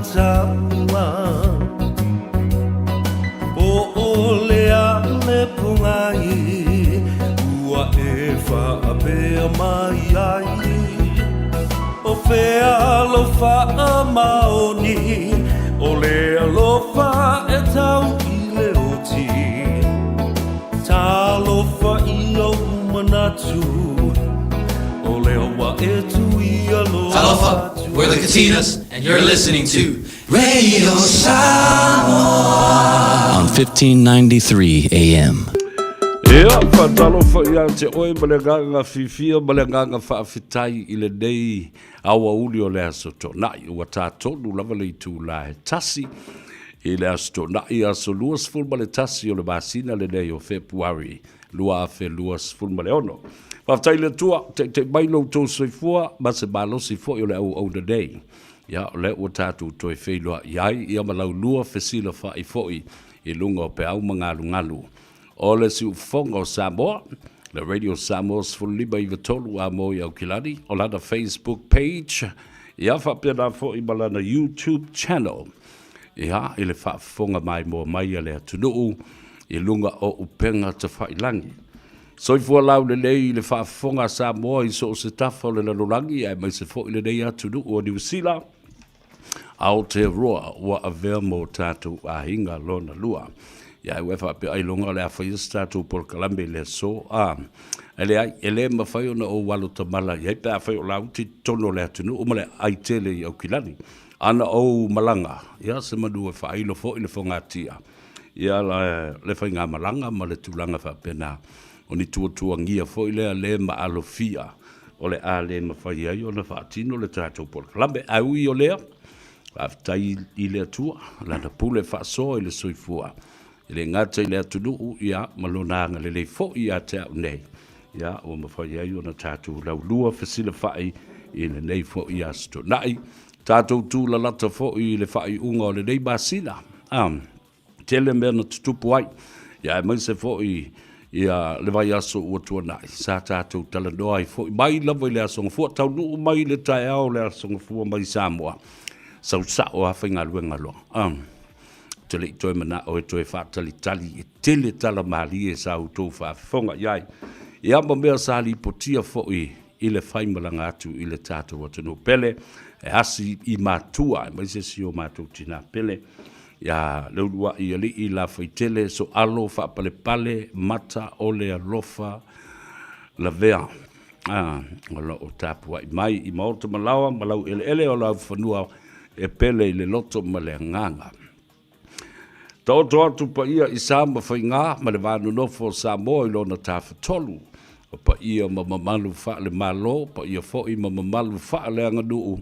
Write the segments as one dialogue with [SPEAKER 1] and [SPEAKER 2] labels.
[SPEAKER 1] mataua Po o le a le pogai Ua e faapea mai ai O fea lou faamaoni O le alofa e tau i le oti Talofa i ou manatu O lea ua e tuialoa
[SPEAKER 2] Talofa, we're the Katinas, and you're listening to Radio Samoa
[SPEAKER 3] on 1593 AM.
[SPEAKER 4] Ia, faatalofa ia te oe ma le agaga fiafia ma le agaga faafetai i lenei aoauli o le Aso Toonai. Ua tatonu lava le itula e tasi i le Aso Toonai, aso 21 o le masina lenei o Fepuari 2026. Faafetai i le Atua, taitai mai lo outou soifua ma se malosi foi o le auauna nei. Ia, o lea ua tatou toe feiloai ai, ia ma laulua fesilafai foi i luga o peau ma galugalu o le siufofoga o Samoa, le Radio Samoa 1593 a mo i Aukilani, o lana Facebook page, ia faapena foi ma lana YouTube channel. Ia, i le faafofoga maimoa mai a le atunuu i luga o upega tafailangi. Soifua laulelei i le faafofoga a Samoa i so o se tafa o le lalolagi aemaise foi lenei atunuu o Niu Sila, Aotearoa ua avea mo tatou aiga lona lua. Ia ai ua e faapea ailoga o le a faia se tatou polokalame i le aso a. Ae leai, e le mafai ona ou alo tamala i ai pe afai o lauti i totonu o le atunuu ma le ai tele i Aukilani. Ana ou malaga, ia se manu e faailo foi le fogatia, ia le faigamalaga ma le tulaga faapena. O ni tuatuagia foi lea le maalofia o le a le mafai ai ona faatino le tatou polokalame. Ae ui o lea, faafetai i le Atua, Lana pule faasoa i le soifua, e le gata i le atunuu, ia, ma Lona agalelei foi ia te au nei, ia, ua mafai ai ona tatou laulua fesilafai i lenei foi Aso Toonai. Tatou tulalata foi i le faaiuga o lenei masina. Ah, tele mea na tutupu ai, ia aemaise foi ia le vaiaso ua tuanai, sa tatou talanoa ai foi mai lava i le Aso Gafua, taunuu mai i le taeao o le Aso Gafua mai Samoa, sau sao lava faigaluega loa. Ah, ou te le i toe manao e toe faatalitali e tele tala malie sa outou faafofoga i ai, ia ma mea sa lipotia foi i le faimalaga atu i le tatou atunuu pele, e asi i matua, aemaise si o matou tinā pele, ia Leuluaʻi Alii Lafaitele Soalo Faapalepale Mata o le Alofa Lavea. Ah, o lo o tapuai mai i maota ma laoa ma laueleele o laufanua e pele i le loto ma le agaga. Taoto atu paia i sa ma faigā ma le va nonofo o Samoa i lona tafatolu, o paia ma mamalu faale-Malo, paia foi ma mamalu faaleaganuu,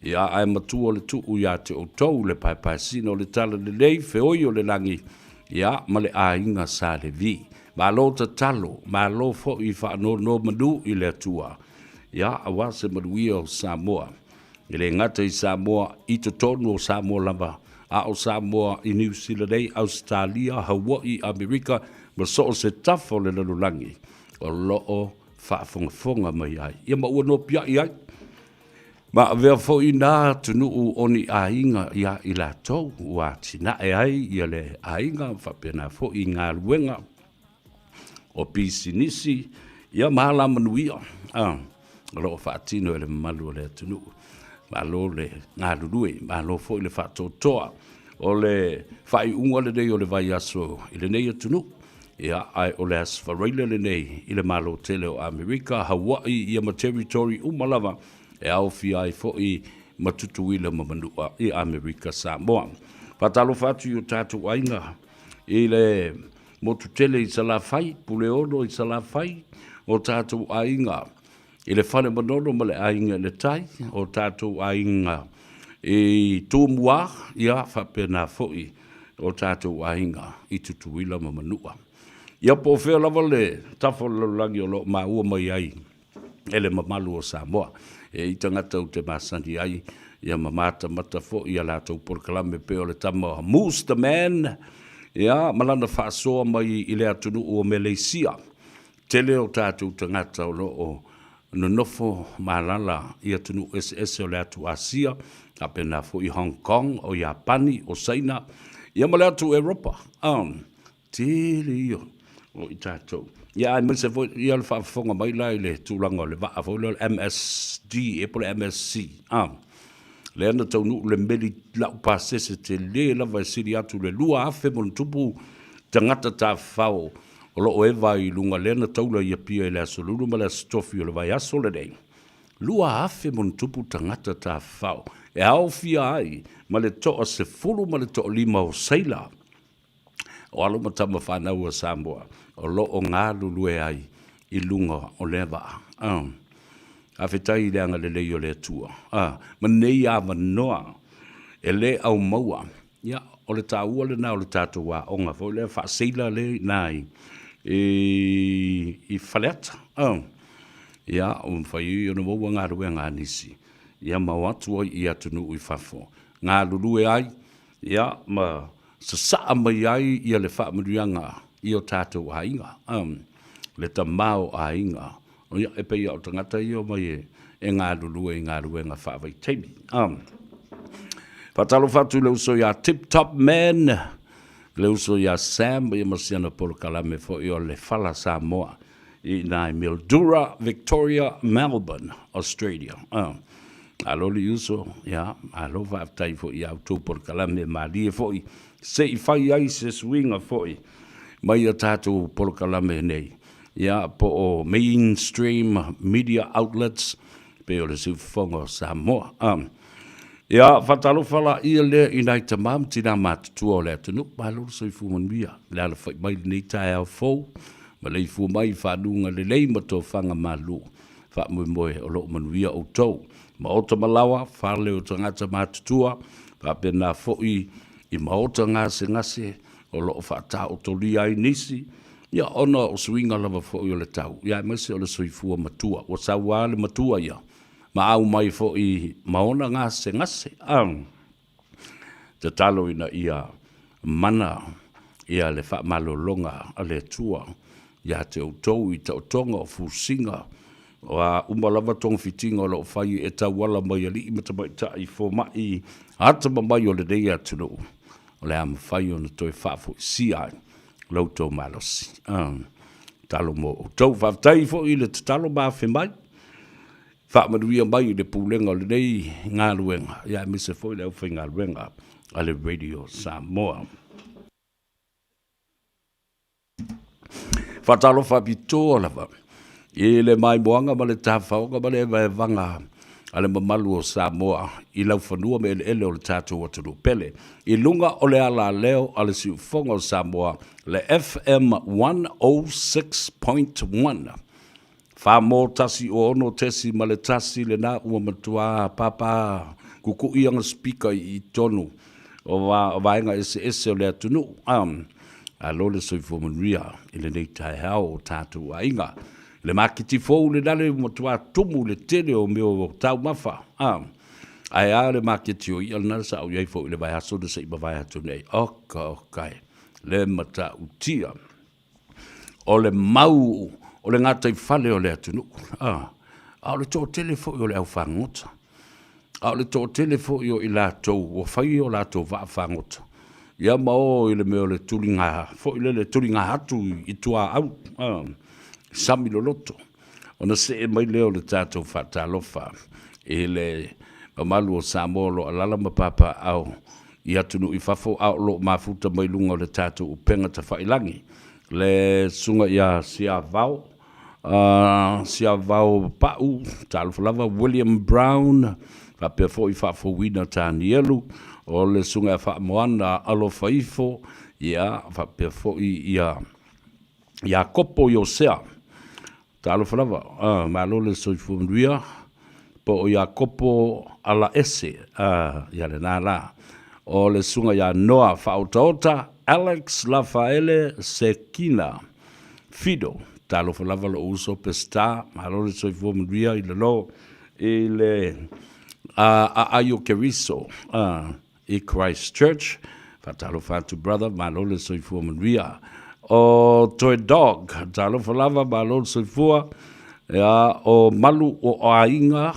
[SPEAKER 4] ia ae matua le tuu ia te outou le paepaesina o le talalelei, feoi o le lagi, ia ma le aiga Sa Levi. Malo tatalo, malo foi faanonomanu i le Atua, ia aua se manuia o Samoa. E le gata i Samoa i totonu o Samoa lava, a o Samoa i Niu Sila nei, Ausetalia, Hawaii, Amerika ma so o se tafa o le lalolagi o lo o faafogafoga mai ai. Ia ma ua nopiai ai ma avea foi nā atunuu o ni aiga iā i latou ua atinae ai ia le aiga faapena foi i galuega o pisinisi, ia ma alamanuia o lo o faatino e le mamalu o le atunuu. Malo le galulue, malo foi le faatoatoa. O le faaiuga lenei o le vaiaso i lenei atunuu, ia, ae o le Aso Faraile lenei i le Malo tele o Amerika, Hawaii, ia ma territory uma lava e aofia ai foi ma Tutuila ma Manua i Amerika Samoa. Faatalofa atu i o tatou aiga i le Motu tele i Salafai, Puleono i Salafai, o tatou aiga i le Fale Manono ma le aiga i le Tai, o tatou aiga i Tumua, ia faapena foi o tatou aiga i Tutuila ma Manua. Ia po o fea lava le tafa o le lalolagi o lo o maua mai ai e le mamalu o Samoa. E i tagata ou te masani ai, ia ma matamata foi ia latou polokalame pei o le tama Moose the Man, ia ma lana faasoa mai i le atunuu o Meleisia. Tele o tatou tagata o lo o nonofo ma alaala i atunuu eseese o le atu Asia, faapena foi Hong Kong, o Iapani, o Saina, ia ma le atu Eropa. Tele ia o i tatou. Ia aemaise foi ia le faafofoga mai la i le tulaga o le vaa foi lea o le MSD ea po o le MSC, a, lea na taunuu le meli laupasese tele lava e sili atu i le 2,000 ma ono tupu tagata tafafao o lo o eva ai i luga lea na taula i Apia i le Aso Lulu ma le Aso Tofi o le vaiaso lenei. 2,000 ma ono tupu tagata tafafao e aofia ai ma le 15 o seila o alo ma tama fanau a Samoa o lo o galulue ai i luga o lea vaa. Faafetai i le agalelei o le Atua ma nei avanoa e le aumaua. Ia, o le taua lena o le tatou aoga foi lea faaseila lea i ina i Faleata. Ia, ua mafai ai ona maua galuega a nisi, ia ma o atu ai i atunuu i fafo, galulue ai, ia, ma sasaa mai ai ia le faamanuiaga i o tatou aiga, le tama o aiga, ia, e pei lava o tagata ia e omai e galulue i galuega faavaitaimi. Faatalofa atu i le uso ia Tip Top Man, le uso ia Sam, ia ma si ana polokalame foi o le Fala Samoa i ina i Mildura, Victoria, Melbourne, Australia. Malo le uso, ia, malo faafetai foi i a outou polokalame malie foi se i fai ai se suiga foi mai a tatou polokalame nei, ia, po o mainstream media outlets, pei o le Siufofoga o Samoa. Ia, faatalofa laia lea i nai tama ma tinā matutua o le atunuu, malo le soifua manuia, le alafai mai i lenei taeao fou, maleifua mai i fanuga lelei ma tofaga malu. Faamoemoe o lo o manuia outou. Maota ma laoa, fale o tagata matutua, faapena foi i maota gasegase o lo o faataotolia ai nisi, ia ona o suiga lava foi o le tau, ia aemaise o le soifua matua. Ua sau lava le matua ia ma aumai foi ma ona gasegase. Tatalo ina ia mana ia le faamalologa a le Atua ia te outou i taotoga o fusiga, o a uma lava togafitiga o lo o fai e tauala mai alii ma tamaitai fomai atamamai o lenei atunuu, o le a mafai ona toe faafoisia ai lo outou malosi. Tatalo mo outou. Faafetai foi i le tatalo ma afe mai. Faamanuia mai i le pulega o lenei galuega, ia aemaise foi le aufaigaluega a le Radio Samoa. Faatalofa apitoa lava i le maimoaga ma le tafaoga ma le evaevaga a le mamalu o Samoa i laufanua ma eleele o le tatou atunuu pele i luga o le alaleo a le Siufofoga o Samoa, le FM 106.1. 4 1 6.1 lena ua matua pāpā kukuʻi ana speaker i totonu o vaega eseese o le atunuu. Malo le soifua manuia i lenei taeao o tatou aiga. Le maketi fou lena le ua matua tumu le tele o mea o taumafa. Ae a le maketi o i'a lena sa ou i ai foi i le vaiaso na se i mavae atu nei. Oka oka e, le matautia. O le mau o le gataifale o le atunuu, a, a o le toatele foi o le aufagota, a o le toatele foi o i latou ua fai o latou vaa fagota, ia ma o i le mea o le tuliga foi lele, tuliga atu i tuaau, a, sami loloto, ona see mai lea o le tatou faatalofa i le mamalu o Samoa o lo o alaala ma papaaao i atunuu i fafo a o lo o mafuta mai luga o le tatou upega tafailagi, le susuga ia Siavao, Siavao Pau, talofa lava, William Brown, faapea foi Faafouina Tanielu, o le susuga ia Faamoana Alofaifo, ia faapea foi ia Iakopo Iosea. Talofa lava, malo le soifua manuia, po o Iakopo Alaese, ia lena la. O le susuga ia Noa Faaotaota, Alex Lafaele Sekina Fido, talofa lava lou uso Peseta, malo le soifua manuia i lalo i le aai o Keriso. I Christchurch. Faatalofa atu brother, malo le soifua manuia. O Toe Dog, talofa lava, malo le soifua. Ia, o Malu o Aiga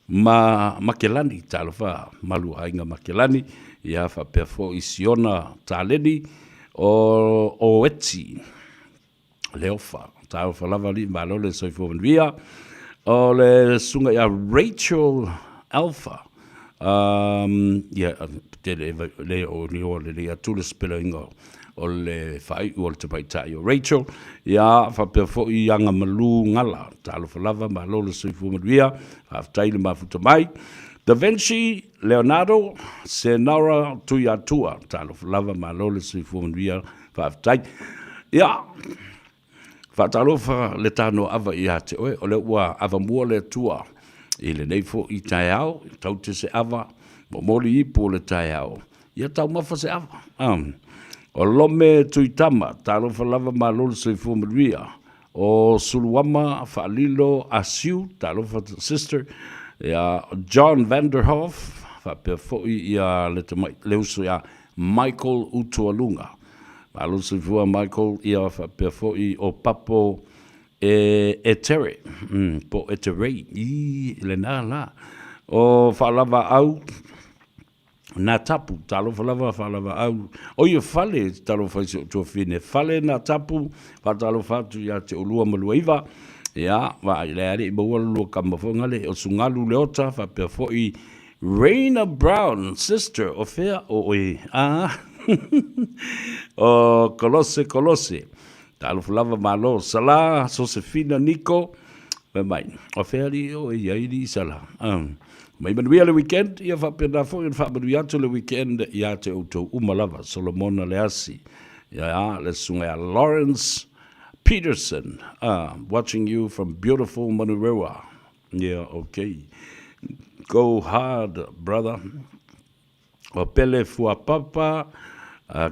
[SPEAKER 4] ma Makelani, talofa, Malu o Aiga Makelani, ia faapea foi Siona Taleni o o Eti Leofa. Talofa lava alii malo le soifua manuia. O le susuga ia Rachel Alpha, um, ia, tele le o le lelei atu le sipelaina o le faaiu o le tamaitai o Rachel, ia faapea foi Agamalu Gala, talofa lava, malo le soifua manuia, faafetai le mafuta mai. Da Vinci Leonardo Senora Tuiatua, talofa lava, malo le soifua manuia, faafetai. Ia, Faatalofa le tanoa ava ia te oe, o lea ua avamua le Atua i lenei foi taeao, taute se ava, momoli ipu o le taeao, ia taumafa se ava. O Lome Tuitama, talofa lava malo le soifua manuia. O Suluama Faalilo Asiu, talofa sister. Ia John Vanderhoff, faapea foi ia le tamai, le uso ia Michael Utualuga. Malo le soifua Michael, ia faapea foi o Papo e Etere, po o Eterei, i lena la. O Faalavaau nā Tapu, talofa lava Faalavaau, o ia Fale, talofa i si ou tuafafine, Fale nā Tapu, faatalofa atu ia te oulua ma Luaiva, ia, vaai, le alii maua le lua kama foi ngale, o Sugalu Leota, faapea foi Raina Brown, sister, o fea o oe? Ah, o Kolose, Kolose. Talofa lava malo. Sala, Sosefina Niko, fai mai, o fea alii o e i ai alii Sala? Ah, mai manuia le weekend, ia faapena foi ona faamanuia atu le weekend ia te outou uma lava. Solomona Leasi, ia, le susuga ia Lawrence Peterson, ah, watching you from beautiful Manurewa. Yeah, okay. Go hard, brother. O Pele Fuapapa,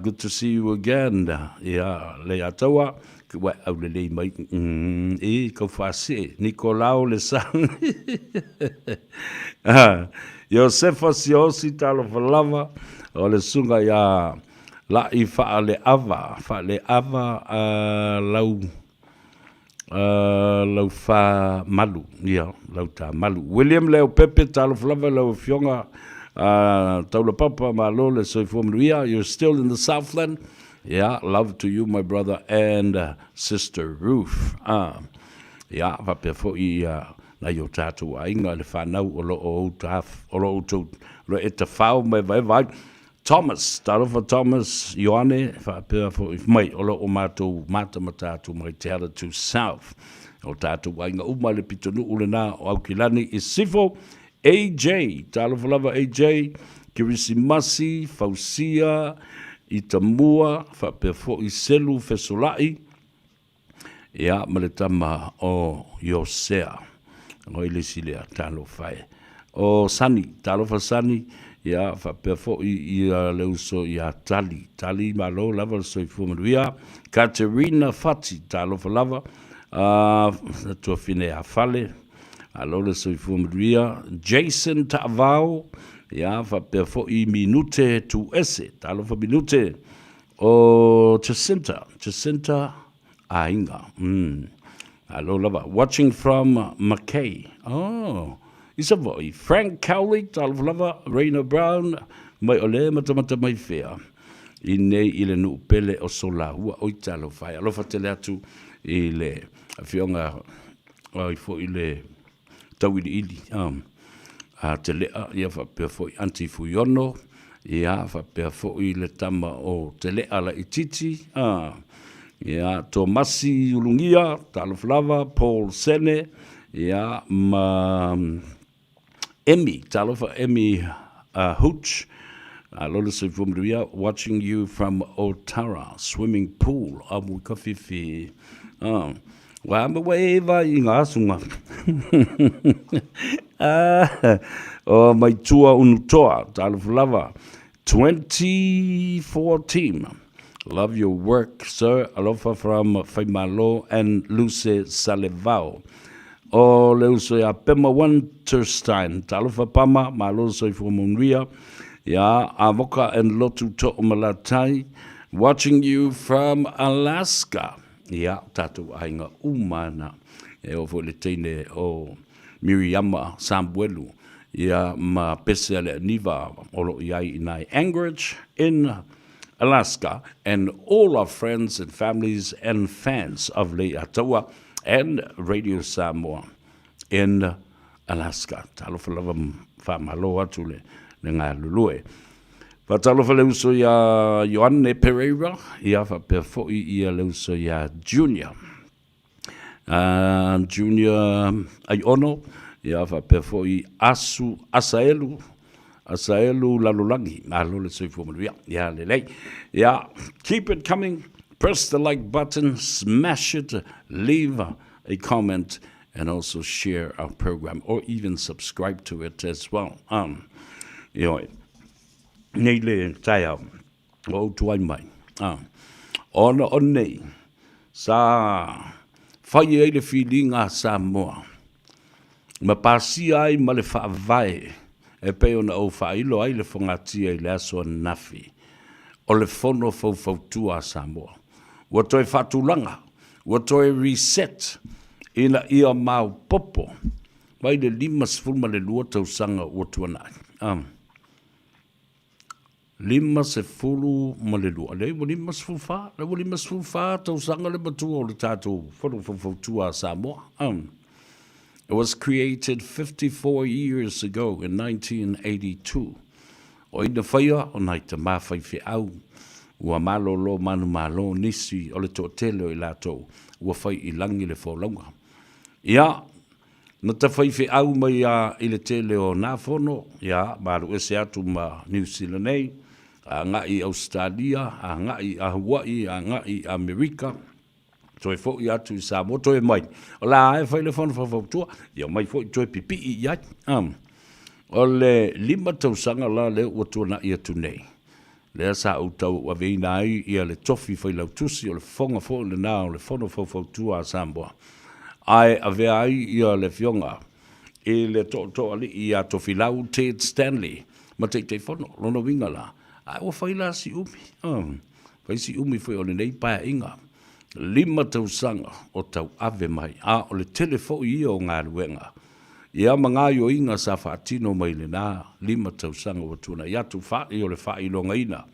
[SPEAKER 4] good to see you again. Ia, Leiataua, ua aulelei mai, e, kau faasee, Nikolao le sa. Iosefa Siosi talofa lava, o le susuga ia La'i Faaleava, Faaleava lau Laufa Malu, ia, Lauta Malu. William Leaupepe, talofa lava i lau Afioga Taulapapa, malo le soifua manuia, you're still in the Southland, yeah, love to you my brother and sister Ruth. Ia, faapea foi ia nai o tatou aiga le fanau o lo o o lo o outou, o lo o e tafao ma evaeva ai. Thomas, talofa Thomas, Ioane, faapea foi mai, o lo o matou matamata atu mai Te Aratū South. O tatou aiga uma i le pitonuu lena o Aukilani i Sisifo, AJ, talofa lava AJ, Kerisimasi, Fausia, Itamua, faapea foi Selu Fesolai, Ia, ma le tama o Iosea. O ai le isi lea? Talofa e. O Sani, talofa Sani, ia, faapea foi ia le uso ia Tali. Tali, malo lava le soifua manuia. Katerina Fati, talofa lava. Uh, tuafine ia Fale, malo le soifua manuia. Jason Taavao, ia, faapea foi Minute Tuese, talofa Minute. O Jacinta, Jacinta Aiga. Malo lava. Watching from Mackay. Oh, i Savaii. Frank Cowley, talofa lava. Raina Brown, mai o le matamata mai fea. I nei i le nuu pele o Solahua. Oi talofa e. Alofa tele atu i le afioga ai foi le tauiliili a Telea, ia faapea foi Aunty Fuiono, ia faapea foi le tama o Telea Laititi, ia Tomasi Ulugia, talofa lava, Paul Sene, ia ma Emmy, talofa Emmy Hooch, Alo le soifua manuia, watching you from Otara swimming pool, a mui ka whiwhi. Wa ma wa e va i ngā asunga. O mai tua unutoa, talofa lava. 2014. Love your work, sir. Alofa from Faimalo and Luce Salevao. O le uso ia Pema Winterstein. Talofa Pama, malo soifua manuia. Ia Avoka and Lotu To'omalatai. Watching you from Alaska. Ia, tatou aiga uma na. E oo foi i le teine o Miriama Samuelu, ia ma Pese Aleaniva o lo o i ai i ina i Anchorage in Alaska, and all our friends and families and fans of Leiataua and Radio Samoa in Alaska. Talofa lava faamalo atu le, le galulue. Faatalofa le uso iā Ioane Pereira, ia faapea foi ia le uso iā Junior. Junior Aiono, ia faapea foi Asu Asaelu, Asaelu Lalolagi, malo le soifua manuia. Ia lelei. Ia, keep it coming. Press the like button, smash it, leave a comment and also share our program or even subscribe to it as well. Um, ioe, nei le taeao, o ou tuai mai. Ah, ona o nei, sa fai ai le filiga a Samoa, ma pasia ai ma le faavae e pei ona ou faailo ai le fogatia i le aso ananafi, o le Fono Faufautua a Samoa. Ua toe faatulaga, ua toe reset ina ia maopoopo mai le 52 tausaga ua tuanai. Ah. 52, lea ua 54, lea ua 54 tausaga le matua o le tatou Fono Faufautua a Samoa. It was created 54 years ago in 1982. O ai na faia? O nai tamā faifeau ua malolo manumalo nisi o le toatele o i latou ua fai i lagi le folauga. Ia, Na ta faifeau mai a i le tele o nā fono, ia, ma alu ese atu ma Niu Sila nei, agai i Ausetalia, agai i Hawaii, agai i Amerika, toe foʻi atu i Samoa, toe mai. O la e fai le fono faufautua, ia omai foi toe pipii i ai. O le 5 tausaga la lea ua tuanai atu nei, lea sa ou tauaveina ai ia le tofi failautusi o le fofoga foi lena o le Fono Faufautua a Samoa, ae avea ai ia le Afioga i le Tootooalii ia Tofilau Ted Stanley ma Taitaifono. Lona uiga la, ae ua fai la si umi, fai si umi foi o lenei paeaiga, 5 tausaga o tauave mai, a o le tele foi ia o galuega Ia ma gaoioiga sa faatino mai lena 5 tausaga ua tuanai atu, fa'i o le faailogaina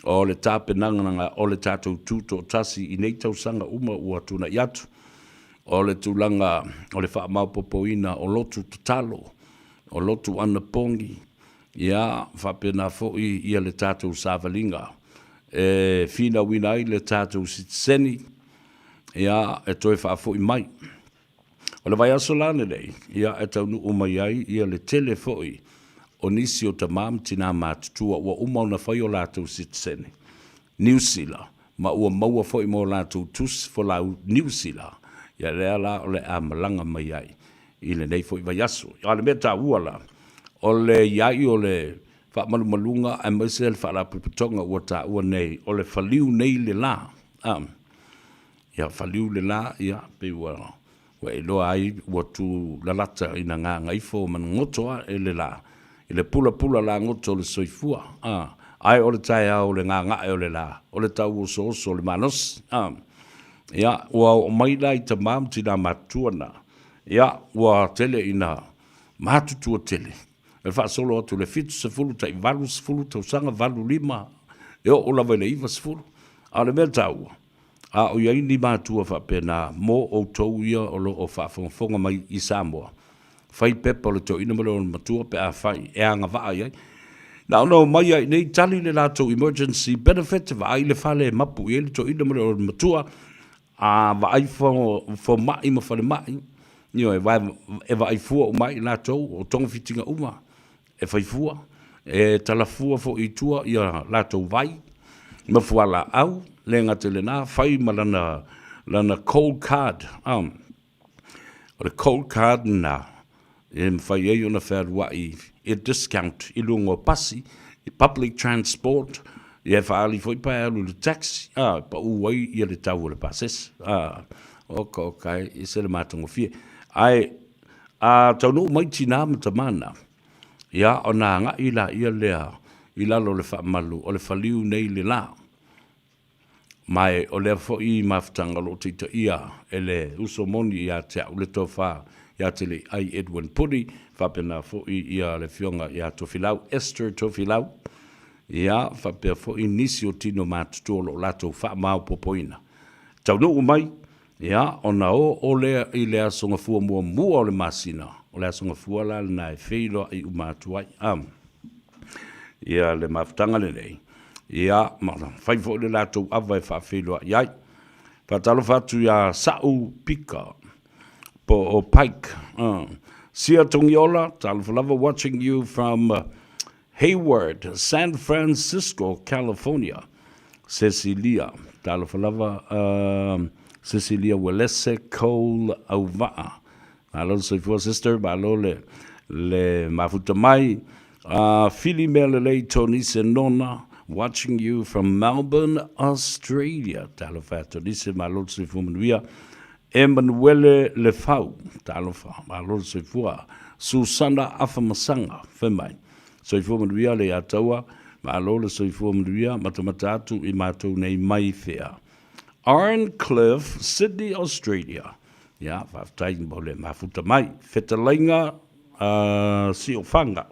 [SPEAKER 4] o le tapenaganaga o le tatou tutoatasi i nei tausaga uma ua tuanai atu, o le tulaga o le faamaopoopoina o lotu tatalo, o lotu anapogi, ia faapena foi ia le tatou savaliga e finauina ai le tatou sitiseni, ia e toe faafoi mai. O le vaiaso la lenei, ia e taunuu mai ai ia le tele foi o nisi o tamā ma tinā matutua ua uma ona fai o latou sitiseni Niu Sila ma ua maua foi ma o latou tusi folau Niu Sila, ia lea la o le a malaga mai ai i lenei foi vaiaso. A o le mea taua la, o le i ai o le faamalumaluga aemaise le faalapotopotoga ua taua nei, o le faliu nei le la. Ia faliu le la, ia, pei ua, ua e iloa ai ua tu lalata ina gagaifo ma goto ae le la, i le pulapula lagoto o le soifua, a, ae o le taeao o le gagae o le la, o le tauosooso o le malosi, a. Ia, ua oo mai la i tamā ma tinā matutua na, ia, ua tele ina matutua tele, e faasolo atu i le 70 tai 80 tausaga, 85, e oo lava i le 90. A o le mea taua, A o i ai ni matua faapena mo outou ia o lo o faafogafoga mai i Samoa, fai pepa o le toeaina ma le olomatua pe afai e agavaa i ai. Na ona omai lava i inei tali le latou emergency benefit, vaai le fale e mapu i ai le toeaina ma le olomatua, a vaai fomai ma falemai, ioe, e vaai fua uma ai i latou, o togafitiga uma. e fai fua, e tala fua foi i tua ia latou vai ma fualaau, le gata i lena, fai ma lana, lana cold card. O le cold card lena e mafai ai ona fealuai i discount i luga o pasi, i public transport, ia e faaali foi pe alu i le taxi, a, pau ai ia le tau o le pasese. A, oka oka e, e se le matagofie. Ae, a taunuu mai tinā ma tamā na, Ia, ona agai laia lea i lalo o le faamalu o le faliu nei le la. Ma e o lea foi mafutaga o lo o taitaia e le uso moni ia te au le Tofa ia Teleiai Edwin Puni, faapena foi ia le Afioga ia Tofilau, Esther Tofilau, ia faapea foi nisi o tino matutua o lo o latou faamaopoopoina. Taunuu mai, ia ona o o lea i le Aso Gafua muamua o le masina, o le Aso Gafua la lena e feiloai uma atu ai. Ia le mafutaga lenei, ia ma fai foi le latou ava e faafeiloai ai. Faatalofa atu ia Sa'u Pika po o Pike. Sia Togiola, talofa lava, watching you from Hayward, San Francisco, California. Cecilia, talofa lava, Cecilia Uelese Cole Auva'a. Malo le soifua sister, malo le, le mafuta mai. Fili mea lelei Tonise Nona, watching you from Melbourne, Australia. Talofa e Tonise, malo le soifua manuia. Emanuele Lefau, talofa, malo le soifua. Susana Afamasaga, fai mai. Soifua manuia le Ataua, malo le soifua manuia, matamata atu i matou nei mai fea. Arncliffe, Sydney, Australia. Ia, faafetai mo le mafuta mai. Fetalaiga Siofanga.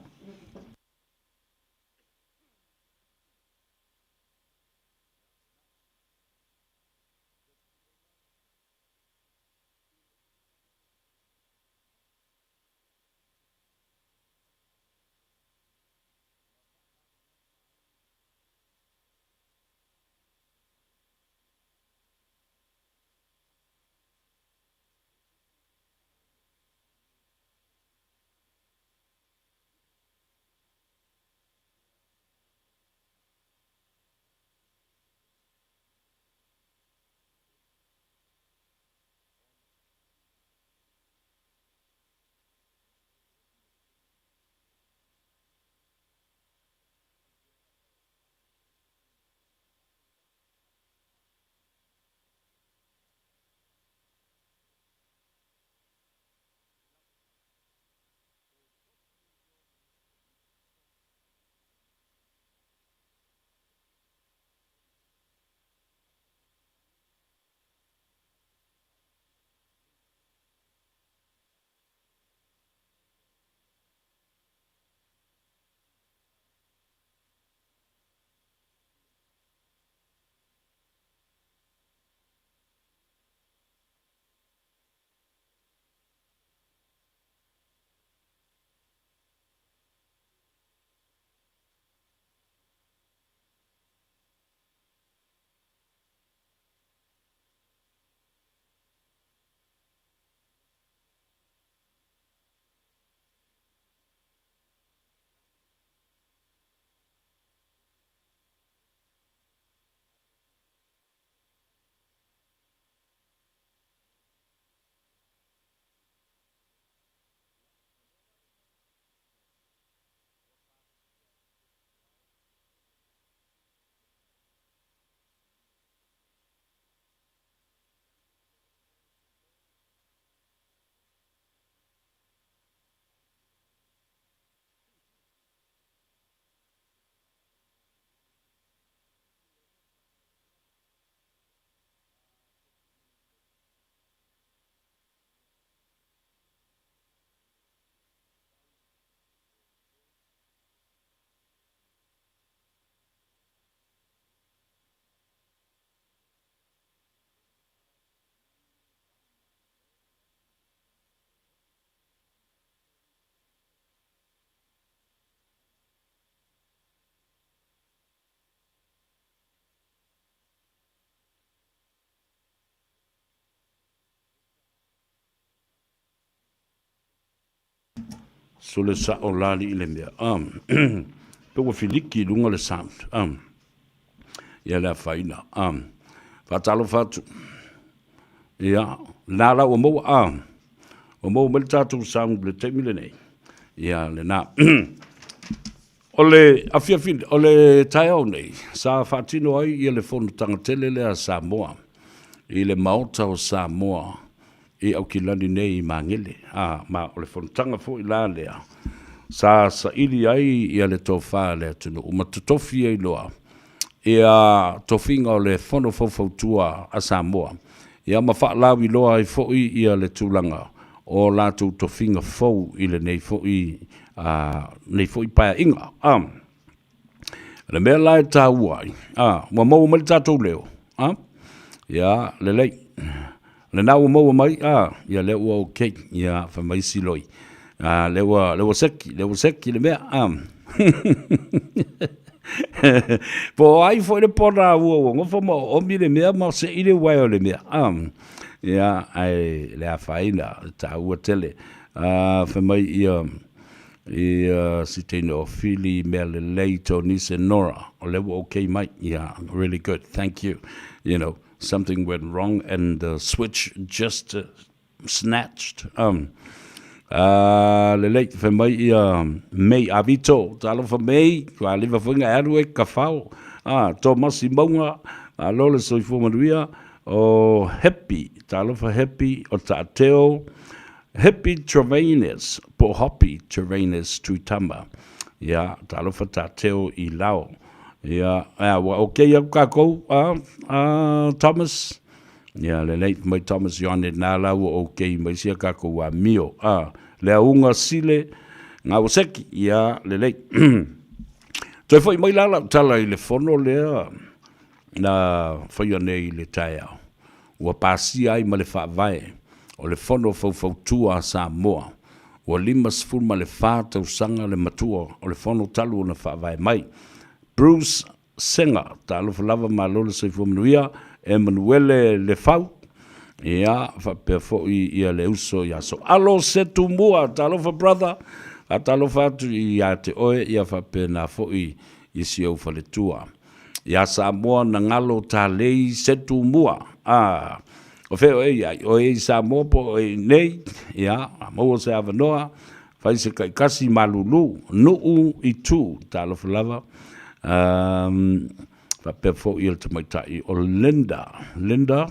[SPEAKER 4] Sole sao la alii le mea. Pe ua filiki i luga le sound. Ia le afaina. Faatalofa atu. Ia, lena la ua maua. Ua maua mai le tatou sound i le taimi lenei. Ia, lena. O le afiafi, o le taeao nei, sa faatino ai ia le fonotaga tele lea a Samoa i le Maota o Samoa i Aukilani nei i Magele. A, ma o le fonotaga foi la lea sa saili ai ia le tofa a le atunuu ma totofi ai loa Ia tofiga o le Fono Faufautua a Samoa, ia ma faalauiloa ai foi ia le tulaga o latou tofiga fou i lenei foi lenei foi Paeaiga. A O le mea la e taua ai, a, ua maua mai le tatou leo, a? Ia, lelei. Lena ua maua mai, a, ia lea ua okay. Ia, fai mai Siloi. A, lea ua, lea ua seki, lea ua seki le mea, a. Po o ai foi le pona ua ua nofo ma oomi le mea ma sei le uaea o le mea, a. Ia, ae le afaina, e taua tele. A, fai mai ia, ia si teine o Fili, mea lelei Tonise Nora, o lea ua okay mai. Ia, really good, thank you. You know, something went wrong and the switch just snatched. Um, lelei, fai mai ia May Avito, talofa May, kua leva foi nga e alu e kafao. Ah, Tomasi Maunga, malo le soifua manuia, o Happy, talofa Happy, o Taateo, Happy Trevanes, po Hoppy Trevanes Tuitama. Ia, talofa Taateo i Lao. Ia, ea, ua okay aku kākou, a, a, Thomas? Ia, lelei, mai Thomas Ioane, nā la ua okay mai sia kākou amio. A, le auga sile, ngā ua seki, ia, lelei. Toe foi mai la lau tala i le fono lea, na faia nei i le taeao, ua pasia ai ma le faavae o le Fono Faufautua a Samoa, ua 54 tausaga le matua o le Fono talu ona faavae mai. Bruce Sega, talofa lava malo le soifua manuia, Emanuele Lefau, ia, faapea foi ia le uso ia Soalo Setumua, talofa brother, faatalofa atu ia te oe, ia faapena foi i si ou faletua. Iā Samoa na galo talei se tumua. A, o fea oe i ai? Oe i Samoa po o oe i nei? Ia, a maua se avanoa, fai se kaikasi malulu, nuu i tū, talofa lava. Um, faapea foi le tamaitai o Linda. Linda,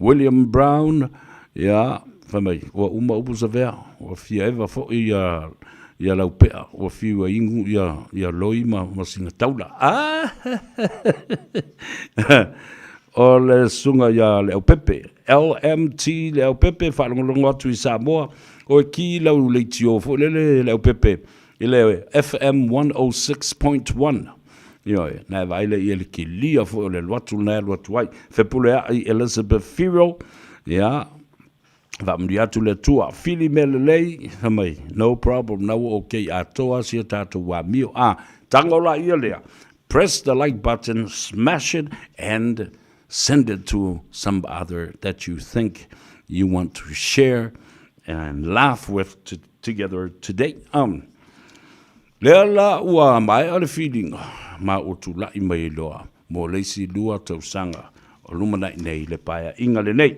[SPEAKER 4] William Brown, ia, fai mai, ua uma upu Savea, ua fia eva foi ia, ia Laupea, ua fiu e inu ia, ia loi ma, ma sina taula. Ah! o le susuga ia Leaupepe, LMT Leaupepe, faalogologo atu i Samoa, o e ki lau leitio foi lele Leaupepe, i le FM 106.1. Ioe, na e vaai lea i le kilia foi o le alu atu lena e alu atu ai. Fepuleai Elizabeth Firo, ia, faamanuia atu le Atua. Fili mea lelei, fai mai, no problem, na ua okay atoa si a tatou amio. A, tago la ia lea, press the like button, smash it, and send it to some other that you think you want to share and laugh with to, together today. Um, lea la ua maea le filiga ma ua tula'i mai ai loa mo le isi lua tausaga o lumana'i nei le paea'iga lenei.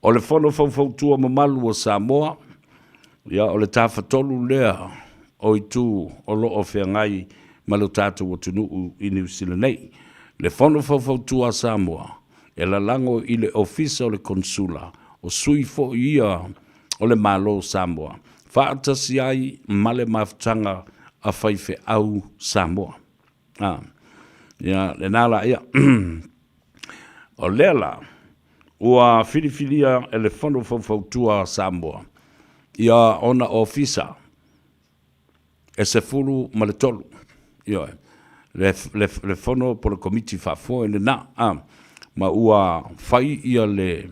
[SPEAKER 4] O le Fono Faufautua Mamalu o Samoa, ia o le tafatolu lea o itu o lo o feagai ma lo tatou atunuu i Niu Sila nei. Le Fono Faufautua a Samoa e lalago i le Ofisa o le Konesula, o sui foi ia o le Malo o Samoa, faatasi ai ma le mafutaga a faifeau Samoa. A, ia, lena la ia. O lea la, ua filifilia e le Fono Faufautua a Samoa ia ona ofisa e 13, ioe, le, le, le fono po le komiti faafoe lena, a, ma ua fai ia le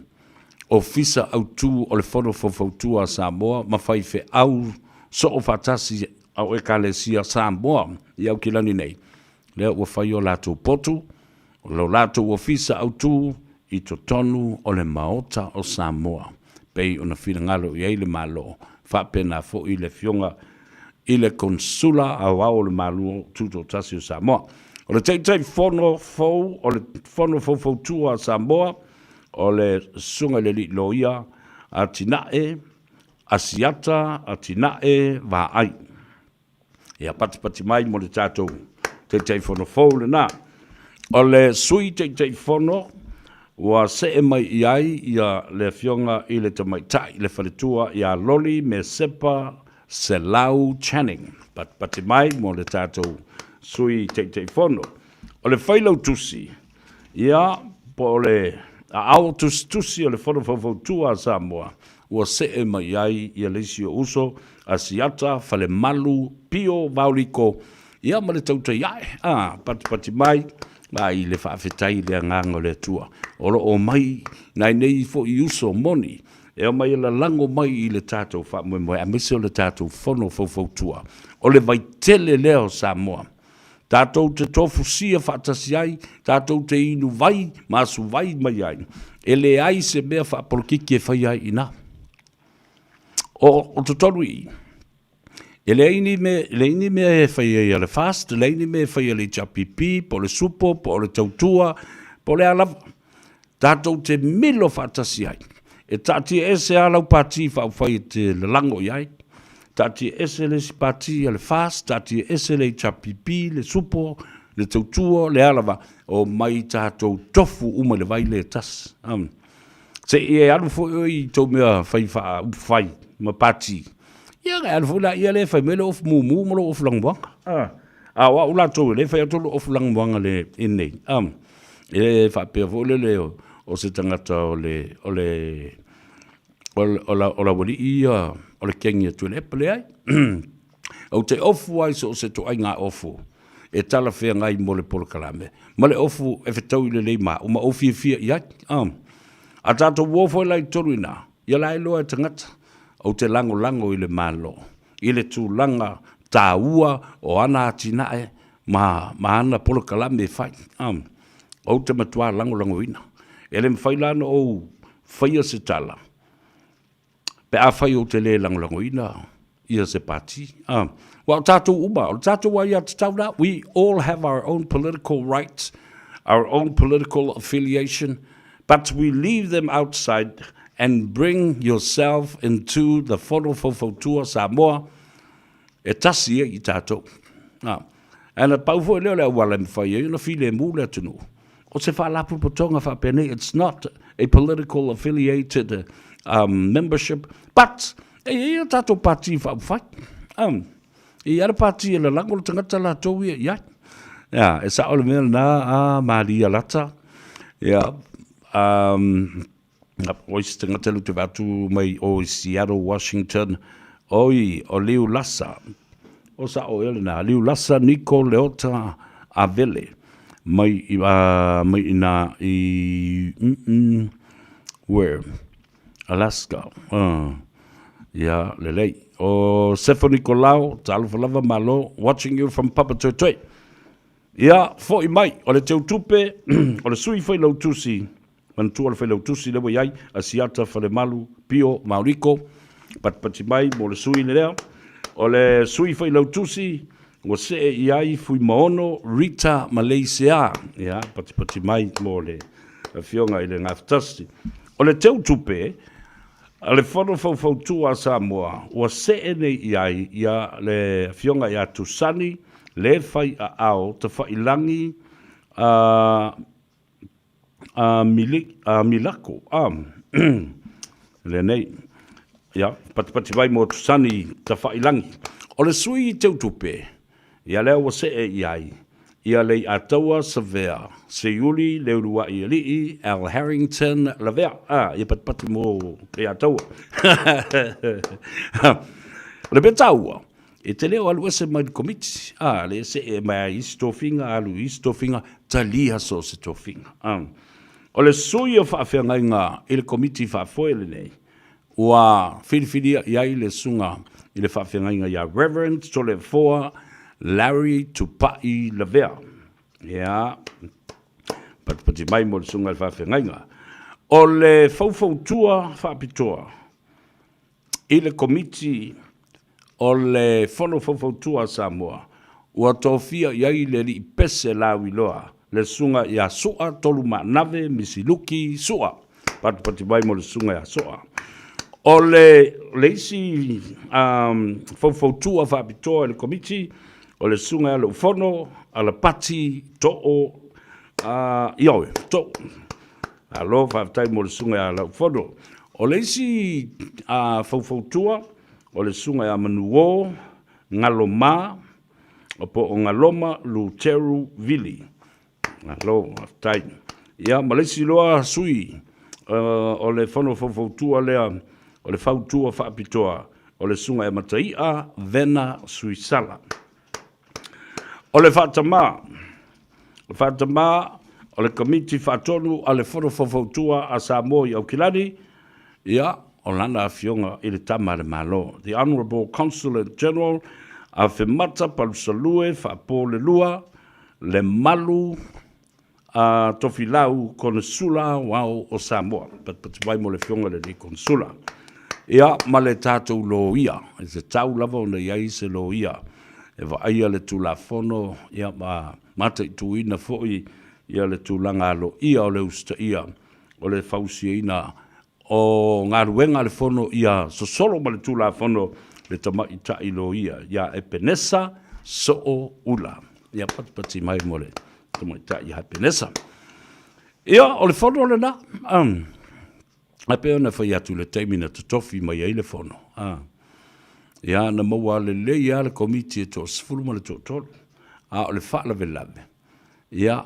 [SPEAKER 4] Ofisa Autu o le Fono Faufautua a Samoa ma faifeau soofaatasi o Ekalesia Samoa i Aukilani nei, lea ua fai o latou potu, o lo latou ofisa autu i totonu o le Maota o Samoa, pei ona finagalo i ai le Malo, faapena foi le Afioga i le Konesula Aoao o le Malo Tutoatasi o Samoa. O le Taitaifono fou o le Fono Faufautua a Samoa, o le Susuga i le Alii Loia Atinae Asiata Atinae Vaai. Ia patipati mai mo le tatou Taitaifono fou lena. O le Sui Taitaifono ua see mai i ai ia le Afioga i le Tamaitai le Faletua ia Loli Mesepa Selau Channing. Patipati mai mo le tatou Sui Taitaifono. O le Failautusi, ia, po o le Aao Tusitusi o le Fono Faufautua a Samoa, ua see mai ai ia le isi ou uso, Asiata Falemalu Pio Vaoliko, ia ma le tautai ae, a, patipati mai, a i le faafetai i le Agaga o le Atua, o lo o mai nai nei foi uso moni, e omai e lalago mai i le tatou faamoemoe, aemaise o le tatou Fono Faufautua, o le vaitele lea o Samoa. Tatou te tofusia faatasi ai, tatou te inu vai ma asu vai mai ai, e leai se mea faapolokiki e faia ai i ina. O, o totonu i i, e leai ni mea, leai ni mea e fai ai a le FAST, leai ni mea e fai a le HRPP, po o le SUPO, po o le Tautua, po o le a lava. Tatou te milo faatasi ai. E taatia ese lava lau pati faaupufai e te lalago i ai, taatia ese le isi pati a le FAST, taatia ese le HRPP, le SUPO, le Tautua, le a lava, omai tatou tofu uma i le vai lea e tasi. Se i e alu foi oe i tou mea fai faaupufai ma pati, ia ona e alu foi laia lea e fai mai lou ofu mumu ma lou ofu lanumoana. A o au latou e le fai atu lou ofu lanumoana i lenei. E faapea foi lele o se tagata o le o le o la o le aualii ia o le kegi a Tuilaepa. Leai. Ou te ofu ai so o se ituaiga ofu e talafeagai mo le polokalame ma le ofu e fetaui lelei ma au ma ou fiafia i ai. A tatou o foi la i totonu i ina, ia la e iloa e tagata ou te lagolago i le Malo i le tulaga taua o ana atinae ma, ma ana polokalame e fai. Ou te matua lagolagoina. E le mafai la ona ou faia se tala pe afai ou te le lagolagoina ia se pati. Aua o tatou uma, o le tatou aiatatau la, we all have our own political rights, our own political affiliation, but we leave them outside and bring yourself into the Fono Faufautua Samoa, e tasi ai i tatou. A, ae na pau foi lea o le auala e mafai ai ona filemu le atunuu, o se faalapotopotoga faapenei, it's not a political affiliated um, membership, but e i ai a tatou pati faaupufai. Um, e i ai le pati e lalago le tagata latou ia i ai. Ia, e sao le mea lena, a malia lata. Ia, um, O isi tagata le te atu mai o i Seattle, Washington, oi, o Liu Lasa. O sa o ele na, Liu Lasa Niko Leota Avele. Mai, mai ina i, where? Alaska. Ia, lelei. O Sefo Nikolao, talofa lava malo, watching you from Papatoetoe. Ia, foi mai, o le teutupe, o le sui failautusi, Manatua le Failautusi lea ua i ai, Asiata Falemalu Pio Mauriko, patipati mai mo le sui lea. O le sui Failautusi ua see i ai Fuimaono Rita Maleisea, ia, patipati mai mo le Afioga i le Gafatasi. O le teutupe a le Fono Faufautua a Samoa ua see nei i ai ia le Afioga ia Tusani Le Faiaao Tafailangi a a mili, a milako, a, lenei, ia, patipati mai mo Tusani Tafailangi. O le sui teutupe, ia lea ua see i ai, ia Leiataua Savea, Seiuli Leulua'i Alii, Al Harrington Lavea, a, ia patipati mo Leiataua. O le mea taua, E te le o alu ese mai le Komiti, a, le see mai ai isi tofiga, alu i isi tofiga, talia so o se tofiga. A. O le sui o faafeagaiga i le Komiti Faafoe lenei, ua filifilia i ai le susuga i le faafeagaiga ia Reverend Toleafoa Larry Tupai Lavea. Ia, patipati mai mo le susuga i le faafeagaiga. O le faufautua faapitoa i le Komiti o le Fono Faufautua a Samoa, ua tofia i ai le Alii Pese Lauiloa, le Susuga ia Su'a Tolumaanave Misiluki Su'a. Patupati mai mo le Susuga ia Su'a. O le, le isi um, faufautua faapitoa i le Komiti, o le Susuga ia Leufono Alapati Too ioe, Too. Malo faafetai mo le Susuga ia Laufono. O le isi faufautua, o le Susuga ia Manuo Galoma, po o Galoma Luteru Vili. Malo, faafetai. Ia, ma le isi loa sui o le Fono Faufautua lea, o le fautua faapitoa, o le Susuga ia Mataia Vena Suisala. O le faatama, o le faatama o le Komiti Faatonu a le Fono Faufautua a Samoa i Aukilani, ia, o lana afioga i le Tama a le Malo, The Honourable Consulate General, Afemata Palusalue Faapolelua Lemalu a Tofilau Konesula Aoao o Samoa. Patipati mai mo le afioga i le alii Konesula. Ia, ma le tatou loia, e tatau lava ona i ai se loia e vaaia le Tulafono, ia, ma mataituina foi ia le tulaga aloaia o le usitaia o le fausiaina o galuega a le Fono ia sosolo ma le Tulafono le tamaitai loia ia Epenesa Sooula. Ia patipati mai mo le tamaitai ia Epenesa. Ia, o le Fono lena. Um, ae pei ona fai atu i le taimi na totofi mai ai le Fono. Ah. Ia, na maua lelei lava le komiti e toasefulu ma le toatolu. A o le faalavelave, Ia,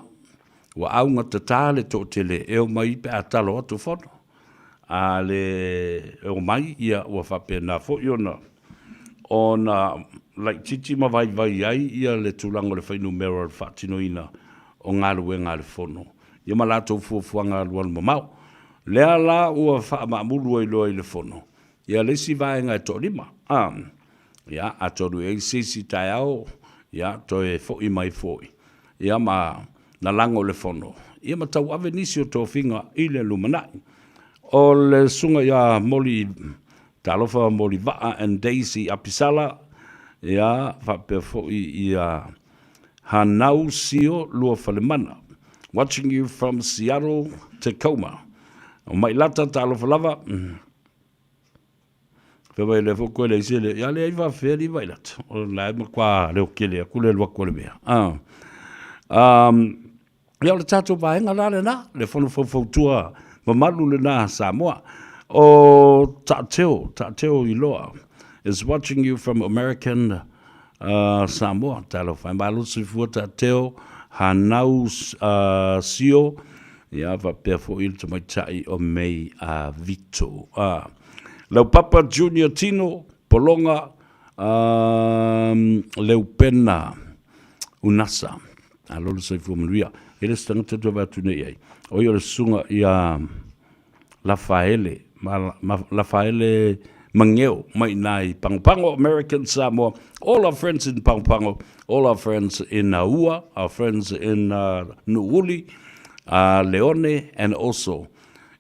[SPEAKER 4] ua augatata le toatele e omai pe a talo atu fono. A le omai, ia ua faapena foi ona ona laitiiti ma vaivai ai ia le tulaga o le fuainumera o le faatinoina o galuega a le fono, ia ma latou fuafuaga alualu mamao. Lea la ua faamaamulu ai loa i le fono, ia le isi vaega e toalima, a. Ia, atonu e i ai se isi taeao, ia, toe foi mai foi, ia, ma na lago le fono, ia, ma tauave nisi o tofiga i le lumanai. O le susuga ia Moli, talofa Molivaa and Daisy Apisala, ia, faapea foi ia Hanau Sio Luafalemana, watching you from Seattle, Tacoma. O Mailata, talofa lava. Fai mai lea foi koe leai se leo. Ia leai faafefea alii Vailata. O la e matua leo tele atu le alu atu a le mea. Ah. Um, ia o le tatou vaega la lena, le fono faufautua mamalu lena a Samoa. O Taateo, Taateo Iloa is watching you from American uh, Samoa. Talofa e malo soifua Taateo, hanau uh, sio, ia faapea foi le tamaitai o May uh, Vito. Uh, Laupapa Junior Tino, Pologa, um, Leupena, Unasa. Malo le soifua manuia. E le se tagata toe vaai atu nei i ai. O ia o le susuga ia Lafaele, ma, ma, Lafaele Mageo mai i i Pagopago, American Samoa. All our friends in Pagopago, all our friends in Aua, our friends in uh, Nu'uli, uh, Leone, and also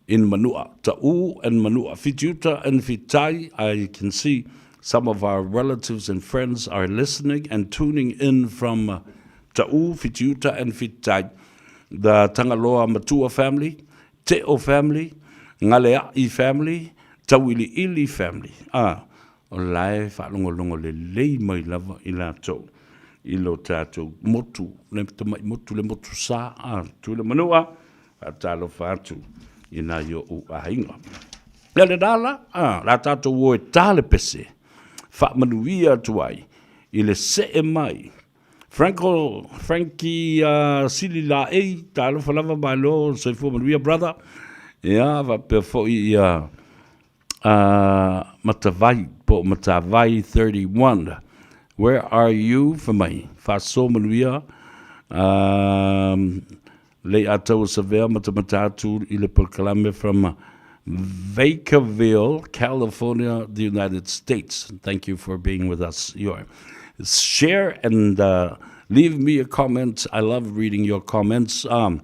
[SPEAKER 4] in Manua, Ta'u and Manua, Fitiuta and Fitai. I can see some of our relatives and friends are listening and tuning in from uh, Ta'u, Fitiuta and Fitai. The Tangaloa Matua family, Te'o family, Ngalea'i family, Tauiliili family. Ah, o la e faalogologo lelei mai lava i latou i lo tatou motu, le tamai motu, le motu sa, a, Tuila Manua, Faatalofa atu i nai o'u aiga. Ia lena la, a, la tatou o e ta le pese, faamanuia atu ai i le see mai. Franco, Frankie uh, Sili Laei, talofa lava malo, soifua manuia brother. Ia, faapea foi ia uh, Matavai, po o Matavai 31. Where are you? Fai mai, faasoa manuia, um, lei ataua savea matamata atu i le polokalame from Vacaville, California, the United States. Thank you for being with us. Your share and uh, leave me a comment. I love reading your comments. Um,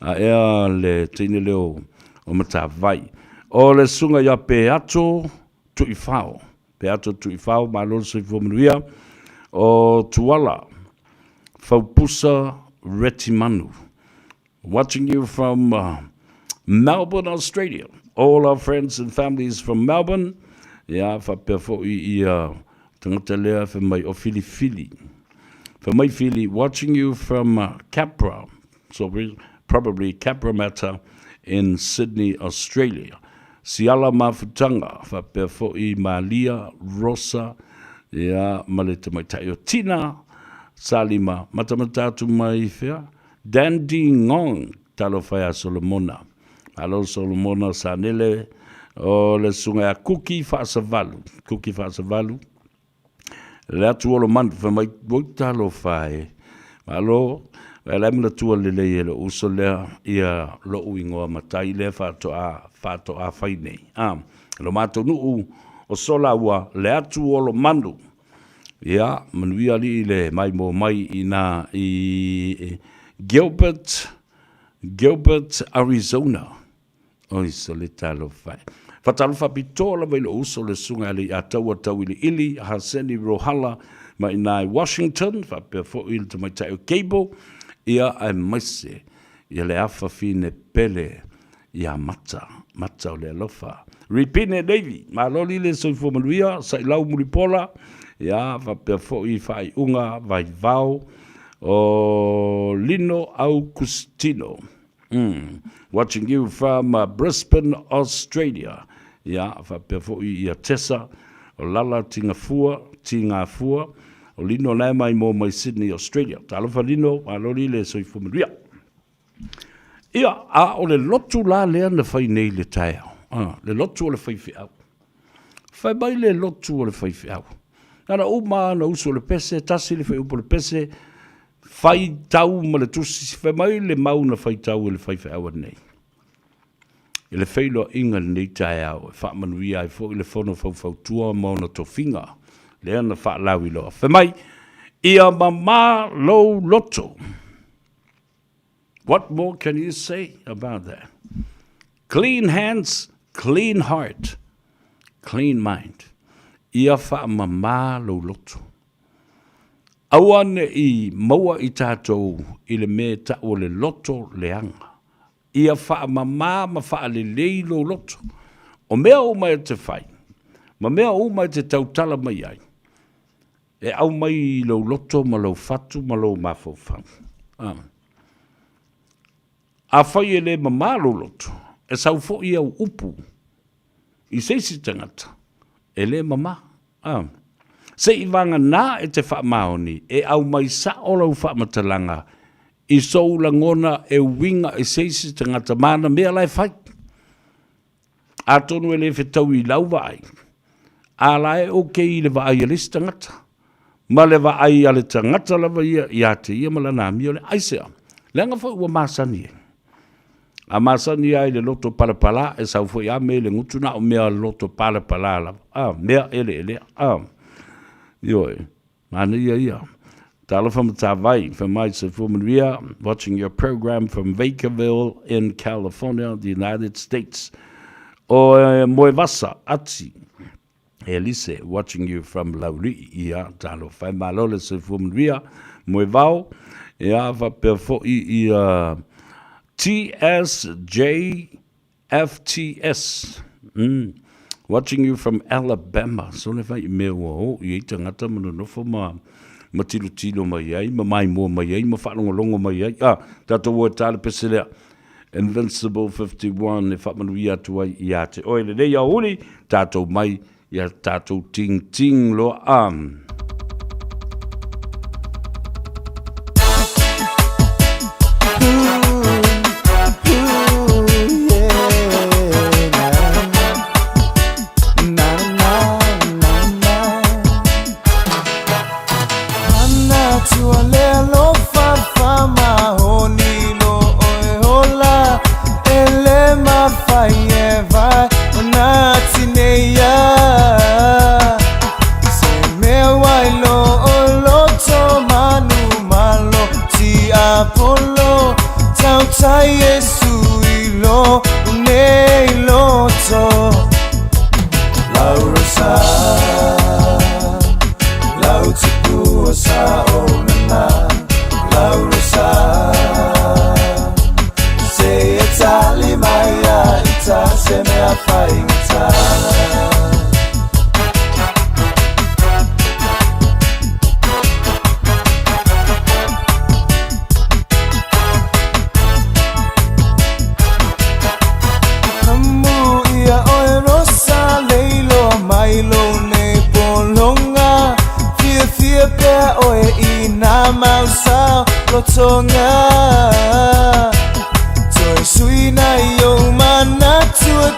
[SPEAKER 4] uh, ea le teine leo o Matavai. O le susuga ia Peato Tuifao. Peato Tuifao, malo le soifua manuia. O Tuala, Faupusa Retimanu. Watching you from uh, Melbourne, Australia. All our friends and families from Melbourne. Ia, faapea foi ia tagata lea fai mai o Filifili. Fai mai Fili, watching you from uh, Capra. So probably Cabramatta in Sydney, Australia. Siala Mafutanga, faapea foi Malia Rosa, ia, ma le tamaitai o Tina Salima, matamata atu mai whea? Dandenong, talofa ia Solomona. Malo Solomona Sanele, o le susuga ia Kuki Faasavalu, Kuki Faasavalu, le atu o lo manu, fai mai, oi talofa e. Malo, e la e manatua lelei e lou uso lea ia lou igoa matai lea faatoa, faatoa fai nei. A, lo matou nuu o Solaua, le atu o lo manu. Ia, manuia alii le maimoa mai i ina i Gilbert, Gilbert, Arizona. Oi, sole talofa e. Faatalofa pitoa lava i lou uso le Susuga ia Leiataua Tauiliili Haseni Rohala mai ina i Washington, faapea foi le tamaitai o Cable, ia aemaise ia le afafine pele ia Mata, Mata o le alofa. Ripine Navy, malo lile soifua manuia, Sailau Mulipola, ia faapea foi faaiuga vaivao o Lino Augustino. Watching you from Brisbane, Australia. Ia, faapea foi ia Tessa, o Lala Tigafua, Tigafua, o Lino la e maimoa mai Sydney, Australia. Talofa Lino, malo lile soifua manuia. Ia, a o le lotu la lea na fai nei i le taeao, a, le lotu o le faifeau. Fai mai le lotu o le faifeau. Na ona uma lava ona usu o le pese, tasi le fuaiupu o le pese, faitau ma le tusi, fai mai le mau na faitau e le faifeau anei. I le feiloaiga i lenei taeao e faamanuia ai foi le Fono Faufautua ma ona tofiga, lea na faalauiloa. Fai mai, ia mamā lou loto. What more can you say about that? Clean hands, clean heart, clean mind. Ia faamamā lou loto. Aua ne i maua i tatou i le mea e tau o le loto leaga. Ia faamamā ma faalelei lou loto. O mea uma e te fai, ma mea uma e te tautala mai ai, E aumai i lou loto ma lou fatu ma lou mafaufau. A. Afai e le mamā lou loto, e sau foi au upu i se isi tagata, e le mamā. A. Seivaganā e te faamaoni e aumai sao lau faamatalaga i sou lagona e uiga i se isi tagata ma ana mea la e fai. Atonu e le fetaui i lau vaai, a la e okay i le vaai a le isi tagata, ma le vaai a le tagata lava ia ia te ia ma lana amio lea. Aisea? Leaga foi ua masani ai. A masani lava i le loto palapala, e sau foi lava mea i le gutu, na o mea loto palapala lava, a, mea eleelea, a. Ioe. Manaia ia. Talofa Matavai, fai mai, Soifua Manuia, watching your program from Vacaville in California, the United States. O Moevasa, Ati, Elise, watching you from Laulii, ia, talofa e, malo le soifua manuia, Moevao, ia, faapea foi ia TSJ FTS umm watching you from Alabama sole fai i mea ua o i ai tagata ma nonofo ma ma tilotilo mai ai ma maimoa mai ai ma faalogologo mai ai ah tatou o e ta le pese lea Invincible 51 e faamanuia atu ai ia te oe lenei aoauli tatou mai ia tatou tingting loa ah.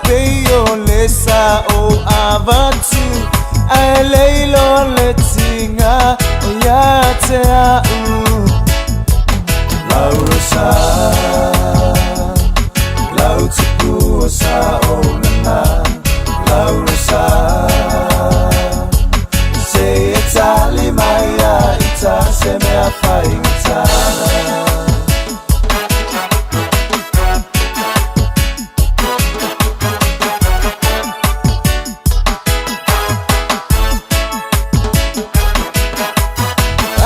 [SPEAKER 5] pei o le sa o avatu Ae le iloa le tiga ia te au Laurosa Lau tupu o sa o lana Laurosa Se e tali mai a ita se mea faigata.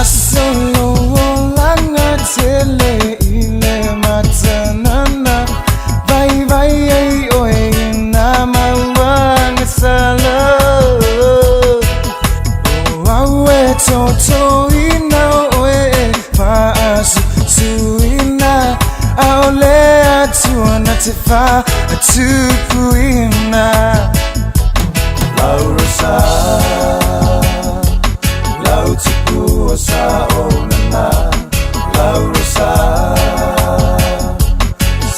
[SPEAKER 5] Aso lou olaga tele i le matanana Vaivai ai oe i nā mauaga sala O au e totoina oe e faasusuina Aole atua na te faatupuina Laurosa Lau tupu o sa o lana Laurosa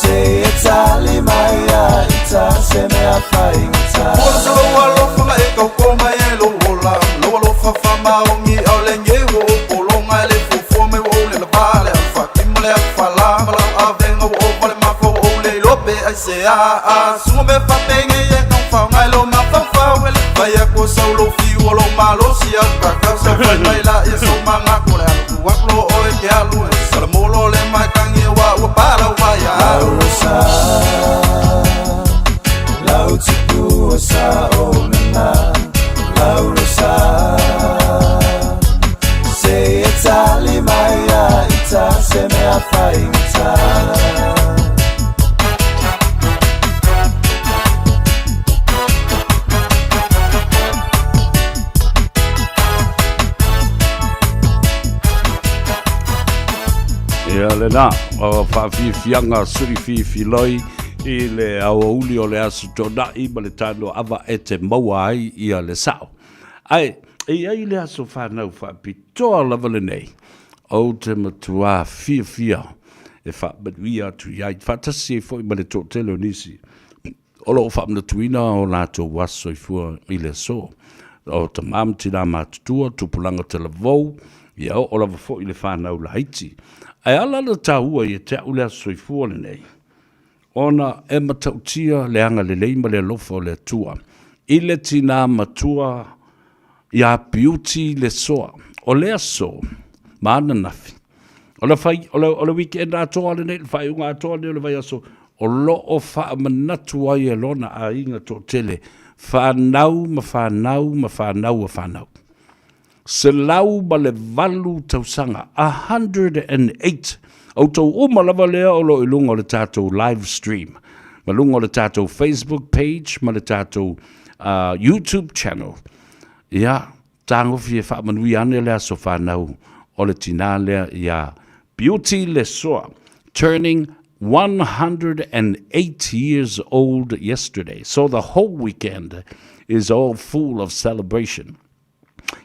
[SPEAKER 5] Se e tali mai a ita se mea faigata. Ua sa lou alofa e kaukō mai ai lou ola, lou alofa faamaoni a o le geu o ou pologa e le fuafua mai ua ou le lava le alofaki ma le alofala ma lau avega ua ova le mafa ua ou le iloa pe aisea a suga mea faapenei e taufaoga i lou mafaufau e le fai atu o sau lou fiu o lou malosi au kakau sau fai mai laia sou manatu o le alu tu atu loa oe ke alu e salamolo le maitagi aua ua palau vai a Laurosa Lau tupu o sa o lana Laurosa Se e tali mai a ita se mea faigata.
[SPEAKER 4] Ia lena, o faafiafiaga sui fifiloi i le aoauli o le Aso Toonai ma le tano ava e te maua ai ia le sao. Ae, e i ai le aso fanau faapitoa lava lenei, ou te matuā fiafia e faamanuia atu i ai, faatasi ai foi ma le toatele o nisi o lo o faamanatuina o latou aso soifua i le aso. O tama ma tina matutua, tupulaga talavou, ia oo lava foi i le fanau laiti. Ae ala la taua ia te au le aso soifua lenei, ona e matautia le agalelei ma le alofa o le Atua i le tina matua ia Beauty Lesoa. O le aso ma ananafi, o le, fai, o le, o le weekend atoa lenei, le faaiuga atoa lenei o le vaiaso, o lo o faamanatu ai e lona aiga toatele, fanau ma fanau ma fanau a fanau. 108 tausaga, 108. Outou uma lava lea o lo o i luga o le tatou live stream, ma luga o le tatou Facebook page ma le tatou uh, YouTube channel. Ia, tagofi e faamanuia ane le aso fanau o le tinā lea ia Beauty Lesoa, turning 108 years old yesterday. So the whole weekend is all full of celebration.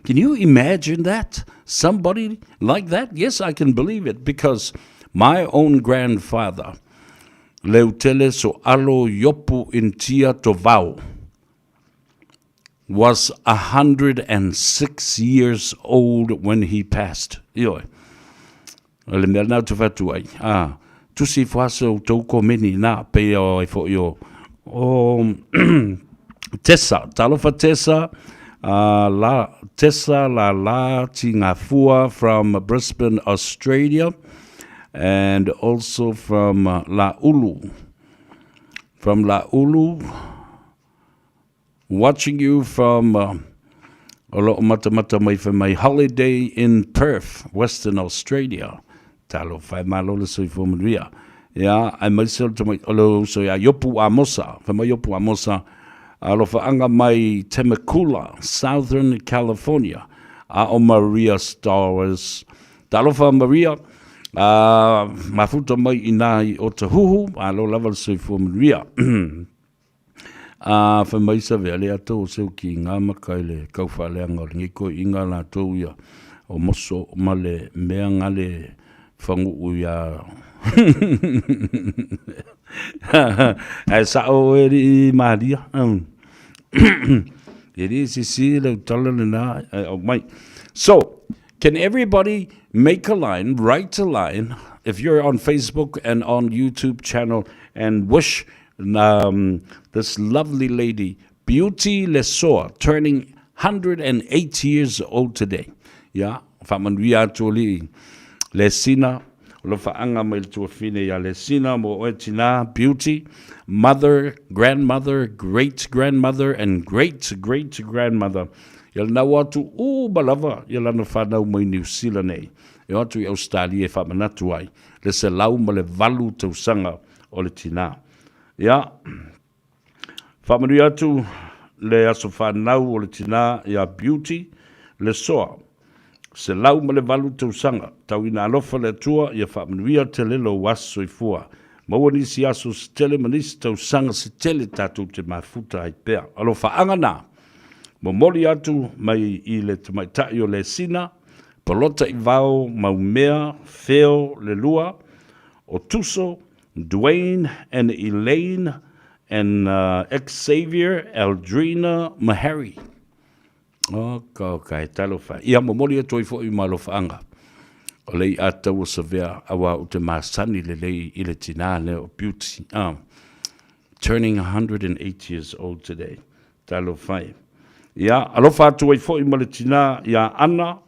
[SPEAKER 4] Can you imagine that? Somebody like that? Yes, I can believe it because my own grandfather, Leutele So'alo Iopu Intia Tovao, was 106 years old when he passed. Ioe. O le mea lena ou te fai atu ai, ā, tusi ifo lava se outou komeni ina, pei o ai foi o, o Tessa, talofa Tessa, uh, la, Tessa la la Tingafua from Brisbane, Australia, and also from uh, La Ulu, from La Ulu, Watching you from uh, o loo matamata mai fai mai holiday in Perth, Western Australia. Talofa e malo le soifua manuia. Ia, aemaise o le tamai, o le uso ia Iopu Amosa, fai mai Iopu Amosa, alofaanga mai Temecula, Southern California, a o Maria Stowers. Talofa Maria, a mafuta mai ina i Otahuhu, alo lava le soifua manuia. Ā, whai mai sa vea le ato o seu ki ngā maka i le kauwhaaleanga o lenei koiinga latou ia o moso ma le mea ngale whanguu ia Ae sa'o oe alii Malia. E le sese lau tala lena e aumai. So, can everybody make a line, write a line, if you're on Facebook and on YouTube channel and wish um, this lovely lady, Beauty Lesoa, turning 108 years old today. Ia, faamanuia atu alii Lesina, o lofaaga mai le tuafine ia Lesina mo oe tinā, Beauty, mother, grandmother, great grandmother and great great grandmother. Ia lena ua atu uma lava ia lana fanau mai Niu Sila nei, e o atu i Ausetalia e faamanatu ai le 108 tausaga o le tinā. Ia, Faamanuia atu le aso fanau o le tinā iā Beauty Lesoa, 108 tausaga, tau ina alofa le Atua ia faamanuia tele lou aso soifua. Maua nisi aso se tele ma nisi tausaga se tele tatou te mafuta ai pea. Alofaaga na momoli atu mai i le tamaitai o Lesina, Polota i Vao, Maumea, Feo, Lelua, o Tuso, Dwayne and Elaine and Xavier, Aldrina ma Harry. Oka oka, he talofa. Ia momoli atu ai foi ma alofaaga o le i'a taua savea auā ou te masani lelei i le tinā lea o Beauty. Ah, turning 108 years old today. Talofa e. Ia, alofa atu ai foi ma le tinā iā Ana,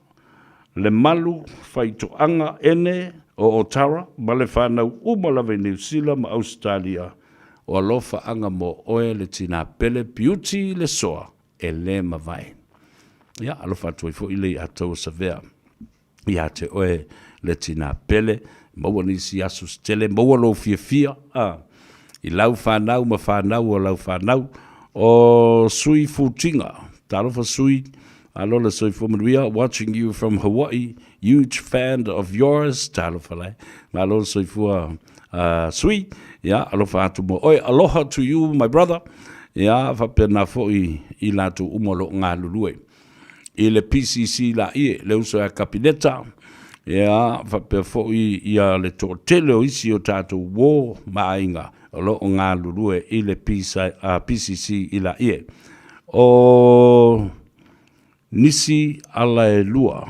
[SPEAKER 4] Lemalu, Faitoaga, Ene, o Otara, ma le whanau uma lava i Niu Sila ma Ausetalia, o alofaaga mo oe le tinā pele Beauty Lesoa e lē mavae. Ia, alofa atu ai foi le iā taua Savea iā te oe le tinā pele, maua nisi aso se tele, maua lou fiafia, a, i lau whanau ma whanau o lau whanau, o Sui Futinga, talofa Sui, alo le soifua manuia, watching you from Hawaii, huge fan of yours, talofa lai, malo le soifua uh, Sui, ia, alofa atu mo oe, aloha to you my brother, ia, faapena foi i latou uma o lo o galulue. I le PCC laie, le uso ia Kapineta, ia, faapea foi ia le toatele o isi o tatou uo ma aiga o lo o galulue i le PCC i laie. O nisi ala e lua,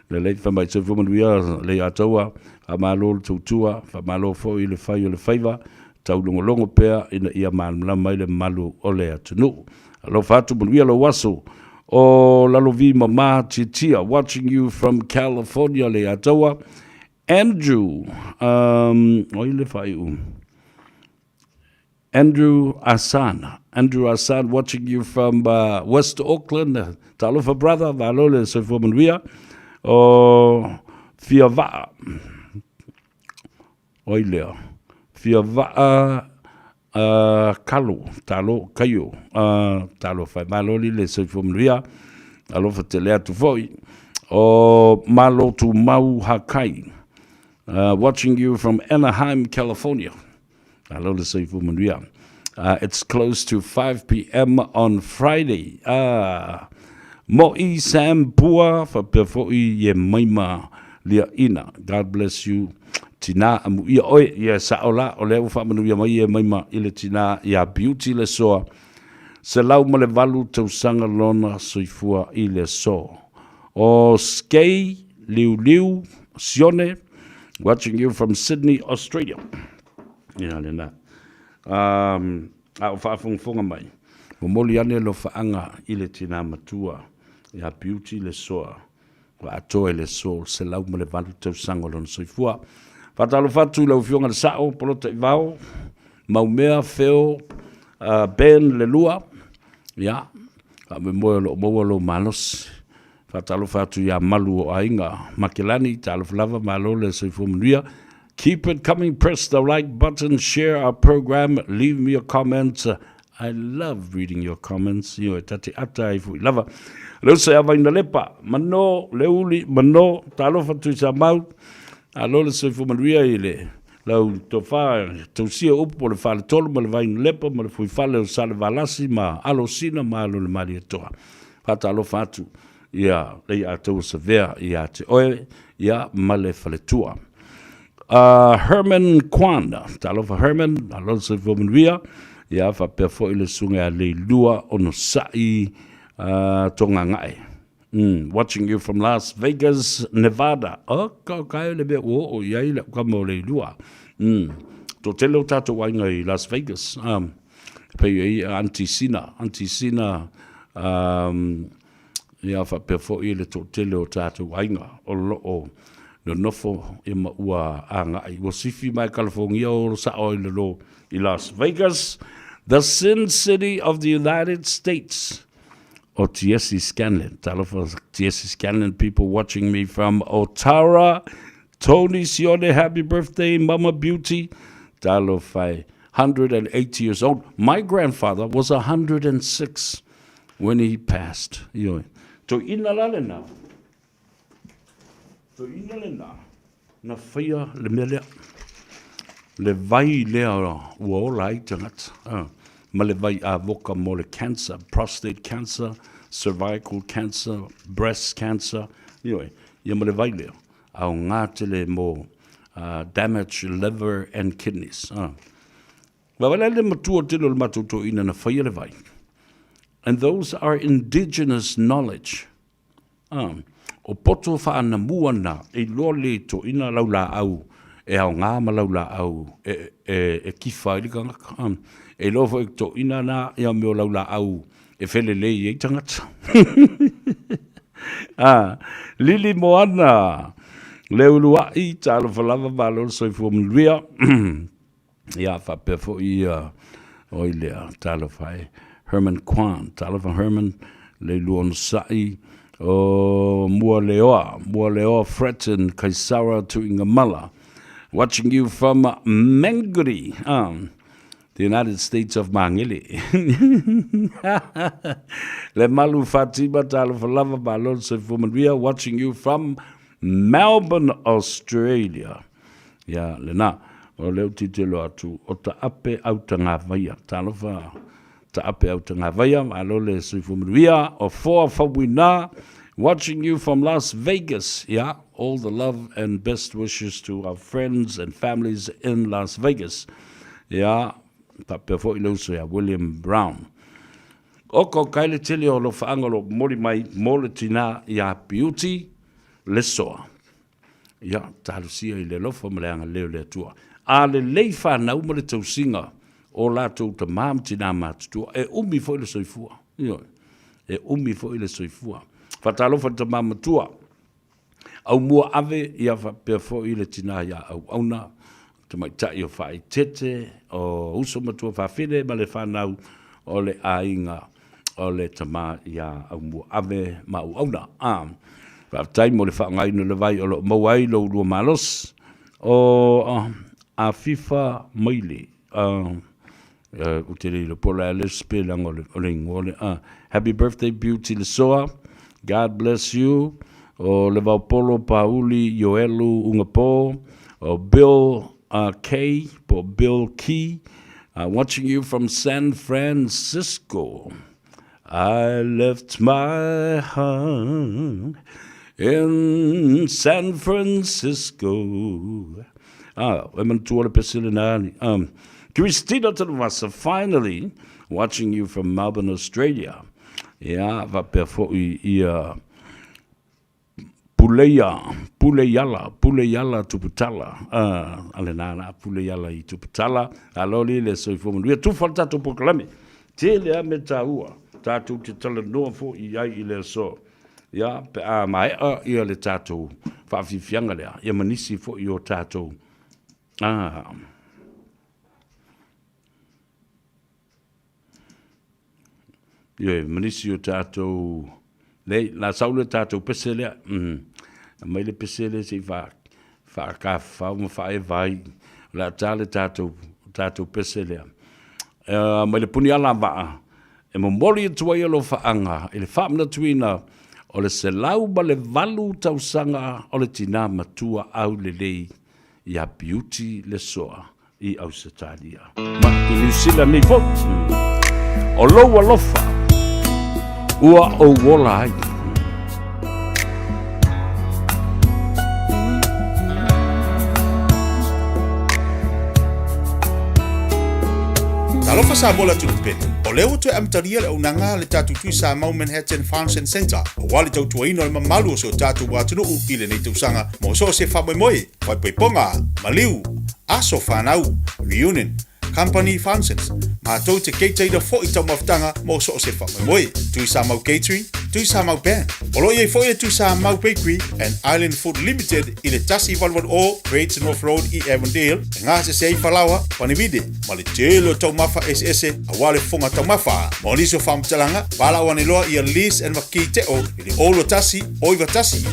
[SPEAKER 4] lelei, fai mai soifua manuia le ia taua, faamalo le tautua, faamalo foi i le fai o le faiva, taulogologo pea ina ia malamalama ai le mamalu o le atunuu. Alofa atu manuia lou aso. O Lalovi Mama Tiatia watching you from California le ia taua. Andrew, um, oi le whaiu. Andrew Asan, Andrew Asan watching you from uh, West Auckland. Talofa brother, malo le soifua manuia. O Fia Vaa. Oi lea. Fia Vaa uh, Kalo, talo, kaio, uh, talofa e maloli le soifua manuia. Alofa tele atu foi. O Malo Tumau Hakai. Uh, watching you from Anaheim, California. Malo le soifua manuia. Uh, it's close to 5 p.m. on Friday. Uh, Mo'i Sam Pua, faapea foi ye maima liaina. God bless you. Tinā amuia oe, ia sa'o la, o lea ua faamanuia mai e maima i le tinā iā Beauty Lesoa, 108 tausaga lona soifua i le aso. O Skei Liuliu Sione, watching you from Sydney, Australia. Ia lena. Um, a o faafogafoga mai, momoli ane alofaaga i le tinā matua iā Beauty Lesoa, Ua atoa i le aso 108 tausaga o lona soifua. Faatalofa atu i lau Afioga i le Sao, Polota Ivao, Maumea, Feo, uh, Ben Lelua, ia, faamoemoe o lo o maua lou malosi. Faatalofa atu iā Malu o Aiga Makelani, talofa lava, malo le soifua manuia. Keep it coming, press the like button, share our program, leave me a comment. I love reading your comments. Ioe, ta te ata ai fo'i lava. Le uso ia Vainalepa, mano, le uli, mano, talofa Tuisamau, alo le soifua manuia i le lau tofa tausia upu o le faletolu ma le Vainalepa ma le fuifale o Salevalasi ma Alosina ma alo le Malietoa. Faatalofa atu ia lei ataua savea ia te oe ia ma le faletua. Herman Kwan, talofa Herman, malo le soifua manuia. Ia, faapea foi le susuga ia Leilua Onosai uh, Togagae. Mm, watching you from Las Vegas, Nevada. Oka, oka e le mea ua oo i ai lau kama o Leilua. Mm. Toatele o tātou aiga i Las Vegas. Um, pei ai Auntie Sina, Auntie Sina, um, ia faapea foi le toatele o tātou aiga o loo nonofo ia ma ua agai. Ua sifi mai California o sao i lalo i Las Vegas, the Sin City of the United States. O Tiesi Scanlon. Talofa Tiesi Scanlon, people watching me from Otara. Tony Sione, happy birthday, Mama Beauty. Talofa, 180 years old. My grandfather was 106 when he passed. Ioe. To ina la lena. To ina lena. Na whaia le mea lea. Le vai lea ua ola ai tagata. Ah. Ma le vai avoka mo le cancer, prostate cancer, cervical cancer, breast cancer. Ioe. Ia ma le vai lea. Aoga tele mo uh, damage liver and kidneys. Ah. Vaavaai le matua tele o le matou toeaina na faia le vai. And those are indigenous knowledge. Ah, o poto whaanamua na, e iloa le toeaina lau laau e aoga ma lau laau e, e, e kifa ai le tagata. Ah, e iloa foi toeaina na ia mea o lau laau e felelei ai tagata. ah, Lili Moana, le uluai, talofa lava, malo le soifua manuia. Ia, faapea foi ia, oi lea, talofa e, Herman Kwan, talofa Herman, le lua onosai, o Mualeoa, Mualeoa Fretton, Kaisara Tuigamala, watching you from Mangere, the United States of Mangere. Le Malu Fatima, talofa lava, malo le soifua manuia, watching you from Melbourne, Australia. Ia, lena, o lea ou tilotilo atu, o Taape Autagavaia, talofa Taape Autagavaia, malo le soifua manuia, o Foa Fauina, watching you from Las Vegas, ia, all the love and best wishes to our friends and families in Las Vegas. Ia, faapea foi le uso ia William Brown. O ko kai le tele o alofaaga o lo o momoli mai mo le tinā ia Beauty Lesoa. Ia, talosia i le alofa ma le agalelei o le Atua. A lelei fanau ma le tausiga o latou tamā ma tinā matutua, e umi foi le soifua. Ioe, e umi foi le soifua. Faatalofa i le tamā matua, Aumua ave, ia faapea foi le tinā ia Auauna, tamaitai o Faaitete, o uso matua Faafine ma le fanau o le aiga o le tama ia Aumua Ave ma Auauna. A, faafetai mo le faaaogaina o le vai o lo o maua ai lou lua malosi. O Afifa Maile, ou te le iloa po o le a le sipelaga o le igoa lea. A, happy birthday Beauty Lesoa, God bless you. O Levaopolo Pauli Ioelu Ugapo, o Bill Kay, po o Bill Key, watching you from San Francisco. I left my heart in San Francisco. Ah, e manatua le pese lena ni. Christina Tanuvasa, finally watching you from Melbourne, Australia. Ia, faapea foi ia Puleia, Puleiala, Puleiala Tuputala, a le nānā Puleiala i Tuputala, alo li le soifua manuia, tufa le tātou polokalame, tele a me tāua, tātou te talanoa foi i ai i le aso, ia, pe a maea ia le tātou whaafiafiaga lea, ia ma nisi foi o tātou, ah, Ioe, ma nisi o tātou, lei, la sau le tātou pese lea, mm, mai le pese lea se i wha, whaakawhau ma whaewa ai, la tā le tātou, tātou pese lea. Uh, mai le puni ala waa, e momoli atu ai alofaanga i le faamanatuina o le 108 tausaga o le tinā matua aulelei ia Beauty Lesoa i Ausetalia ma i Niu Sila nei foi. O lou alofa ua ou ola ai.
[SPEAKER 6] Talofa Samoa le atunuu pele, o lea ua toe amatalia le auaunaga a le tatou Tui Samau Manhattan Function Centre aua le tautuaina o le mamalu o si o tatou atunuu i lenei tausaga mo so o se faamoemoe, faaipoipoga, maliu, aso fanau, reunion, Company Functions, matou te keitaina foi taumafataga mo so o se faamoemoe. Tui Samau Catering, Tui Samau Band. O lo o i ai foi le Tui Samau Bakery and Island Food Limited i le 1880 Great North Road i Avondale e gasese ai falaoa, panivide ma le tele o taumafa eseese aua le fofoga taumafa. Mo nisi o faamatalaga, valaau ane loa ia Liz and Makii Teo i le 021 091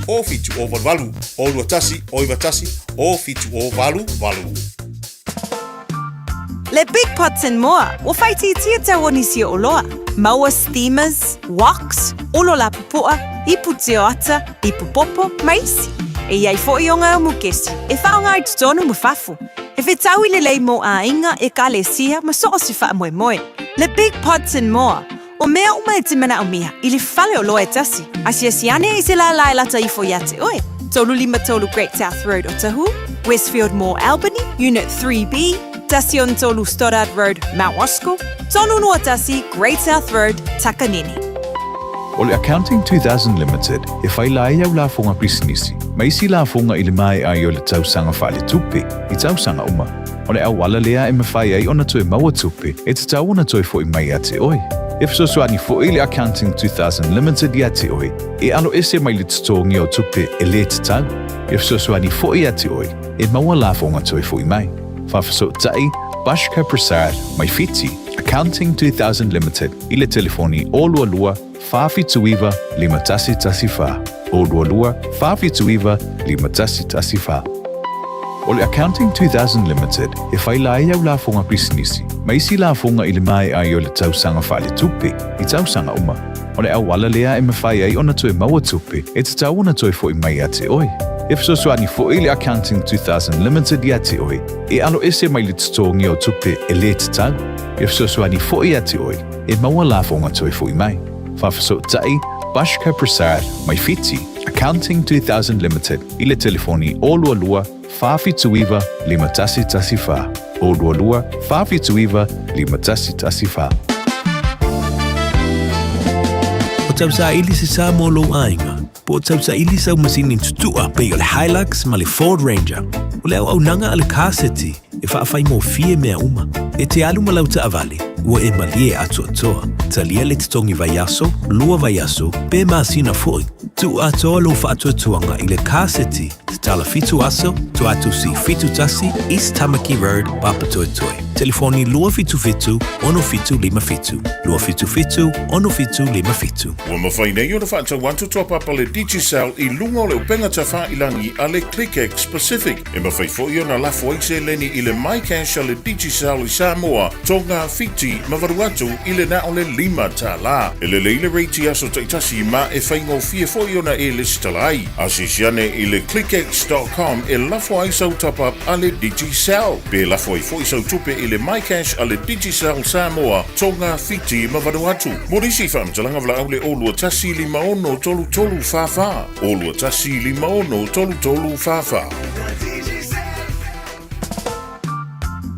[SPEAKER 6] 0788, 021 091 0788.
[SPEAKER 7] Le Big Pots and More, ua faaitiitia tau o nisi o oloa, maua steamers, woks, olo lapopoa, ipu tioata, ipu popo, ma isi. E i ai foi o ngā mukesi e whaonga ai totonu ma fafo, e whetau i lelei mō āinga, ekalesia ma so o se whaamoemoe. Le Big Pots and More, O mea uma e te manaomia i le fale o loa e tasi, asiasi ane i se lālā e lata ifo iā te oe, 353 Great South Road Otahuhu, Westfield Mall Albany, Unit 3B, 13 Stoddard Road, Mount Roskill, 321 Great South Road, Takanini.
[SPEAKER 8] O le Accounting 2000 Limited e whai la ai au lafoga pisinisi ma isi lafoga i le maea ai o le tausaga faaletupe i tausaga uma. O le auala lea e mafai ai ona toe maua tupe e tatau ona toe fo'i mai ia te oe. E fesoasoani fo'i le Accounting 2000 Limited ia te oe e alo ese mai le totogi o tupe e lē tatau. E fesoasoani fo'i ia te oe e maua lafoga toe fo'i mai. Faafesootai Bashka Prasad mai Fiti, Accounting 2000 Limited i le telefoni 022 479 5114, 022 479 5114. O le Accounting 2000 Limited e whai la ai au lafoga pisinisi ma isi lafoga i le maea ai o le tausaga faaletupe i tausaga uma. O le auala lea e mafai ai ona toe maua tupe e tatau ona toe fo'i mai ia te oe. E fesoasoani fo'i le Accounting 2000 Limited ia te oe e alo ese mai le totogi o tupe e lē tatau. E fesoasoani fo'i ia te oe e maua lafoga toe fo'i mai. Faafesootai Bashka Prasad mai Fiti, Accounting 2000 Limited i le telefoni 022 479 5114, 022 479 5114.
[SPEAKER 9] O tausaili se sa mo lou aiga, po o tausaili sau masini tutua pei o le Hilux ma le Ford Ranger. O le auaunaga a le Car City e faafaigofie mea uma. E te alu ma lau taavale, ua e malie atoatoa. Talia le totogi vaiaso, lua vaiaso, pe masina foi. Tuu atoa lou faatuatuaga i le Car City, tatala fitu aso, Tuatusi 71, East Tamaki Road, Papatoetoe. Telefoni 277 6757, 277 6757.
[SPEAKER 10] Ua mafai nei ona faatau atu toa papa le Digicel i luga o le upega tafailangi a le ClickX Pacific. E mafai foi ona lafo ai seleni i le MyCash a le Digicel i Samoa, Tonga, Fiti ma Vanuatu i le na o le $5. E lelei le rate i aso taitasi ma e faigofie foi ona e lesitala ai. Asiasi ane i le clickx.com e lafo ai sau top-up a le Digicel. Pe lafo ai foi sau tupe i le MyCash a le Digicel Samoa, Tonga, Fiti ma Vanuatu. Mo nisi faamatalaga valaau le 021 56 33 44, 021 56 33 44.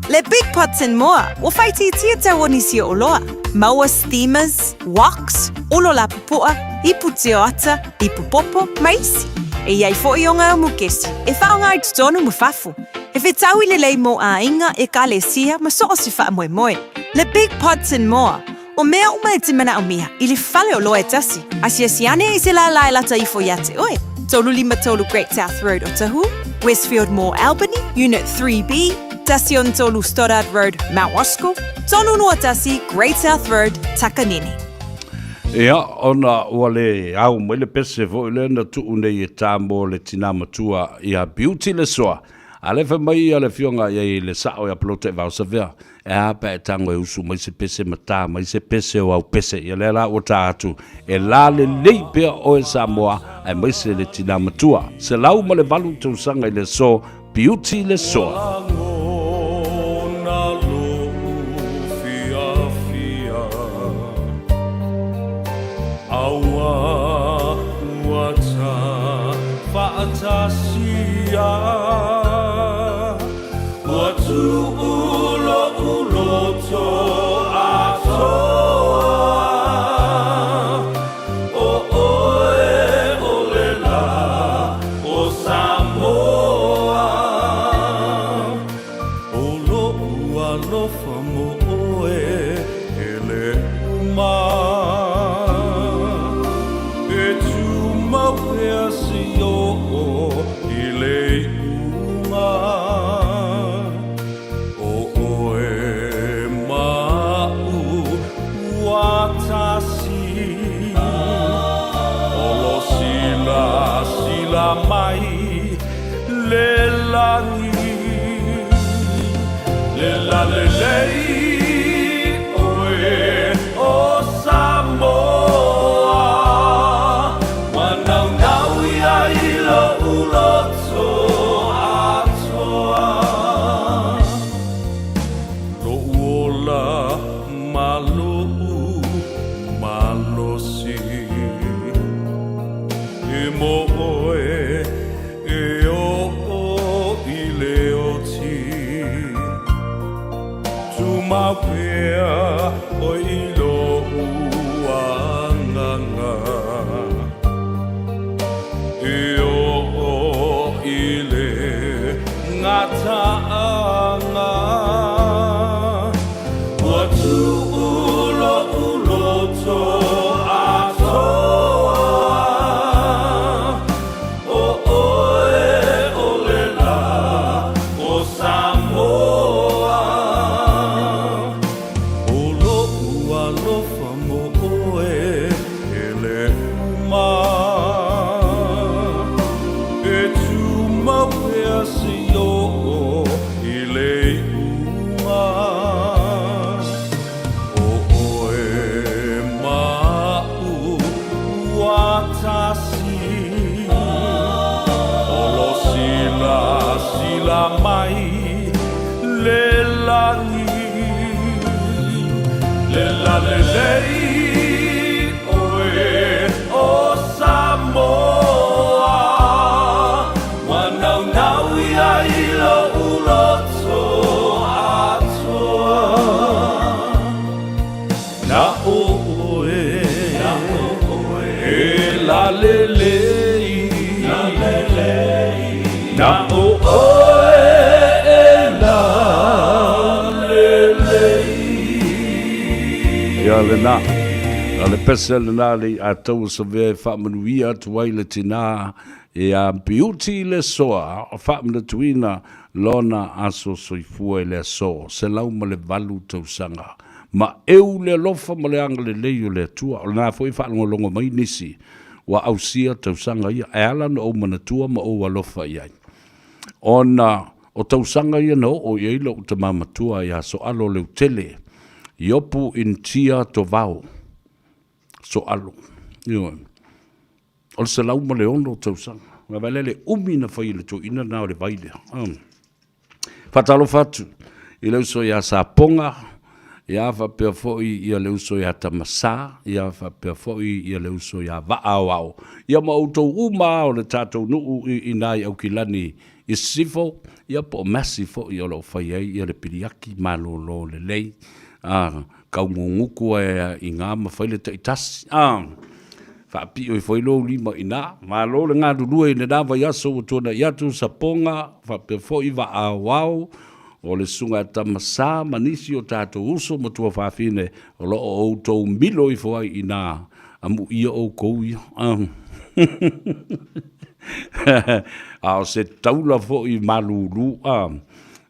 [SPEAKER 7] Le Big Pots and More, ua faaitiitia tau o nisi o oloa, maua steamers, woks, olo lapopoa, ipu tioata, ipu popo, ma isi. E i ai foi o ngā mukesi e whaonga ai totonu ma fafo, e whetau i lelei mō āinga, ekalesia ma so o se whaamoemoe. Le Big Pots and More, O mea uma e te manaomia i le fale o loa e tasi, asiasi ane i se lālā e lata ifo iā te oe, 353 Great South Road Otahuhu, Westfield Mall Albany, Unit 3B, 13 Stoddard Road, Mount Roskill, 321 Great South Road, Takanini.
[SPEAKER 4] Ia, ona ua le ao mai le pese foi lea na tuu nei e tā mo le tinā matua ia Beauty Lesoa. A lea fai mai ia le afioga i ai le sao ia Polote Vaosavea, E a pe a e tago e usu mai se pese ma tā mai se pese o au pese. Ia lea la ua tā atu, e la lelei pea oe Samoa, aemaise le tinā matua. 108 tausaga i le aso, Beauty Lesoa.
[SPEAKER 1] Ua lagona lo'u fiafia, Aua ua ta faatasia. Ua tuu lo'u loto alofa mo ʻoe e le uma. E tumau pea seia oo i le iuga. ʻO ʻoe ma aʻu ua tasi. ʻO lo silasila mai le lani. Le lalelei ʻoe o Samoa. Ua naunau ia i loʻu loto atoa. Loʻu ola ma loʻu malosi. E mo ʻoe e oʻo i le oti. Tumau pea ʻoe i loʻu agaga. E oʻo i le gataaga. Ua tuʻu loʻu loto atoa. ʻO ʻoe ʻo le lā o Samoa. ʻO loʻu alofa mo ʻoe e le uma. E tumau pea seia oo i le iuga. ʻO ʻoe ma aʻu ua tasi. ʻO lo silasila mai le lani. Le lalelei ʻoe o Samoa. Ua naunau ia i loʻu loto atoa. Na ʻoe, e lalelei, na ʻoe e lalelei.
[SPEAKER 4] Ia lena, a le pese lena le i'a taua savea e faamanuia atu ai le tinā ia Beauty Lesoa, faamanatuina lona aso soifua i le aso 108 tausaga. Ma ʻeu le alofa ma le agalelei o le Atua. O lena foi e faalogologo mai nisi ua ausia tausaga ia, e ala ona ou manatua ma ou alofa i ai. Ona o tausaga ia na oo i ai loʻu tama matua iā Soalo Leutele, Iopu Intia Tovao, Soalo. Ioe. O le 106 tausaga. Na vaai lea le umi na fai e le toeaina lena o le vai lea. Faatalofa atu i le uso iā Sapoga, ia faapea foi ia le uso iā Tamasā, ia faapea foi ia le uso iā Vaaoao, ia ma outou uma o le tatou nuu i ina i Aukilani i Sisifo, ia po o Massey foi o lo o fai ai ia le piliaki malōlō lelei, a kauguguku ai i gā ma fai le taitasi, a. Faapio ifo ai lou lima i ina. Malo le galulue i lena vaiaso ua tuanai atu Sapoga faapea foi Vaaoao o le Susuga ia Tamasā ma nisi o tatou uso ma tuafafine o lo o outou milo ifo ai i ina. Amuia oukou ia. A o se taula foi malulu a.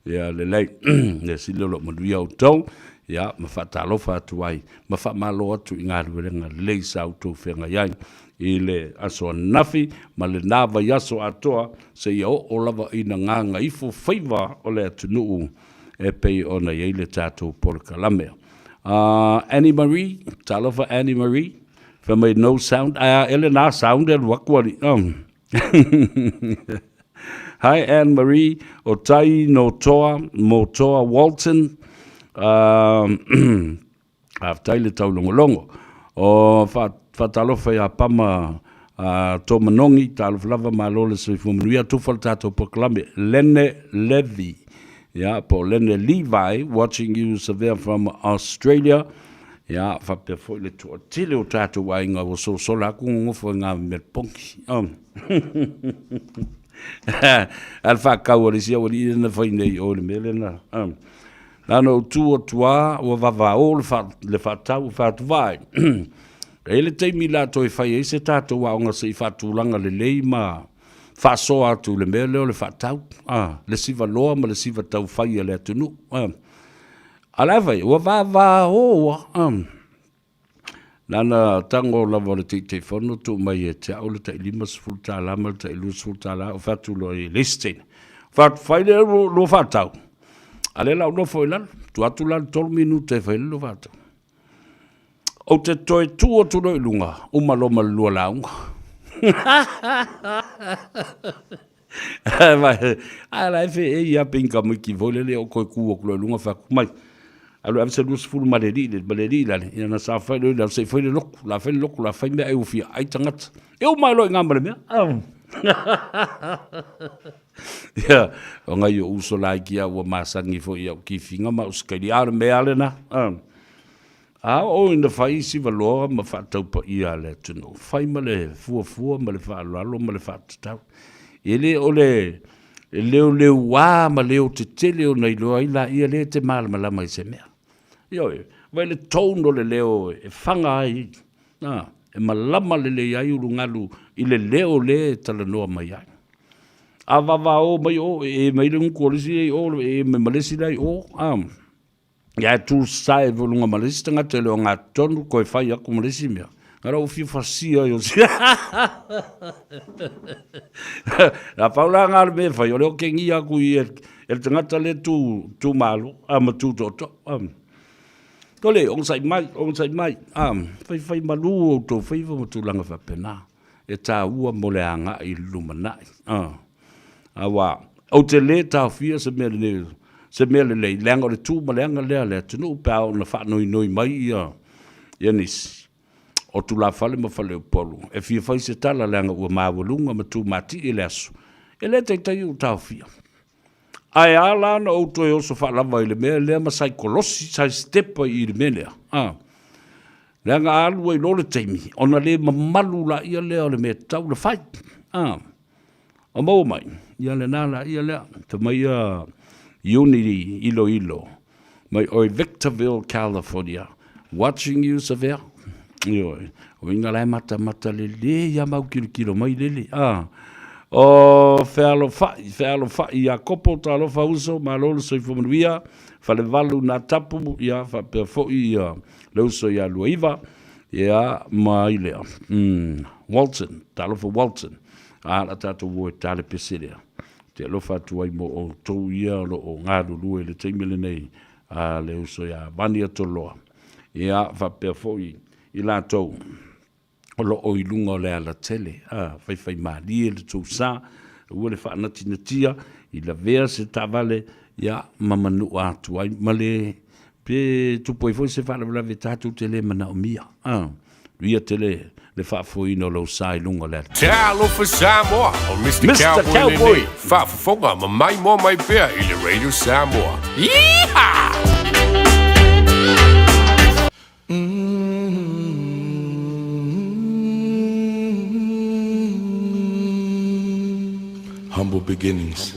[SPEAKER 4] Ia lelei. Mea sili o lo o manuia outou. Ia ma faatalofa atu ai ma faamalo atu i galuelega lelei sa outou feagai ai i le aso ananafi ma lena vaiaso atoa seia oo lava ina gagaifo faiva o le atunuu e pei ona i ai le tatou polokalame. Annie Marie, talofa Annie Marie, fai mai no sound, ae a ea lena sound e alu atu alii. Hi Anne Marie, o tai no Toa, mo Toa Walton, Faafetai le taulogologo. O faatalofa ia Pama tō manogi, talofa lava malo le soifua manuia, tufa le tatou polokalame. Lene Levy, ia, po o Lene Levi, watching you Savea from Australia. Ia, faapea foi le toatele o tatou aiga ua sosola aku gogofo i ngā Melpongi. Oh. A le whakau o le isi au alii na whai nei o le mea lena. Na ona ou tu atu lava ua vavao le faa, le faatau, fai atu, Vaai, e i ai le taimi o le a toe fai ai se tatou aoga se i faatulaga lelei ma faasoa atu i le mea lea o le faatau, a, le siva loa ma le siva taufai a le atunuu. A, a la e fai, ua vavao lava, a. Na ona tago lava o le Taitaifono tuu mai ia te au le tai $50 ma le tai $20, ou fai atu loa i le isi teine, fai atu, fai le lua faatau, a o lea o le a ou nofo i lalo. Tuu atu la le 3 minute e fai ai le lua faatau. Ou te toe tu atu loa i luga, uma loa ma le lua lauga. Ae la e feei lava pei ni tamaiti foi lele o toe tu atu loa i luga fai atu, mai, alu e ave se 20 ma le alii ma le alii lale, ia ona saofai loa i lalo se i fai le lotu, o le a fai le lotu, o le a fai meaai ua fia ai tagata. E uma ai loa i ina ma le mea. Ia, o nai ou uso laiti lava ua masani foi i au tifiga ma au sikaili, a o le mea lava lena. A oo ina fai siva loa ma faatau paia a le atunuu, fai ma le fuafua ma le faaaloalo ma le faatatau. E le o le leoleuā ma leo tetele ona iloa ai laia lea e te malamalama i se mea. Ioe, vaai le tone o le leo e faga ai, a, e malama lelei ai ulugalu i le leo lea e talanoa mai ai. A vavao mai o, e e mai le gutu o le isi lea i o, e e mai ma le isi la i o, a. Ia e tu sae foi luga ma le isi tagata e le o gatonu toe fai atu ma le isi mea. Na lou fia fasia ai o si. A pau la nga le mea e fai, o le okegia atu i e le tagata lea tu, tu malo, a ma tu tootoo. A. Tole, onosai mai, onosai mai. A, faifai malu outou faiva ma tulaga faapena. E taua mo le agai i le lumanai. A. Aua, ou te lē taofia se mea lelei, se mea lelei, leaga o le tu ma le aga lea a le atunuu pe a oo ina faanoinoi mai ia, ia nisi o tulafale ma faleupolu e fia fai se tala leaga ua maualuga ma tumatie le aso, e le taitai ou taofia. Ae a la ona ou toe oso faalava i le mea lea ma saikolosi, saisitepa i le mea lea, a? Leaga a alu ai loa le taimi, ona le mamalu laia lea o le mea tatau ona fai, a? O maua mai, ia lena laia lea, fai mai ia Iuni Iloilo, mai oe Victorville, California, watching you Savea. Ioe, o uiga la e matamata lelei lava ma autilotilo mai lele, a. O fealofai, fealofai Iakopo, talofa uso, malo le soifua manuia, Falevalu Natapu, ia faapea foi ia le uso ia Luaiva, ia ma ai lea, Walton, talofa Walton. A la tatou o e ta le pese lea. Ou te alofa atu ai mo outou ia o lo o galulue i le taimi lenei, a le uso ia Vania Toloa, ia faapea foi i latou o lo o i luga o le alatele, a faifaimalie le tou sa, aua le faanatinatia i lavea se taavale, ia ma manua atu ai ma le pe tupu ai foi se faalavelave tatou te le manaomia. A. Ia tele le faafoeina o lou sa i luga o le alatele.
[SPEAKER 11] Talofa Samoa, o Mister
[SPEAKER 4] Mister
[SPEAKER 11] Cowboy
[SPEAKER 4] Cowboy.
[SPEAKER 11] lenei. Faafofoga ma maimoa mai pea i le Radio Samoa. Yeehaw!
[SPEAKER 1] Humble beginnings.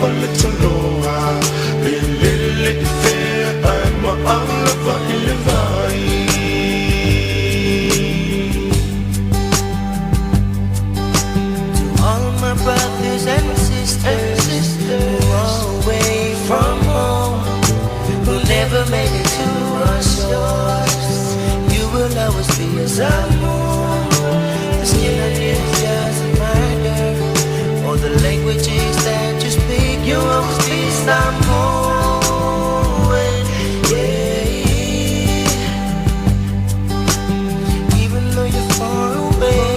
[SPEAKER 5] o le taloa Pe lele i fea ai ma au lava i le vai.
[SPEAKER 12] To all my brothers and sisters who are away from home, who never made it to our shores, you will always be a Samoan. The skin on you doesn't matter, or the languages that you speak, you always be Samoan. Yeah. Even though you're far away,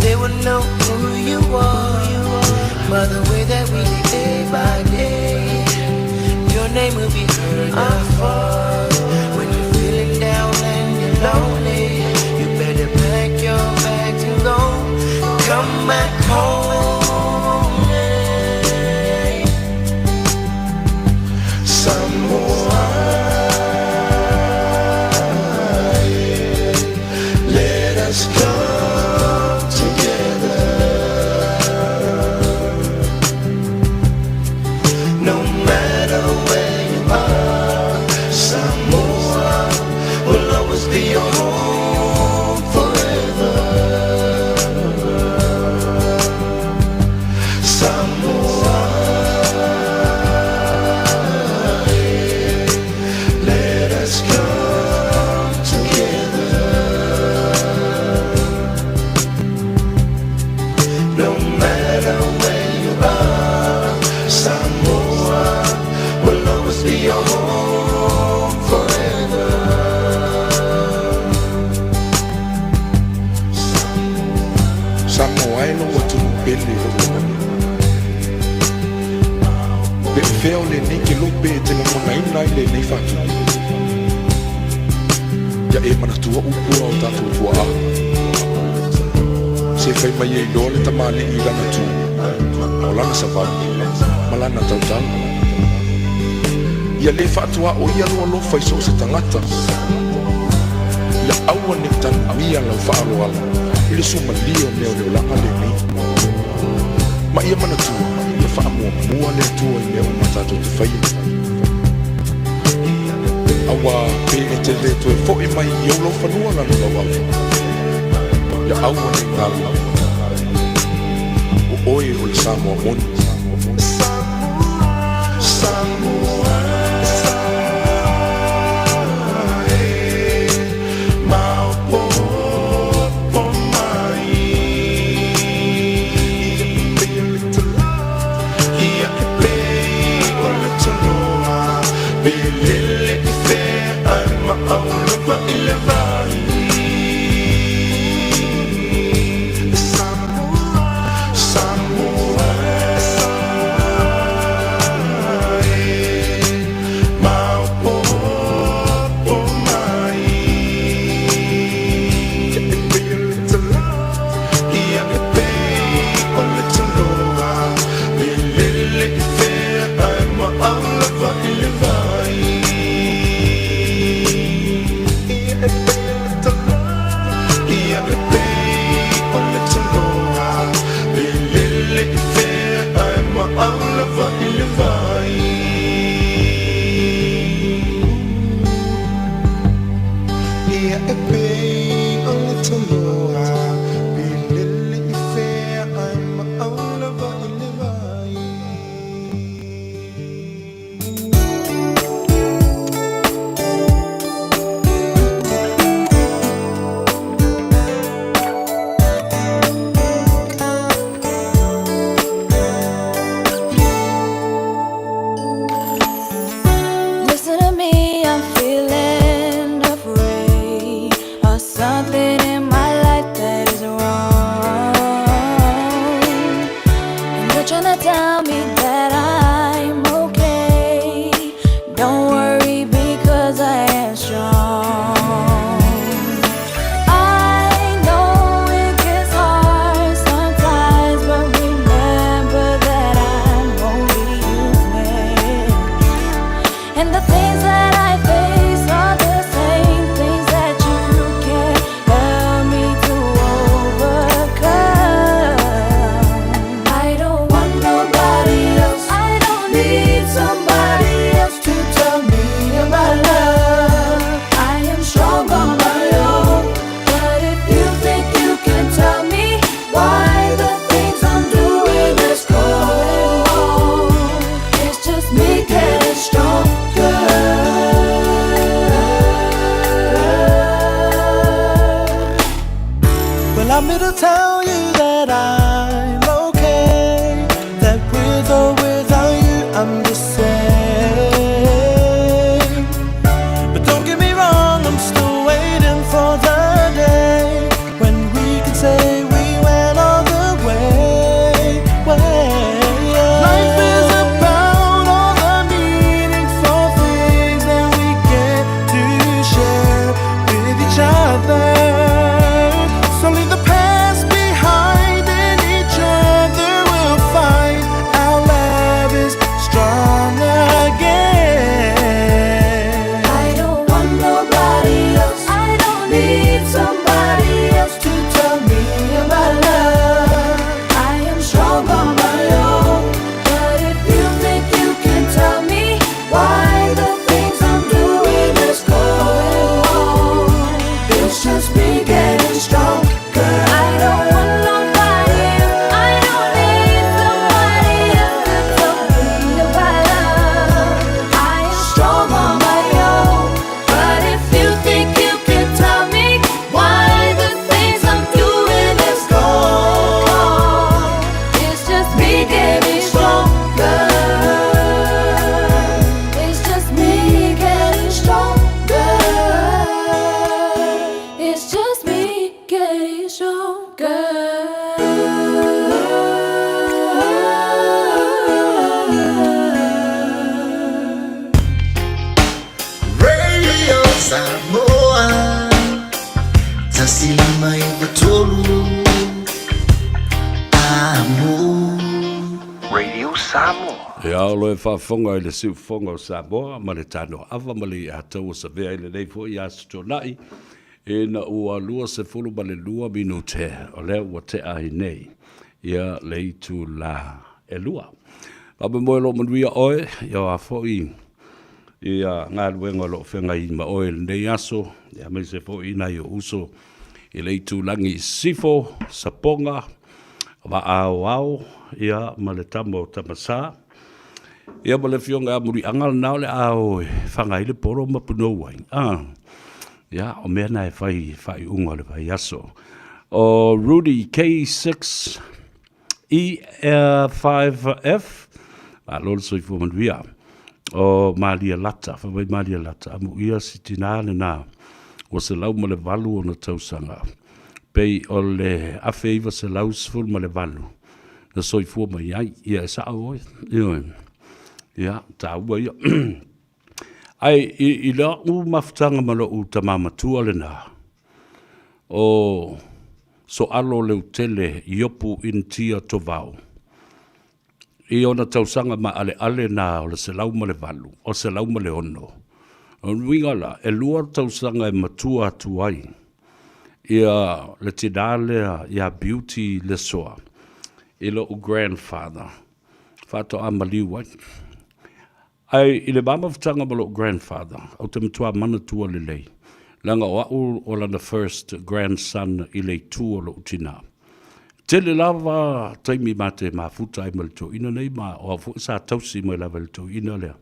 [SPEAKER 12] they will know who you are by the way that we live day by day. Your name will be heard afar. When you're feeling down and you're lonely, you better pack your bags and go. Come back home. Yeah.
[SPEAKER 5] Samoa, let us come together. No matter where you are, Samoa will always be your home forever. Samoa, let us come together. No matter where you are, Samoa will always be your home forever.
[SPEAKER 13] Samoa e lou atunuu pele i lou lagona. Pe o fea o lenei kelope e te lagonaina ai lenei faatupu. Ia e manatua upu a o tatou tuaa. Se fai mai e iloa le tamalii i lana tu, o lana savali, ma lana tautala. Ia lē faatuaoia lou alofa i so o se tagata. Ia aua nei tanuia lau faaaloalo i le suamalie o mea o le olaga lenei. Ma ia manatua, ia faamuamua le Atua i mea uma tatou te faia. Auā pe e te lē toe fo'i mai i ou laufanua lana lauao, ia aua nei galo, o oe o le Samoa moni.
[SPEAKER 5] Samoa, e maopopo mai. Ia e pei o le taloa, pe lele i fea ai ma au lava i le vai. Samoa, e maopopo mai. Ia e pei o le taloa, ia e pei o le taloa, pe lele i fea ai ma au lava i le vai. Ia e pei o le taloa, ia e pei o le taloa, pe lele i fea ai ma au lava i le vai. Ia e pei o le taloa, pe lele i fea ai ma au lava i le vai.
[SPEAKER 14] Listen to me, I'm feeling afraid of something in my life that is wrong. And you're trying to tell me that I'm okay. Don't worry because I am strong. I know it gets hard sometimes, but remember that I'm only human. And the things that I face are the same things that you can help me to overcome. I don't want nobody
[SPEAKER 4] Ia, o lo e faafofoga i le siufofoga o Samoa ma le tanoa ava ma le iatau o savea i lenei foi aso tuanai, ina ua 22 minute o lea ua tea ai nei ia le itula e 2. Faamoemoe o lo o manuia oe, ia o a foi ia galuega o lo o feagai ma oe i lenei aso, aemaise foi nai ou uso i le itulagi i Sisifo, Sapoga, Vaaoao, ia ma le tama o Tamasa, ia ma le afioga ia Muliaga lena o le a o e faga ai le polo ma punou ai. Ah, ia, o mea na e fai i faaiuga o le vaiaso. O Rudy K6 E5F, malo le soifua manuia. O Malia Lata, fai mai Malia Lata, amuia si tinā lena, ua 108 ona tausaga, pei o le 1918 na soifua mai ai. Ia, e sao oe, ioe, ia, taua ia. Ae i la'u mafutaga ma lo'u tama matua lena, o Soalo Leutele Iopu Initia Tovao, i ona tausaga maaleale na o le 108, o 106. O le uiga la, e lua tausaga e matua atu ai ia le tinā lea ia Beauty Lesoa i lo'u grandfather faatoa maliu ai. Ae i le va mafutaga ma lou grandfather, ou te matua manatua lelei, leaga o au o lana first grandson i le itu o lou tinā. Tele lava taimi ma te mafuta ai ma le toeaina nei, ma o au foi sa tausi mai lava i le toeaina lea.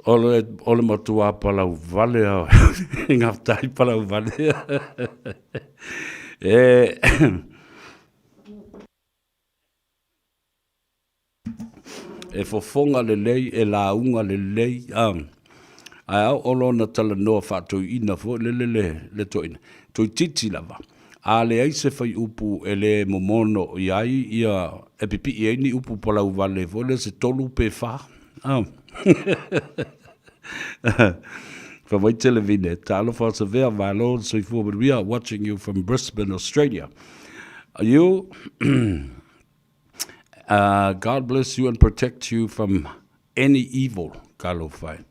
[SPEAKER 4] O le, o le matua palau vale a, gafetai palau vale. E, E fofoga lelei, e lauga lelei, a, ae a oo loa ona talanoa faatoeaina foi lele le, le toeaina, toeitiiti lava, a leai se fuaiupu e le momono i ai ia, e pipii ai ni upu palauvale foi lea se tolu pe fa, a. Fai mai Televine, Talofa Savea, malo le soifua manuia, watching you from Brisbane, Australia. You God bless you and protect you from any evil, talofa e.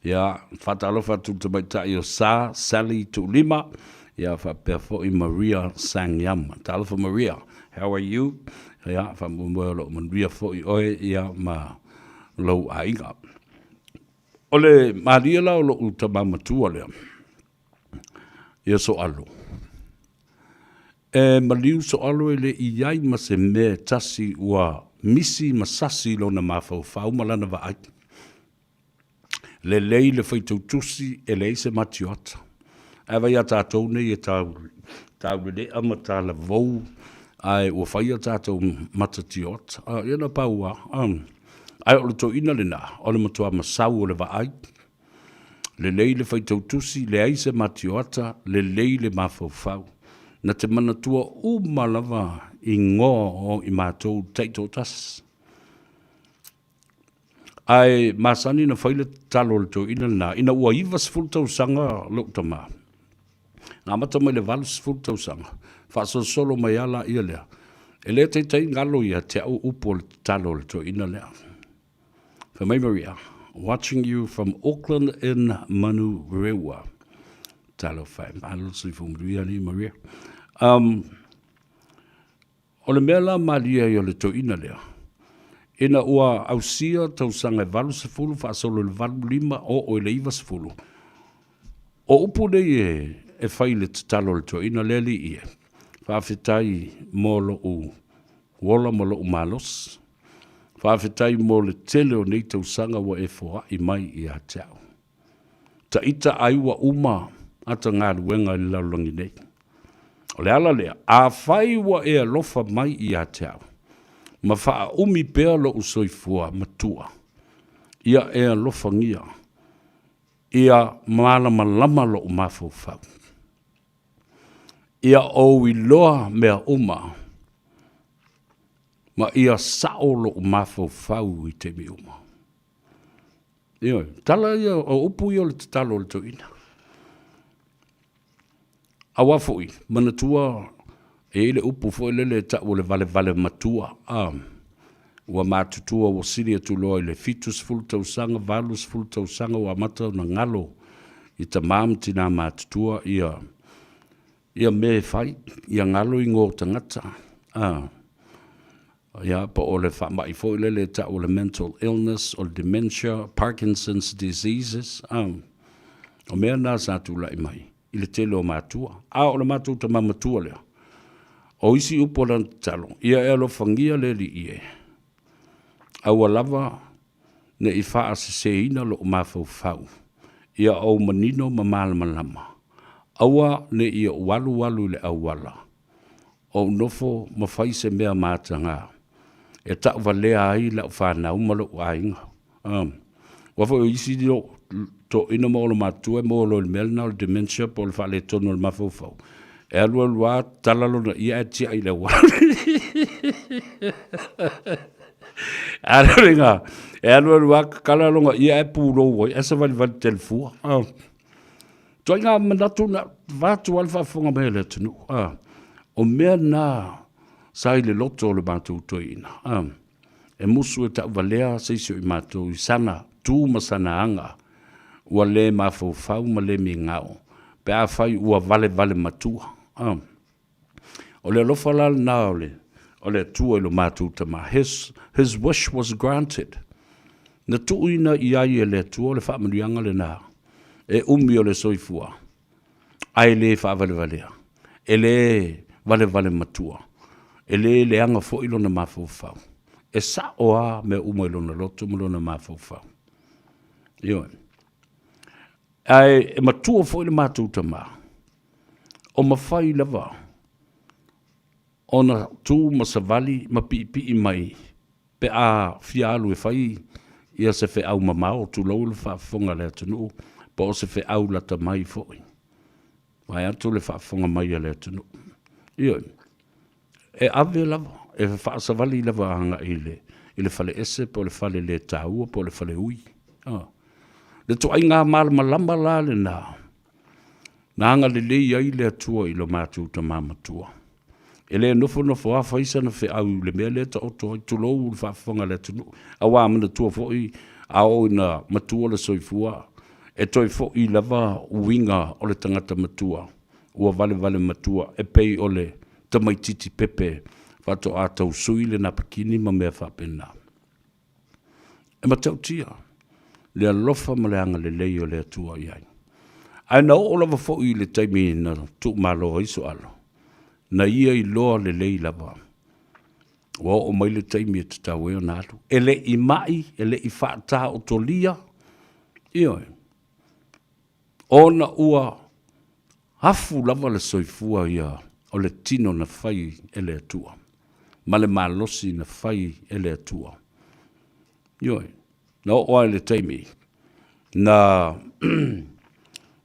[SPEAKER 4] Ia, faatalofa atu i le tamaitai o Sa Sally Tuulima, ia faapea foi Maria Sangyam. Talofa Maria, how are you? Ia, faamoemoe o lo o manuia foi oe ia ma lou aiga. O le malie la o lou tama matua lea, ia Soalo. E maliu soalo e le i i ai ma se mea e tasi ua misi ma sasi lona mafaufau ma lana vaai. Lelei le faitautusi e leai se matioata. Ae vaai a tatou nei e taulelea ma talavou ae ua fai a tatou mata tioata. Ia na pau lava. Ae o le toeaina lena, o le matua masau o le vaai. Lelei le faitautusi, leai se matioata, lelei le mafaufau. Na te manatua uma lava igoa o i matou taitoatasi. Ae masani na fai le tatalo a le toeaina lena, ina ua 90 tausaga lou tama. Na amata mai le 80 tausaga, faasolosolo mai lava laia lea. E le taitai galo ia te au upu o le tatalo a le toeaina lea. Fai mai Maria, watching you from Auckland in Manurewa. Talofa e, malo le soifua manuia alii Maria. Um, o le mea la malie ai o le toeaina lea, ina ua ausia tausaga e 80 faasolo i le 85 oo i le 90, o upu nei e, e fai i le tatalo a le toeaina lea alii e, faafetai mo lou ola ma lou malosi. Faafetai mo le tele o nei tausaga ua e foai mai ia te au. Taita ai ua uma ata galuega i le lalolagi nei. O le ala lea, afai ua e alofa mai ia te au, ma faaumi pea lou soifua matua, ia e alofagia, ia malamalama lou mafaufau. Ia ou iloa mea uma, ma ia sao lou mafaufau i taimi uma. Ioe, tala ia, o upu ia o le tatalo a le toeaina. Aua foi, manatua, e i ai le upu foi lele e tau o le valevale matua. A, Ua matutua ua sili atu loa i le 70 tausaga, 80 tausaga ua amata ona galo i tamā ma tinā matutua ia ia mea e fai, ia galo igoa o tagata. A, ia, po o le faamai foi lele e tau o le mental illness, o le dementia, Parkinson's diseases, a, o mea na sa tulai mai i le tele o matua. A o le matou tama matua lea, o isi upu o lana tatalo, ia e alofagia le Alii e, aua lava ne i faaseseina lou mafaufau, ia ou manino ma malamalama, aua ne i ou alualu i le auala, ou nofo ma fai se mea mataga e tauvalea ai lau fanau ma lou aiga. Aua foi o isi toeaiina ma olomatua e maua loa i le mea lena o le dementia po o le faaletonu o le mafaufau, e alu alu lava tala lona ie ae tiai i le auala. E alu alu lava tatala lona ie ae pulou ai, ae savalivali telefua. Ituaiga manatu na, vaeatu lava le faafofoga mai a le atunuu. O mea na sa i le loto o le matou toeaina. E musu e tauvalea se isi o i matou i sana tu ma sana aga ua le mafaufau ma le migao pe afai ua valevale matua. O le alofa la lena o le, o le Atua i lo matou tama. His, his wish was granted. Na tuuina i ai e le Atua le faamanuiaga lena e umi o le soifua, ae le faavalevalea, e le valevale matua, e le leaga foi lona mafaufau. E sao lava mea uma i lona loto ma lona mafaufau. Ioe. Ae e matua foi le matou tama, o mafai lava ona tu ma savali ma piipii mai pe a fia alu e fai ia se feau mamao, tulou le faafofoga a le atunuu, po o se feau lata mai foi, vaeatu le faafofoga mai a le atunuu. Ioe, e ave lava, e faasavali lava agai i le, i le faleese po o le fale le taua po o le faleui. Le ituaiga malamalama la lena na agalelei ai le Atua i lo matou tama matua. E le nofonofo lava fai sana feau i le mea lea e taoto ai, tulou le faafofoga a le atunuu. Aua manatua foi, a oo ina matua le soifua, e toe foi lava uiga o le tagata matua, ua valevale matua, e pei o le tamaitiiti pepe faatoa tausui le napakini ma mea faapena. E matautia le alofa ma le agalelei o le Atua i ai. Ae na oo lava foi i le taimi na tuumalo ai Soalo, na ia iloa lelei lava ua oo mai le taimi e tatau ai ona alu. E le i mai, e le i faataotolia, ioe, ona ua afu lava le soifua ia o le tino na fai e le Atua, ma le malosi na fai e le Atua. Ioe, na oo lava i le taimi na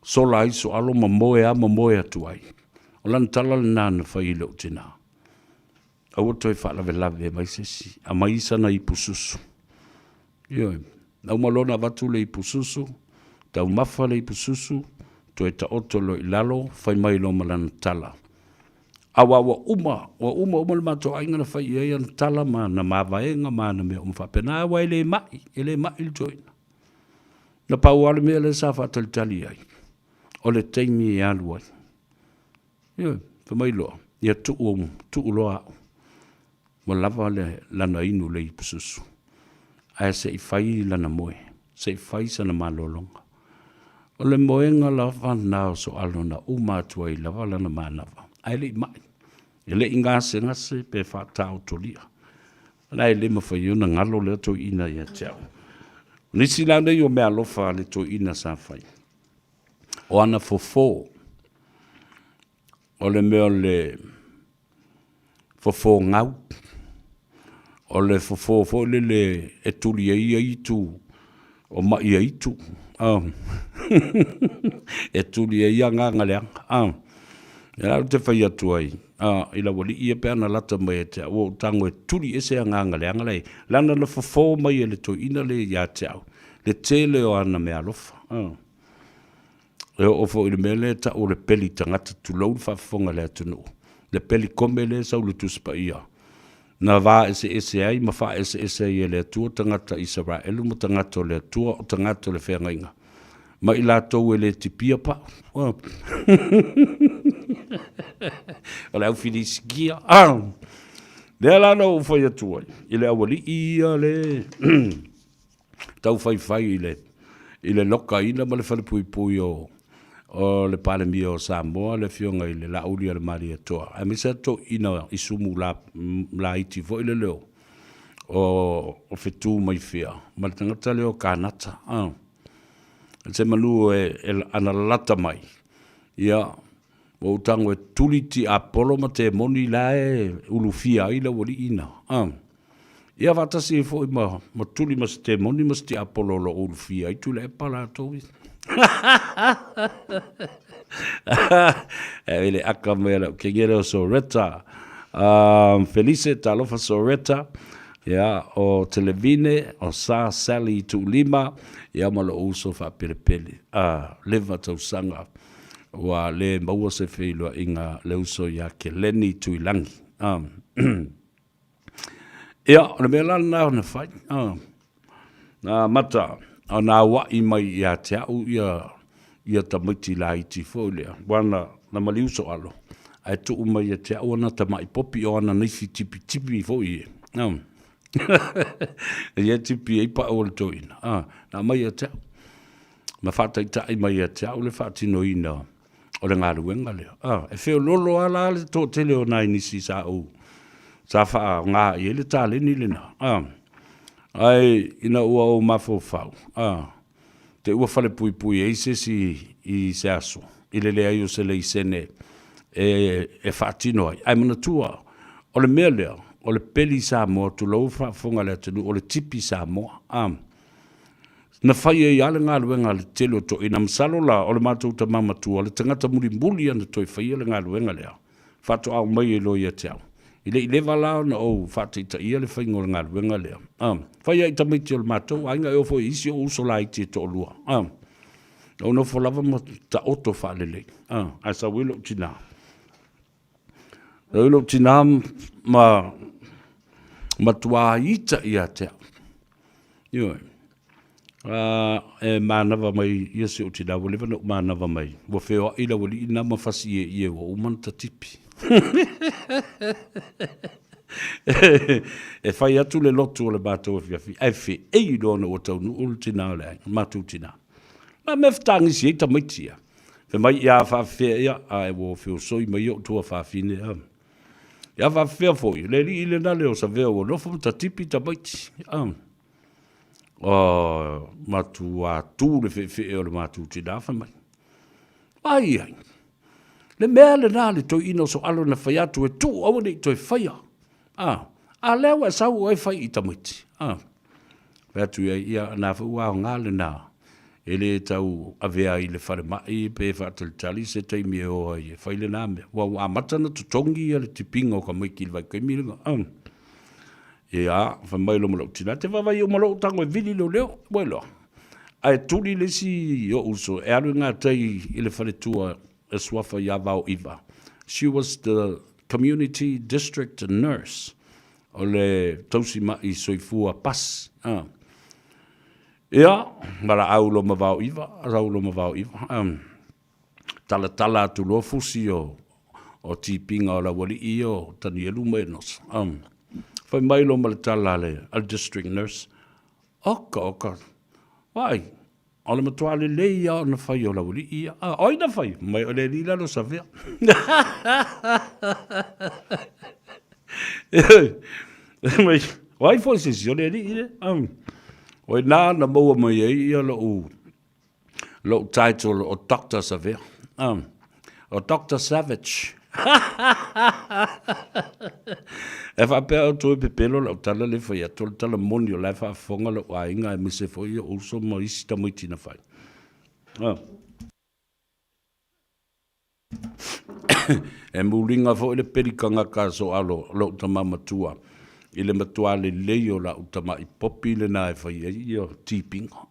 [SPEAKER 4] sola ai Soalo ma moe lava ma moe atu ai. O lana tala lena na fai i lou tina, aua toe faalavelave mai se isi, aumai sana ipu susu. Ioe, na uma loa ona avatu le ipu susu, taumafa le ipu susu, toe taoto loa i lalo, fai mai loa ma lana tala. Aua ua uma, ua uma uma le matou aiga na fai i ai ana tala ma ana mavaega ma ana mea uma faapena, aua e le mai, e le mai le toeaina. Na pau lava le mea lea sa faatalitali ai, o le taimi e alu ai. Ioe, fai mai loa, ia tuu, tuu loa au. Ua lava le lana inu i le ipususu, ae se i fai lana moe, se i fai sana malologa. O le moega lava lena o Soalo na uma atu ai lava lana manava, ae le i mai, e le i gasegase pe faataotolia. La e le mafai ona galo lea toeaina ia te au. O nisi la nei o meaalofa a le toeaina sa fai, o ana fofo, o le mea o le fofo gau, o le fofo foi lele e tuli ai aitu o maʻi aitu, e tuli ai agaga leaga. Lea la ou te fai atu ai i lau alii ia pe ana lata mai ia te au, ua ou tago e tuli ese agaga leaga la e i ai, leaga na fofo mai e le toeaina lea ia te au le tele o ana meaalofa. E oo foi i le mea lea e tau o le peli tagata, tulou le faafofoga a le atunuu, le peli kome lea e sau i le Tusi Paia. Na vaeseese ai ma faaeseese ai e le Atua tagata Isaraelu ma tagata o le Atua, o tagata o le feagaiga, ma i latou e le tipia pau. O le au Filisitia. Lea la na ou fai atu ai i le aualii ia le taufaifai i le i le lokaina ma le falepuipui o o le Palemia o Samoa, le Afioga i le Laauli a le Malietoa, aemaise lava toeaiina i sumu la, laiti foi le leo o, o fetu mai fea ma le tagata lea o Kanata. Ah. Se manu e, e ana lalata mai, ia, ua ou tago e tuli tiapolo ma temoni la e ulufia ai le aualii na. Ah. Ia faatasi ai foi ma, ma tuli ma se temoni ma se tiapolo o lo o ulufia ai Tuilaepa latou ia. E le aka mai a lau kegele o Soreta. Felice, talofa Soreta. Ia, o Televine, o Sa Sally Tuulima, ia ma lou uso faapelepele. Leva tausaga ua le maua se feiloaiga le uso ia Keleni Tuilagi. Ia, o le mea la lena na fai, na amata ona aua'i mai ia te au ia, ia tamaiti laiti foi lea, aua na, na maliu soalo, ae tuu mai ia te au ana tama'i popi o ana naifi tipitipi foi ia. Ia tipi ai pau o le toeaina, na aumai ia te au, ma faataitai mai ia te au le faatinoina o le galuega lea. A, e feoloolo lava la le toatele o nai nisi sa ou, sa faaaoga i ai le taleni lena. A, ae ina ua ou mafaufau, a, te ua falepuipui ai se isi i se aso, i le leai o se leisene e, e faatino ai. Ae manatua, o le mea lea, o le peli Samoa, tulou faafofoga a le atunuu, o le tipi Samoa. A, Na fai ai lava le galuega a le tele o toeaiina. Masalo la o le matou tama matua, le tagata mulimuli ana toe faia le galuega lea, faatoa aumai ai loa ia te au. E le i leva la ona ou faataitaia le faiga o le galuega lea. A, fai lava i tamaiti o le matou aiga, e oo foi i isi ou uso laiti e toalua. A, na ou nofo lava ma taoto faalelei, a, ae sau ai lou tina. Sau ai lou tina ma matua ita ia te au. Ioe. E manava mai ia si ou tina, ua leva ona ou manava mai, ua feoai le aualii lena ma fasi ieie ua uma ona tatipi. E fai atu le lotu o le matou afiafi, ae feei loa ona ua taunuu le tina o le aiga, le matou tina. Na mea fetagisi ai tamaiti ia. Fai mai, ia faafefea ia, ae ua feosoi mai ou tuafafine. Ia faafefea foi, le alii lena lea o Savea ua nofo ma tatipi tamaiti. O, matua tu le feefee o le matou tina, fai mai. Ai ai, le mea lena le toeaina o Soalo na fai atu e tuu aua ne i toe faia. A, a lea ua e sau oe fai i tamaiti. A, fai atu i ai, ia, na foi ua aoga lena. E le tau avea i le falemai pe faatalitali se taimi e o ai e fai lena mea. Ua ua amata ona totogi ia le tipiga o tamaiti i le vaitaimi lena. Ia, fai mai loa ma lou tina, e te vaavaai uma loa ou tago e vili leoleo, ua iloa. Ae tuli le isi ou uso e alu i gatai i le faletua e suafa ia Vaoiva. She was the community district nurse o le tausi ma'i soifua pasi. Ia, valaau loa ma Vaoiva, sau loa ma Vaoiva, talatala atu loa fusi o, o tipiga o le aualii ia o Tanielu ma Enosa. Fai mai loa ma le tala a le, a le district nurse, Oka, oka, vaai, o le matua lelei lava ona fai o le aualii ia. A, o ai na fai? Mai o le alii la lo Savea. Mai, o ai foi se isi, o le alii lea. O i nā na maua mai ai ia lou, lou title o Doctor Savea. O Doctor Savage. E faapea outou e pepelo lau tala lea e fai atu, o le tala moni o la e faafofoga lou aiga aemaise foi ou uso ma isi tamaiti na fai. E muliga foi le pelikagaka a Soalo, lou tama matua, i le matua lelei o lau tama'i popi lena e fai ai ia tipiga.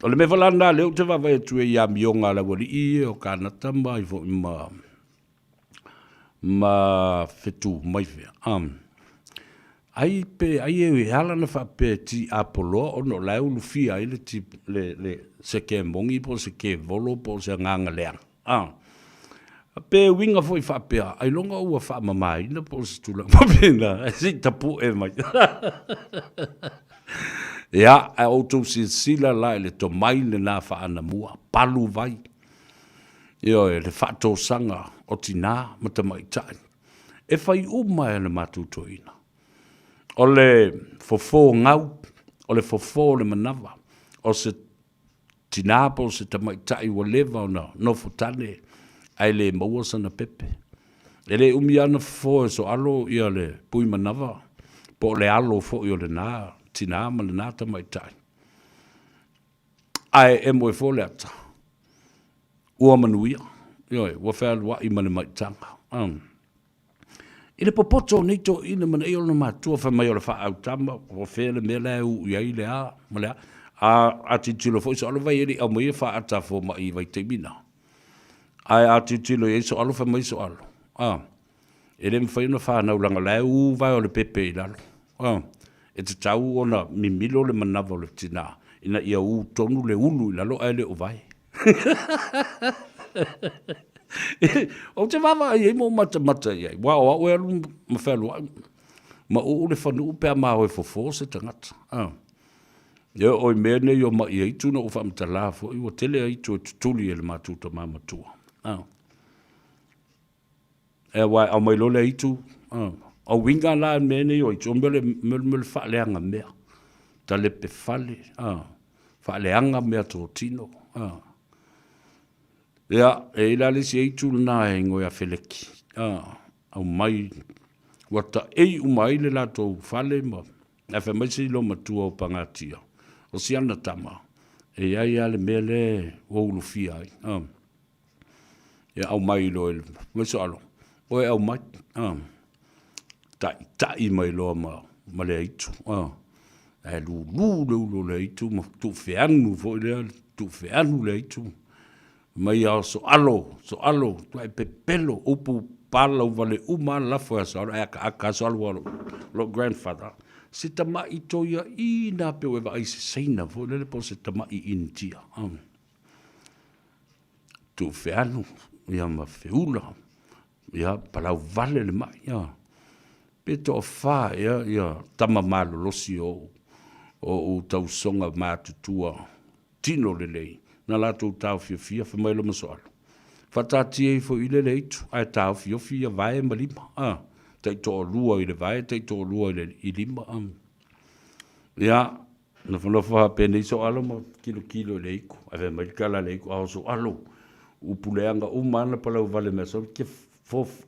[SPEAKER 4] O le mea foi la lena lea ou te vaavaai atu ai i amioga a le aualii ia o Kanata ma ai foi ma ma fetu mai fea. Ai pe ai e ala ona faapea e tiapoloa ona o la e ulufia ai le ti, le, le, se kemogi po o se kevolo po o se agaga leaga, a. Pe uiga foi faapea, ailoga ua faamamaina po o se tulaga faapena, ae se i tapue mai. Ia, ae outou silasila la i le tomai lena faa-anamua, palu vai, ioe, le faatosaga o tina ma tamaitai. E fai uma e le matou toeaina. O le fofo gau, o le fofo o le manava, o se tina po o se tamaitai ua leva ona nofo tane ae le maua sana pepe. E le umi lava ona fofo e soalo ia le pui manava po o le alo foi o lena tina ma lena tamaitai. Ae emo ai foi le ata, ua manuia, ioe, ua fealuai ma le maitaga. I le popoto o nei toeaiina ma nei ona matua fai mai o le faaautama, ua fea le mea la e u i ai le a ma le a. A, a tilotilo foi soalo vai e le i aumaia faata a fomai i vaitaimi na. Ae a tilotilo i ai soalo fai mai soalo, a, e le mafai ona fanau leaga o la e u vae o le pepe i lalo. A, e tatau ona mimilo le manava o le tina ina ia u tonu le ulu i lalo ae le o vae. Ou te vaavaai i ai ma ou matamata i ai, aua o au e alu ma fealuai ma uu le fanuu pe a ma o e fofo se tagata. A. E oo i mea nei o maʻi aitu na ou faamatala foi, ua tele aitu e tutuli e le matou tama matua. A. E aua e aumai loa le aitu, a. O uiga la mea nei o aitu, o mea o le, mea o le faaleaga mea. Talepe fale, a. Faaleaga meatotino, a. Ia, e i ai la le isi aitu lena e igoa ia Feleki, a. Aumai, ua taei uma ai le latou fale ma, ae fai mai si loomatua o Pagatia, o si ana tama, e i ai lava le mea lea ua ulufia ai, a. Ia aumai loa i le Masoalo, oe aumai, a, taitai mai loa ma, ma le aitu, a, ae lulu le ulu o le aitu ma tuufeanu foi lea, tuufeanu le aitu. Mai ao soalo, soalo, tuai pepelo, upu palau vale uma lafo ia soalo, ae akaaka soalo ua lou grandfather. Se tama'i toiaina pe ua e vaai i se Saina foi lele po o se tama'i Initia. Tuufeanu, ia ma feula, ia palau vale le mai, ia. Pe toafa ea ia tama malolosi o ou tausoga matutua tino lelei na latou taofiofia fai mai loma soalo. Faataatia ifo i le le aitu ae taofiofi ia vae ma lima, a. Taitoalua i le vae, taitoalua i le i lima, a. Ia, Nofonofo faapenei Soalo ma tilotilo i le aitu, ae fai mai le tala a le aitu, Ao Soalo, upu leaga uma lava na palauvale mai aso, ke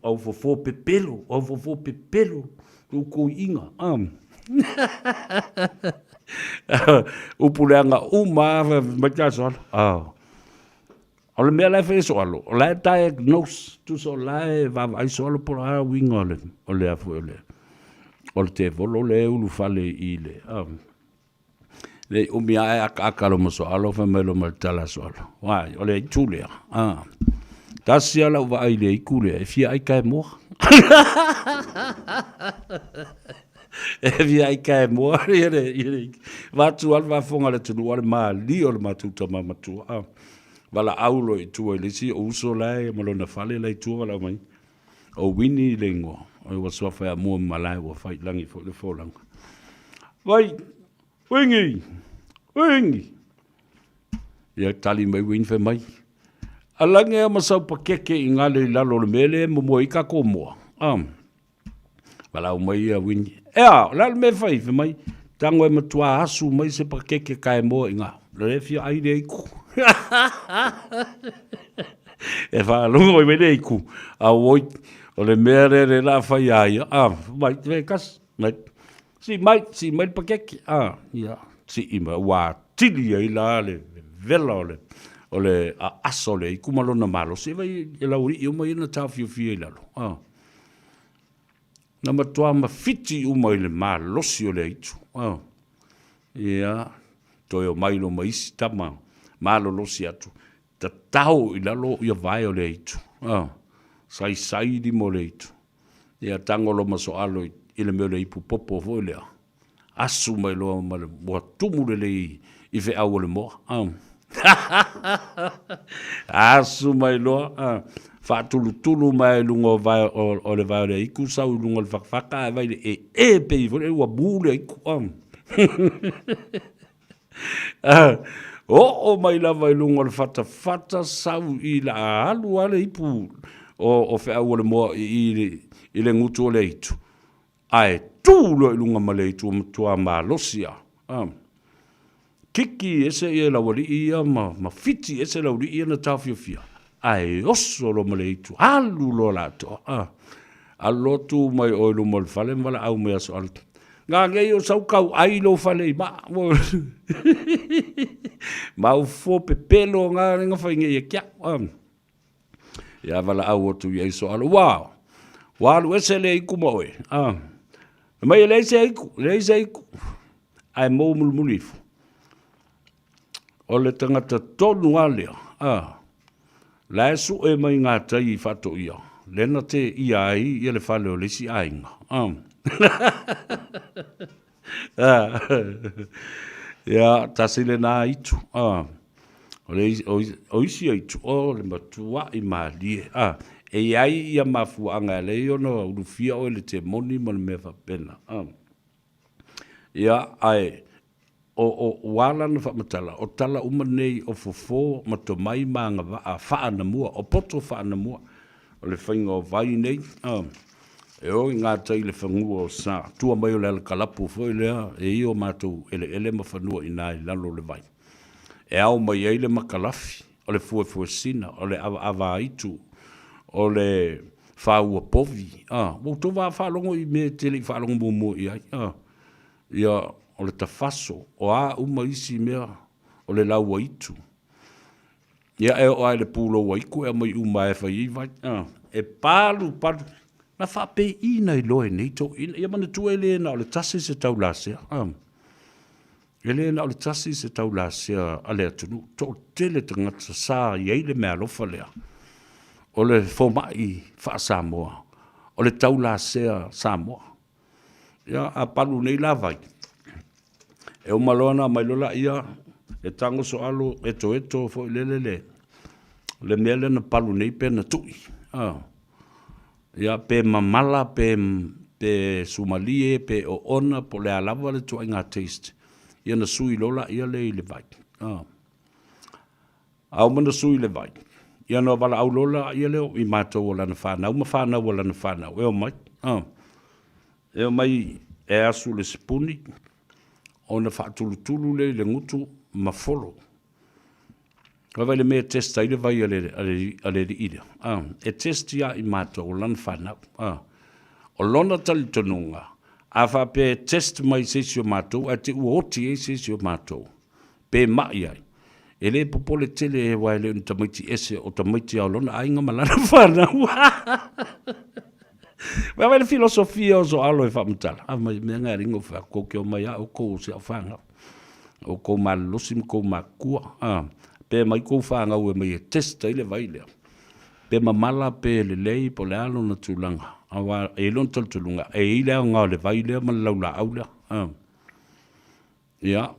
[SPEAKER 4] au fofo pepelo, au fofo pepelo, lou toiina, a. Upu leaga uma lava, fai mai le tala a Soalo, ao. O le mea la e fai e Soalo, o la e diagnose, tusa o la e vaavaai Soalo po o le a uiga o le, o le a foi o le, o le tevolo lea e ulufale i le, a. Le i umi ae akaaka loma Soalo, fai mai loma le tala a Soalo, Wai, o le aitu lea, a. Tasi lava lau vaai i le aitu lea, e fia ai kaemoa. E fia ai kaemoa, ia le, ia le, vaeatu lava le faafofoga a le atunuu, a o le malie o le matou tama matua, a. Valaau loa i tua i le isi ou uso la e ma lona fale la i tua valaau mai. O Winnie le igoa, oi ua suafa ia mua ma malae ua fai i lagi foi le folauga. Vai, Winnie, Winnie. Ia tali mai Winnie fai mai. Alage a ma sau pakeke i ngale i lalo o le mea lea e momoe ai kākou moa. Ah. Valaau mai ia Winnie. Ea, o le a le mea e fai? Fai mai, tago e matua asu mai se pakeke kaemoa i ngā. Le fia ai le aiku. E whaalongo i mai le aiku. A oi, o le mea le le la whai a ia. A, mai, te kas, mai. Si mai, si mai le pakeke. A, ia, si i mai, ua tili ai la le vela o le, o le a aso le aiku ma lona malosi. E vai e lauri i o mai na tāwhiowhia i lalo. A. Na matua mawhiti uma i le malosi o le aitu. Oh. Ia, toe o mai lo ma isi tama, malolosi atu, tatao i lalo ia vae o le aitu. Oh. Saisai lima o le aitu. Ia, tango lo ma soalo i, i le mea o le ipu popo foi lea, asu mai loa ma le ua tumu lelei i feau o le moa. Asu mai loa, faatulutulu mai i luga o vae o le vae o le aiku, sau i luga o le fakafaka ae vai le ee pei foi lea ua mu le aiku. Oo mai lava i luga o le fatafata sau i la alu lava le ipu o feau o le moa i i le gutu o le aitu, ae tu loa i luga ma le aitu ua matua malosi lava. Kiki ese ia lau alii ia ma, ma fiti ese lau alii ia na taofiofia, ae oso loa ma le aitu, alu loa la atoa. Alu loa tu mai oe i luma o le fale ma valaau mai aso alu. Ngā nei o sau kau ai lou fale i maa. Mau fo pepelo ngā renga whai ngei e kia. Ia valaau atu i ai so alu. Ua, ua alu ese le iku ma oe. Mai e leai se iku, leai se iku. Ae mou mulimuli ifo. O le tagata tonu lava lea, a, la e sue mai ngā tai i Faatoia, lea na tēia ai ia le fale o le isi aiga, a. Ia, tasi lena aitu, a. O, le, o, o isi aitu, o le matua'i malie, a. E i ai ia mafuaaga e ala ai ona ulufia oe i le temoni ma le mea faapena, a. Ia, ae o, o, ua ala ona faamatala, o tala uma nei o fofo ma tomai ma agavaa faanamua, o poto faanamua, o le faiga o vai nei, a, e o i gatai i le fanua o Sa, tua mai o le alakalapu foi lea, e i o matou eleele ma fanua i ina i lalo o le vai. E ao mai ai le makalafi, o le fuefuesina, o le avaavaaitu, o le fāua povi, a, ua outou faalogo i mea e te le i faalogo muamua i ai, a, ia, o le tafaso, o a uma isi mea, o le lauaitu. Ia, e oo lava i le pulou aiku e aumai uma lava e fai ai vai, a, e palu palu. Na faapeiina iloa e nei toeaiina. Ia manatua e le na o le tasi se taulasea, a. E le na o le tasi se taulasea a le atunuu, toatele tagata sa i ai le meaalofa lea, o le fomai faa-Samoa, o le taulasea Samoa. Ia, a palu nei la vai, e uma loa ona aumai loa laia, e tago soalo etoeto foi lele le, le mea lea na palu nei pe na tui. Ah. Ia, pe mamala, pe, pe sumalie, pe oona, po o le a lava le ituaiga taste, ia ona sui loa laia lea i le vai. A. A uma ona sui i le vai, ia ona valaau loa laia lea i matou o lana fanau ma fanau a lana fanau, e omai. A. E omai e asu le sipuni, ona faatulutulu lea i le gutu ma folo. Vaai le mea e test ai le vai a le, a le, a le alii lea. Ah, e test ia i matou o lana fanau. Ah, o lona talitonuga, a faapea e test mai se isi o matou, ae te ua oti ai se isi o matou, pe mai ai, e le popole tele aua e le o ni tamaiti ese, o tamaiti lava o lona aiga ma lana fanau. Vaai le filosofia o Soalo e faamatala. Ah, mai mea ngai ringo fa ko ke o mai a o ko se o whanau. O kou malolosi ma kou makua, a, pe mai kou fanau e mai e test ai le vai lea. Pe mamala, pe lelei, po o le a lona tulaga, aua e i ai lona talitonuga, e i ai le aoga o le vai lea ma le laulaau lea. A. Ia,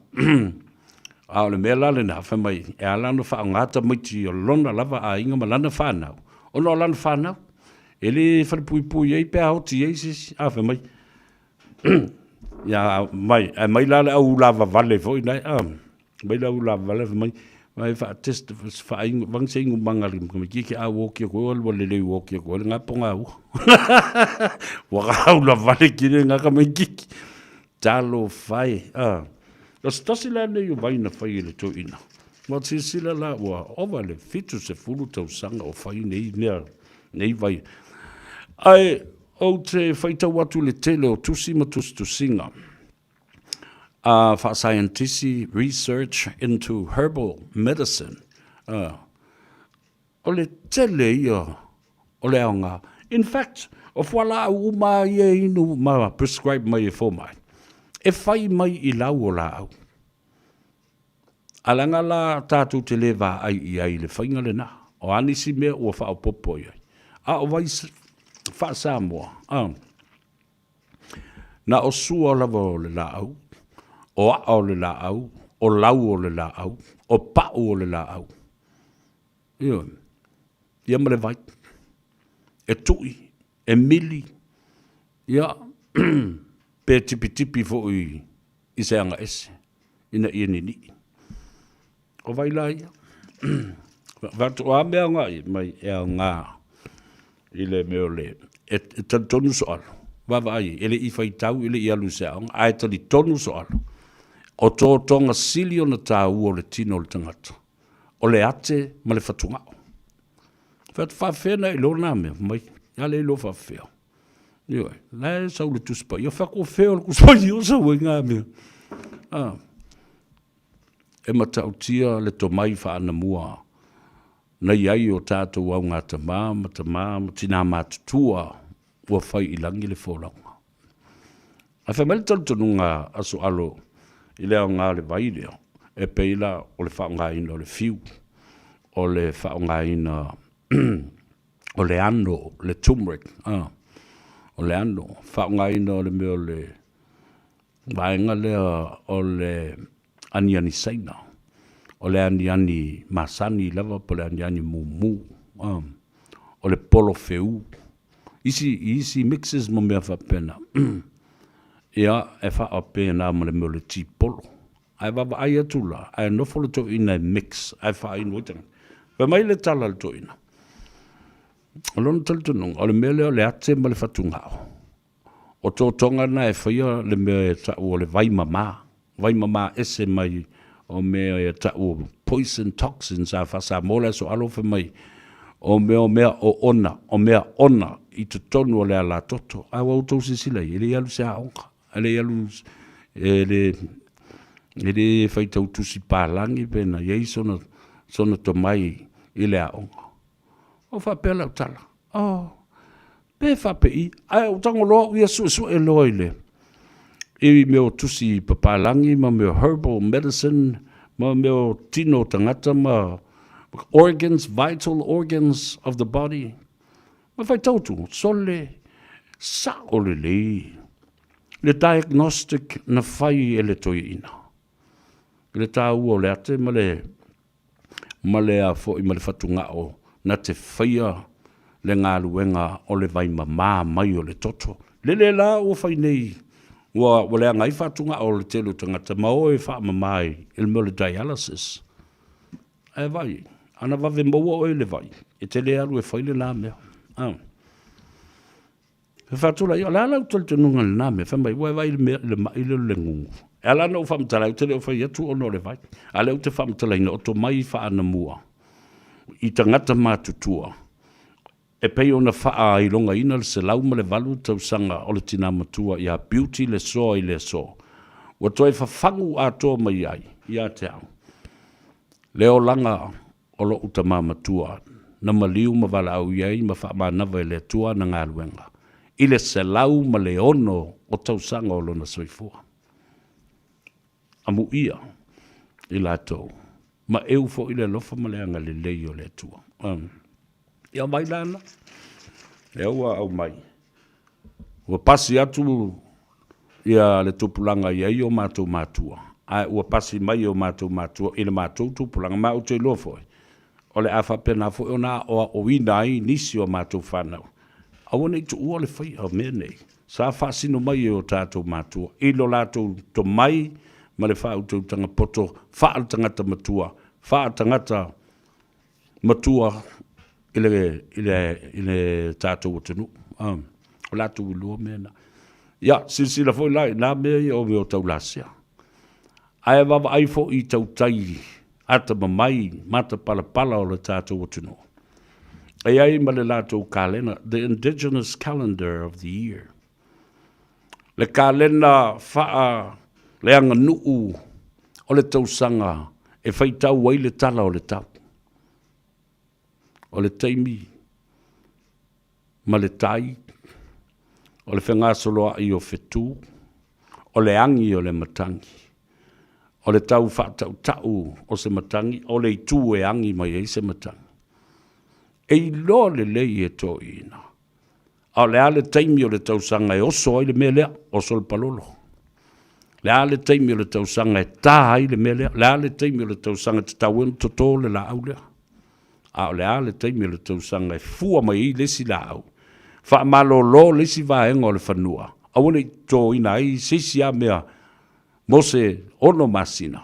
[SPEAKER 4] a o le mea la lena, fai mai, e ala ona faaaoga tamaiti o lona lava aiga ma lana fanau, ona o lana fanau, e le falepuipui ai pe a oti ai se isi, a, fai mai, Ia mai, ae mai la le au ulavavale foi nae, a, mai le au ulavavale fai mai, vai faatest faaingo vang se ingo manga le me ki ke au oki ko ua lelei oki ko le ngapo nga u. Ua ka ulavale ki le nga ka mai kiki. Talo fai, a. O se tasi la nei o vai na fai e le toeaina. Ua silasila la ua ova le 70 tausaga o fai nei mea, nei vai. Ae Ou te faitau atu i le tele o tusi ma tusitusiga a faasaienitisi, research into herbal medicine, o le tele ia o le aoga. In fact, o fualaau uma lava ia e inu ma prescribe mai e fomai, e fai mai i lau o laau. A leaga la tatou te le vaai i ai i le faiga lena, o a nisi mea ua faaopoopo i ai. A o vai faa-Samoa, a. Na o sua lava o le laau, o a'a o le laau, o lau o le laau, o pa'u o le laau. Ioe. Ia ma le vai. E tu'i, e mili, ia, pe tipitipi foi i se aga ese ina ia nini'i. O vai la ia? Fai atu, o a mea aoga ia? Mai e aoga i le mea o le, e talitonu soalo, vaavaai i ai, e le i faitau, e le i alu i se aoga, ae talitonu soalo, o totoga sili ona taua o le tino o le tagata, o le ate ma le fatugao. Fai atu, faafefea ona e iloa na mea? Fai mai, a le iloa faafefea. Ioe, la e sau i le Tusi Paia. Fai atu, o fea o le Tusi Paia o sau ai na mea? Ah. E matautia le tomai faanamua na i ai o tatou augatama ma tama ma tina matutua ua fai i lagi le folauga. Ae fai mai le talitonuga a Soalo i le aoga o le vai lea, e pei la o le faaaogaina o le fiu, o le faaaogaina o le ano, le turmeric, o le ano, faaaogaina o le mea o le vaega lea o le aniani Saina, o le aniani masani lava po o le aniani mumu, o le polo feu, isi, isi mixes ma mea faapena. Ia, e faapena ma le mea o le ti polo. Ae vaavaai atu la, ae nofo le toeaina e mix, ae faainu ai tagata. Fai mai le tala a le toeaina, o lona talitonuga, o le mea lea o le ate ma le fatugao, O totoga na e faia le mea e tau o le vai mama, vai mama ese mai o mea e tau o poison toxins a faa-Samoa le Aso Alo fai mai o mea o mea oona, o mea ona i totonu o le alatoto. Ae ua outou silasila i ai, e le i alu i se aoga, e le i alu, e le, e le faitau tusi palagi pe na i ai sona, sona tomai i le aoga. Ua faapea lau tala, oh, pe faapei, ae ou tago loa au ia suesue loa i le i mea o tusi papalagi ma mea o herbal medicine ma mea o tino o tagata ma organs, vital organs of the body. Ma faitau atu, sole, sao lelei le diagnostic na fai e le toeaina. I le taua o le ate ma le ma le a foi ma le fatugao na te faia le galuega o le vai mamā mai o le toto. Lele la ua fai nei, ua, ua leaga ai fatugao o le tele o tagata ma o e faamama i le mea o le dialysis. Ae vaai, ana vave maua oe i le vai, e te le alu e fai lena mea. Ah. E faatulai, o le a lau talitonuga i lena mea? Fai mai, ua e vaai i le mea, i le ma'i lea o le gugu. E ala ona ou faamatala ai, ou te le o fai atu ona o le vai. A o lea ou te faamatalaina, o tomai faaanamua i tagata matutua e pei ona faailogaina le 108 tausaga o le tina matua ia Beauty Lesoa i le aso, ua toe fafagu atoa mai ai ia te au le olaga o lo'u tama matua, na maliu ma valaau i ai ma faamanava e le Atua ana galuega, i le 106 o tausaga o lona soifua. Amuia i latou, ma eu foi le alofa ma le agalelei o le Atua. Ia aumai la na. Lea ua aumai. Ua pasi atu ia le tupulaga i ai o matou matua, ae ua pasi mai e o matou matua i le matou tupulaga, ma ou te iloa foi, o le a faapena foi ona aoaoina ai nisi o matou fanau, aua ne i tuua le faia o mea nei sa faasino mai e o tatou matua i lo latou tomai ma le faautautaga poto faaletagata matua, faaletagata matua i le, i le, i le tatou atunuu. O latou iloa mea na. Ia, silasila foi la i na mea ia o mea o taulasea. Ae vaavaai foi i tautai atamamai matapalapala o le tatou atunuu. E i ai ma le latou kalena, the indigenous calendar of the year. Le kalena faa le aganuu o le tausaga e faitau ai le tala o le tau. O le taimi ma le tai, o le fegasoloai o fetu, o le agi o le matagi, o le tau faatautau o se matagi, o le itu e agi mai ai se matagi. E iloa lelei e toeaiina. A o le a le taimi o le tausaga e oso ai le mea lea? Oso le palolo. Le a le taimi o le tausaga e tā ai le mea lea? Le a le taimi o le tausaga e tatau ai ona toto le laau lea? A o le a le taimi o le tausaga e fua mai ai le isi laau? Faamalolo le isi vaega o le fanua, aua ne i totoina ai se isi lava mea mo se 6 masina,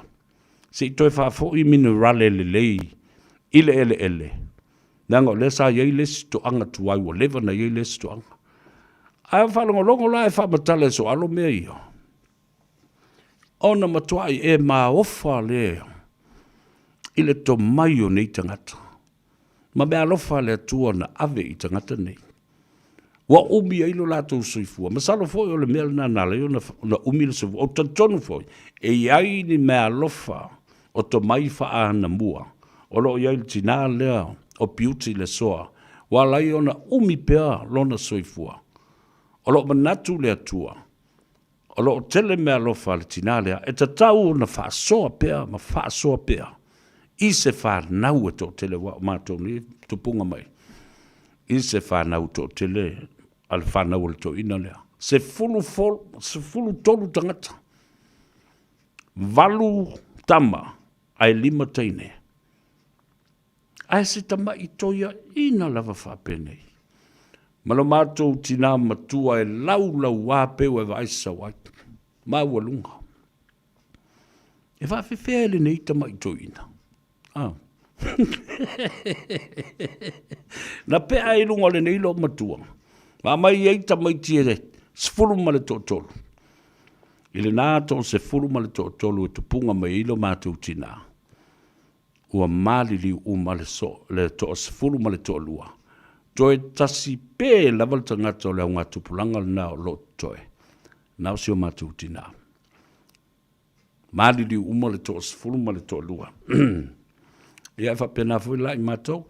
[SPEAKER 4] se i toe faafoi minerale lelei i le eleele, leaga o lea sa i ai le isi toaga tuai ua leva ona i ai le isi toaga. Ae faalogologo la e faamatala e Soalo mea ia, ona matuai e maofa lea i le tomai o nei tagata, ma meaalofa a le Atua na ave i tagata nei. Ua umi ai lo latou soifua. Masalo foi o le mea lena na ala ai ona umi le soifua. Ou te talitonu foi, e i ai ni meaalofa o tomai faaanamua o lo o i ai le tinā lea o Beauty Lesoa, ua ala ai ona umi pea lona soifua. O lo o manatu le Atua, o lo o tele meaalofa a le tinā lea e tatau ona faasoa pea ma faasoa pea i se fanau e toatele, aua o matou nei tupuga mai i se fanau toatele a le fanau a le toeaina lea. 13 tagata, 8 tama ae 5 teine. Ae se tama'i toiaina lava faapenei, ma lo matou tinā matua e laulauā peu e vaai sau ai, maualuga. E faafefea e lenei tama'i toeaina? Ah. Na pea i luga o lenei loomatua, ma aumai ai tamaiti e 13. I lena 13 e tupuga mai ai lo matou tinā, ua maliliu uma le so, le toasefulu ma le toalua. Toe tasi pē lava le tagata o le augatupulaga lena o lo o totoe, na o si o matou tinā. Maliliu uma le toasefulu ma le toalua. Ia e faapena foi la i matou,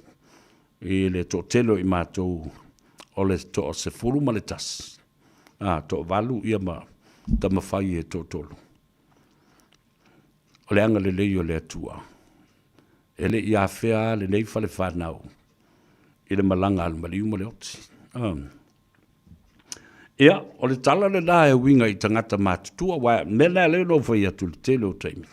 [SPEAKER 4] i le toatele o i matou o le toasefulu ma le tasi, a, toavalu ia ma tamafai e toatolu. O le agalelei o le Atua, e le i afea lava lenei fale fanau i le malaga a le maliu ma le oti. Ia, o le tala lena e uiga i tagata matutua, aua o le mea lena lea na ou fai atu i le tele o taimi.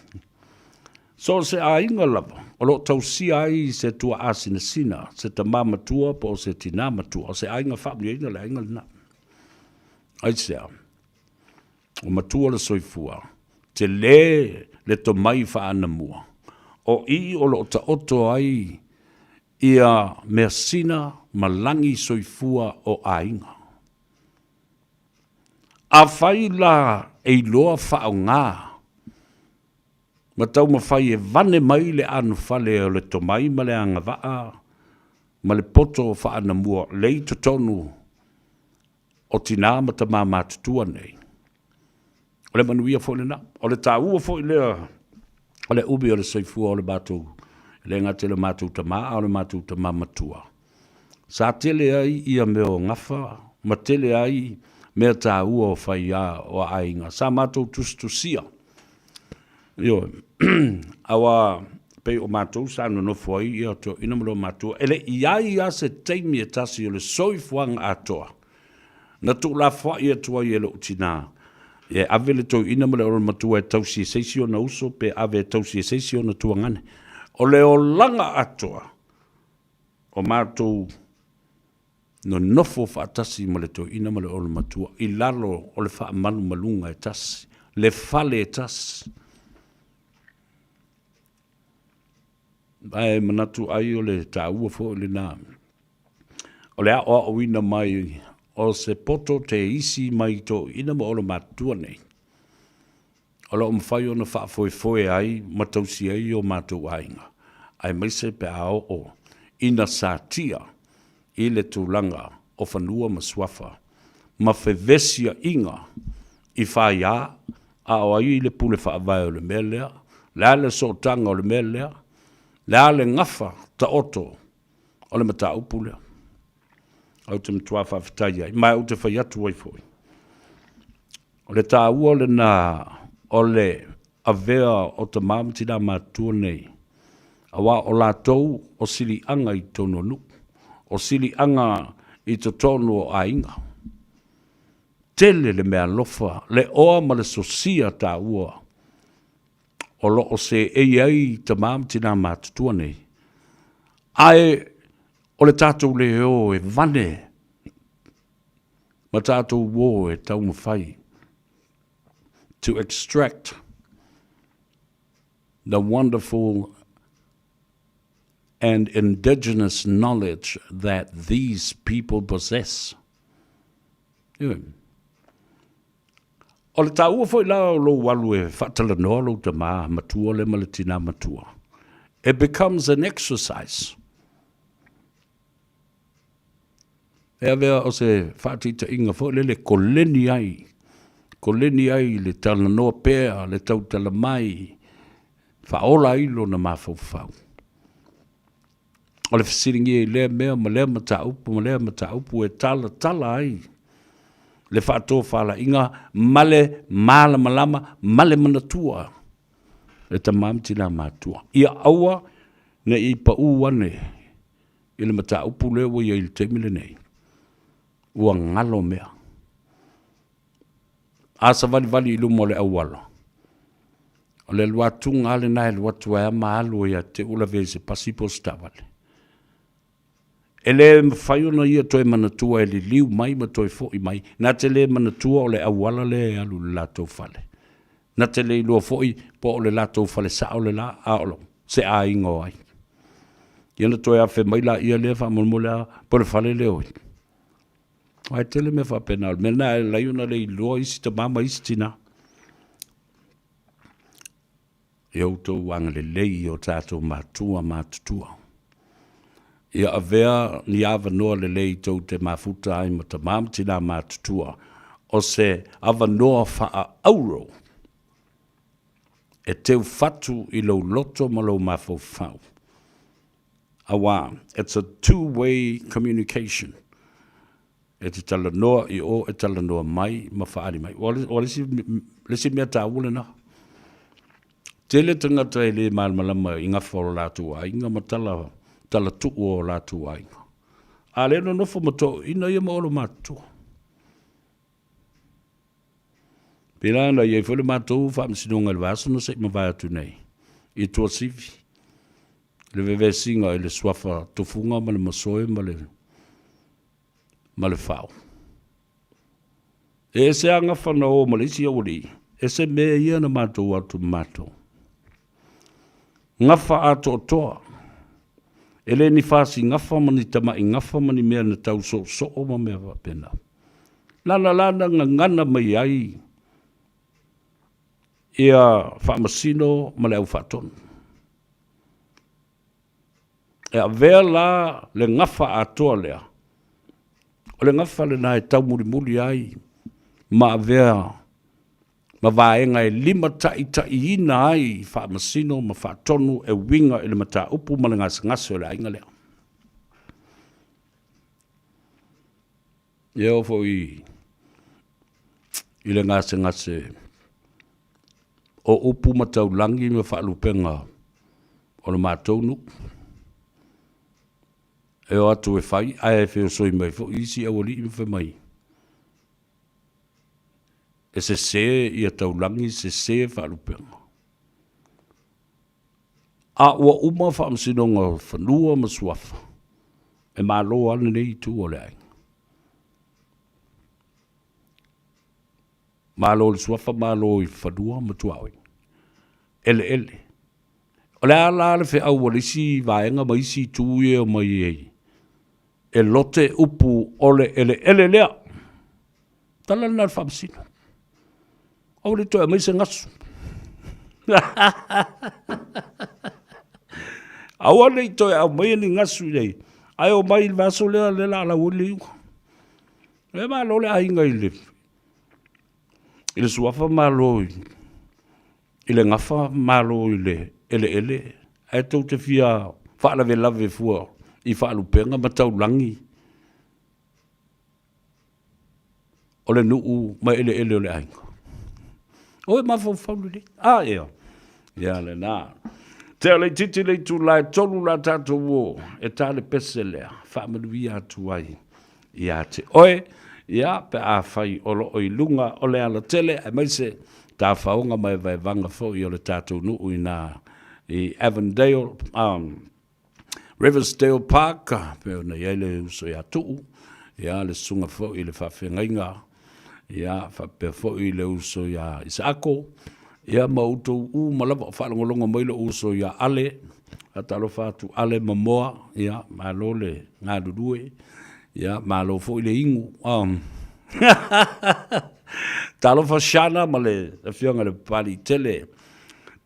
[SPEAKER 4] So o se aiga lava o lo o tausia ai se tuaa sinasina, se tama matua po o se tinā matua, o se aiga faamanuiaina le aiga lena. Aisea? Ua matua le soifua, tele le tomai faaanamua, o i o lo o taoto ai ia measina ma lagi soifua o aiga. Afai la e iloa faaaoga ma taumafai e vane mai le anofale o le tomai ma le agavaa ma le poto faaanamua lei totonu o tinā ma tamā matutua nei. O le manuia foi lena. O le taua foi lea o le umi o le soifua o le matou, e le gata i le matou tamā, a o le matou tamā matua. Sa tele ai ia mea o gafa ma tele ai mea taua o faiā o aiga. Sa matou tusitusia. Ioe. Aua pei o matou sa nonofo ai ia toeaiina ma loomatua, e le i ai lava se taimi e tasi o le soifuaga atoa na tuulafoai atu ai e lou tinā e ave le toeaina ma le olomatua e tausi e se isi ona uso pe ave e tausi e se isi ona tuagane. O le olaga atoa o matou nonofo faatasi ma le toeaina ma le olomatua i lalo o le faamalumaluga e tasi, le fale e tasi. Ae manatu ai o le taua foi lena o le aoaoina mai o se poto te isi mai toeaiina ma olomatutua nei, o lo o mafai ona faafoefoe ai ma tausi ai o matou aiga, aemaise pe a oo ina satia i le tulaga o fanua ma suafa ma fevesiaiga i faia a o ai le pule faavae o le mea lea, le a le sootaga o le mea lea, le a le gafa taoto o le mataupu lea. Ou te matua faafetai ai, ma ou te fai atu ai foi, o le taua lena o le avea o tamā ma tinā matutua nei, aua o latou o siliaga i totonu o nuu, o siliaga. i totonu o aiga. Tele le meaalofa, le oa ma le sosia taua o lo o seei ai tama ma tina matutua nei. Ae o le tatou le o e vane ma tatou o e taumafai to extract the wonderful and indigenous knowledge that these people possess. Ioe. O le taua foi la o lou alu e faatalanoa lou tamā matua lea ma le tinā matua. It becomes an exercise. E avea o se faataitaiga foi lele koleni ai, koleni ai le talanoa pea, le tautala mai, faaola ai lona mafaufau. O le fesiligia i lea mea ma lea mataupu ma lea mataupu e talatala ai le faatofalaiga ma le malamalama ma le manatua e tama ma tina matua. Ia aua ne i pau ane i le mataupu lea ua i ai i le taimi lenei, ua galo mea. A savalivali i luma o le auala, o le alu atuga lava lena e alu atu ai lava ma alu ai ia te au lavea i se pasi po o se taavale. E le mafai ona ia toe manatua e liliu mai ma toe foi mai, na te le manatua o le auala lea e alu i le latou fale. Na te le iloa foi po o le latou fale sao le la, a o se aiga o ai. Ia ona toe afe mai laia lea faamolemole a, po o le fale lea o ai. Aua e tele mea faapena, o le mea lena e ala ai ona le iloa isi tama ma isi tina. Ia outou agalelei i o tatou matua matutua. Ia avea ni avanoa lelei tou te mafuta ai ma tama ma tina matutua, o se avanoa faaauro e teu fatu i lou loto ma lou mafaufau. Aua, it's a two-way communication. E te talanoa i o, e talanoa mai ma faaali mai. O le isi mea taua lena. Tele tagata e le malamalama i gafa o latou aiga ma tala, tala tuu o latou aiga. A lea nonofo ma toeaiina ia ma olomatua. Pēlā na i ai foi le matou faamasinoga i le vaiaso na se i mavae atu nei i Tuasivi, le vevesiga i le suafa Tufuga ma le Masoe ma le ma le Fao. E ese a gafa na o ma le isi aualii, ese mea ia na matou atu ma matou. Gafa atoatoa, e le ni fasi gafa ma ni tama'i gafa ma ni mea na tau soosoo ma mea faapena. Lana la na gagana mai ai ia faamasino ma le au faatonu. E avea la le gafa atoa lea, o le gafa lena e taumulimuli ai ma avea ma vaega e limataitaiina ai faamasino ma faatonu e uiga i le mataupu ma le gasegase o le aiga lea. E oo foi i le gasegase o upu ma taulagi ma faalupega o le matou nuu. E o atu e fai ae feosoi mai foi isi aualii ma fai mai, e sese ia taulagi, sese faalupega. A ua uma faamasinoga o fanua ma suafa, e malo lava lenei itu o le aiga. Malo i le suafa, malo i fanua ma tuaoi. Eleele. O le a la le feau a le isi vaega ma isi itu ia e omai ai e lote upu o le eleele lea. Tala lena a le Faamasino. Aua le toe aumai se gasu. Aua ne i toe aumaia ni gasu i nei. Ae o mai i le vaiaso lea, lea la lau ai le iuga. E malo le aiga i le, i le suafa malo i, i le gafa malo i le eleele. Ae tou te fia faalavelave fua i faalupega ma taulagi o le nuu ma eleele o le aiga. O e mafaufau lelei. A ea, ia lena. Tea laitiiti le itula e 3 la tatou o, e ta le pese lea, faamanuia atu ai. ia te oe, ia, pe afai o lo o i luga o le alatele, aemaise tafaoga ma evaevaga foi o le tatou nuu i na i Avondale, um, Riversdale Park, pe ona i ai le uso ia Tuu, ia, le susuga foi i le faafeagaiga, ia, faapea foi le uso ia Isaako, ia, ma outou uma lava o faalogologo mai lou uso ia Ale, faatalofa atu Ale Mamoa, ia, malo le galulue, ia, malo foi le inu. Um, talofa Shana ma le afioga i le Papalii tele,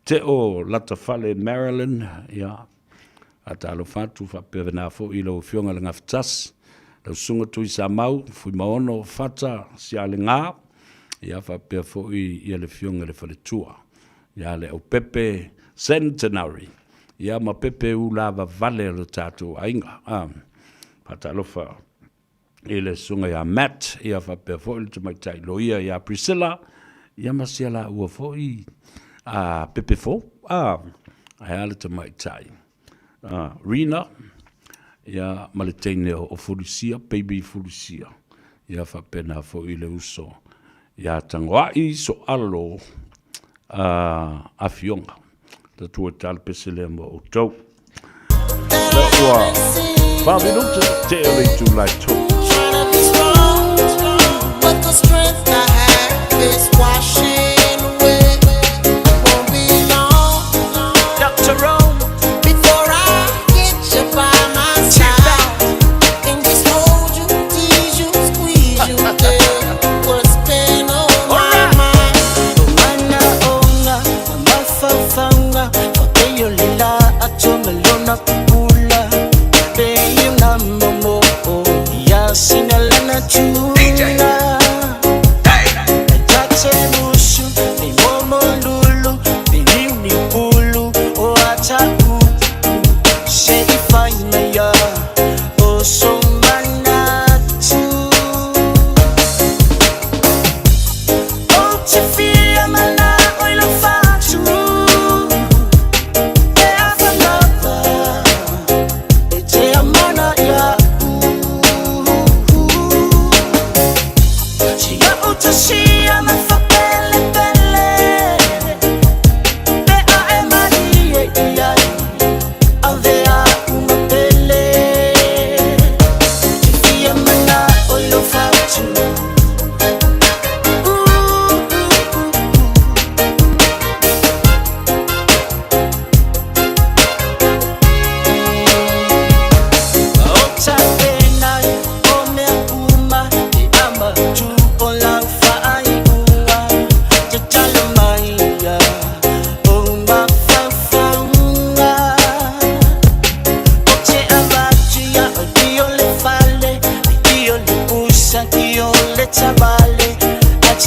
[SPEAKER 4] Teo Latafale Marilyn, ia, Faatalofa atu faapena foi i lau Afioga i le Gafatasi, lau Susuga Tuisamau, Fuimaono Fata Sialega, ia faapea foi ia le Afioga i le Faletua ia Leaupepe Centenary, ia ma pepe ulavavale o le tatou aiga. Faatalofa i le susuga ia Matt, ia faapea foi le tamaitai loia ia Priscilla, ia ma si a laua foi a pepe fou, a, ae a le tamaitai a, Rina, ia ma le teine o Fulisia, baby Fulisia, ia faapena foi le uso ia Tagoai Soalo a Afioga. Tatua talapese lea mo outou. Ua 4 minute te o le itula e 3.
[SPEAKER 12] But the strength I have is washing away. Won't be long,
[SPEAKER 15] Dr. Rome,
[SPEAKER 12] before I get you by my side and just hold you, tease you, squeeze you. Yeah, what's been on my mind?
[SPEAKER 15] Mana onga, mafafanga, fakeyo lila achomelona pula, peyo na momo, ya sinalana chula. Tate mushu, ni momo lulu, ni niu ni pulu, o ata u, se ifai maya, o so manatu. O te fia mana oi lo fatu, e a falava, e te amana ia Si ia uta si ama fa pele pele, pe a e mari e ia ave a uma pele. Te fia mana oi lo fatu.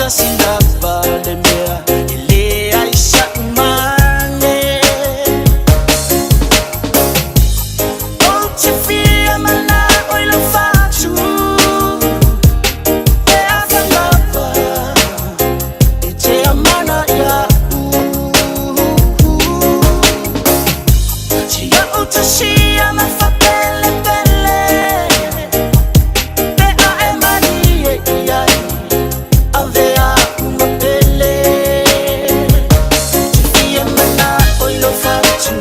[SPEAKER 15] Sinabale mea, ele ai sa mane. O te fia mana oi lo fatu, e a falava, e te amana ia Si ia uta si ama fa pele pele, pe a e mari e ia ave a uma pele. Te fia mana oi lo fatu.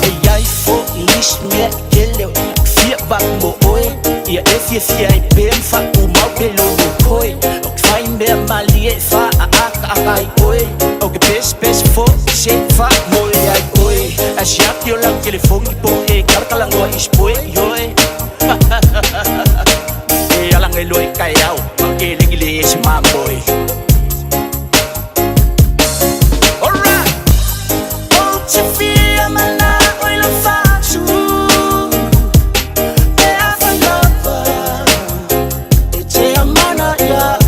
[SPEAKER 15] E ai fo lis mea kele fia va mo oe ia e fia fia e pe fa u mau ke lo lo koi o fai mea mali e fa a a ka a kai oe o ke pes pes fo se fa mo e ai oe a sia ki o la telefoni po e kala kala ngoa is poe yoe e ala ngai lo e kai au ma ke lengi le e si mamboe. Alright.
[SPEAKER 12] O te fia mana oi lo fatu, e a falava, e te amana ia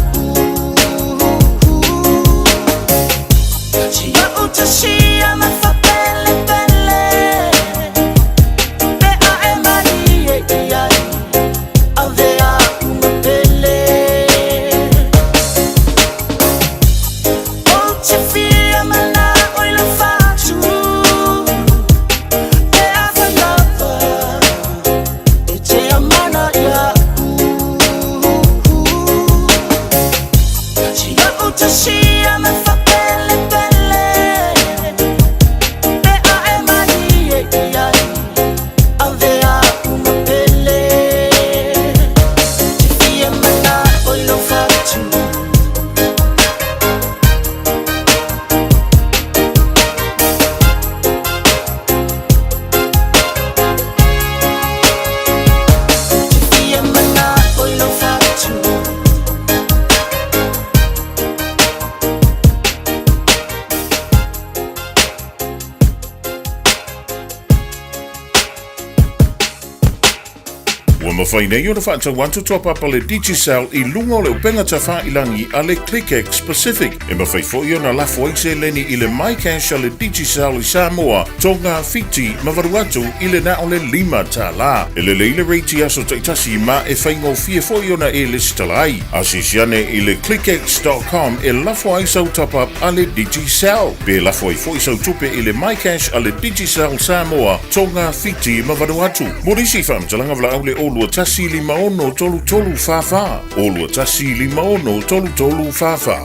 [SPEAKER 12] Si ia uta si ama fa pele pele, pe a e mari e
[SPEAKER 10] Ua mafai nei ona faatau atu top up a le Digicel i luga o le upega tafailagi a le ClickX Pacific. E mafai foi ona lafo ai seleni i le MyCash a le Digicel i Samoa, Tonga, Fiti ma Vanuatu i le na o le $5. E lelei le rate i aso taitasi ma e faigofie foi ona e lesitala ai. Asiasi ane i le clickx.com e lafo ai sau top up a le Digicel. Pe lafo ai foi sau tupe i le MyCash a le Digicel Samoa, Tonga, Fiti ma Vanuatu. Mo nisi faamatalaga valaau le 021 56 33 44, 021 56 33 44.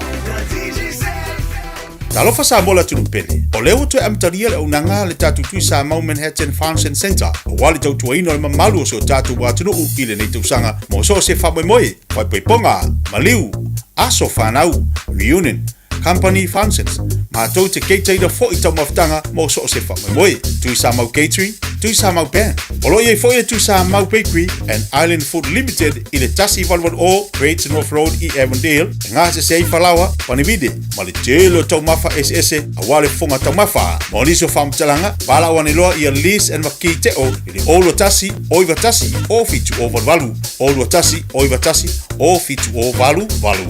[SPEAKER 6] Talofa Samoa le atunuu pele. O lea ua toe amatalia le auaunaga a le tatou Tui Samau Manhattan Function Centre aua le tautuaina o le mamalu o si o tatou atunuu i lenei tausaga mo so o se faamoemoe, faaipoipoga, maliu, aso fanau, reunion, company functions, matou te keitaina foi taumafataga mo so o se faamoemoe. Tui Samau Catering, Tui Samau Band. O lo o i ai foi le Tui Samau Bakery and Island Food Limited i le 1880 Great North Road i Avondale, e gasese ai falaoa, panivide, ma le tele o taumafa eseese aua le fofoga taumafa. Mo nisi o faamatalaga, valaau ane loa ia Liz and Makei Teo i le 021 091 0788, 021 091 0788.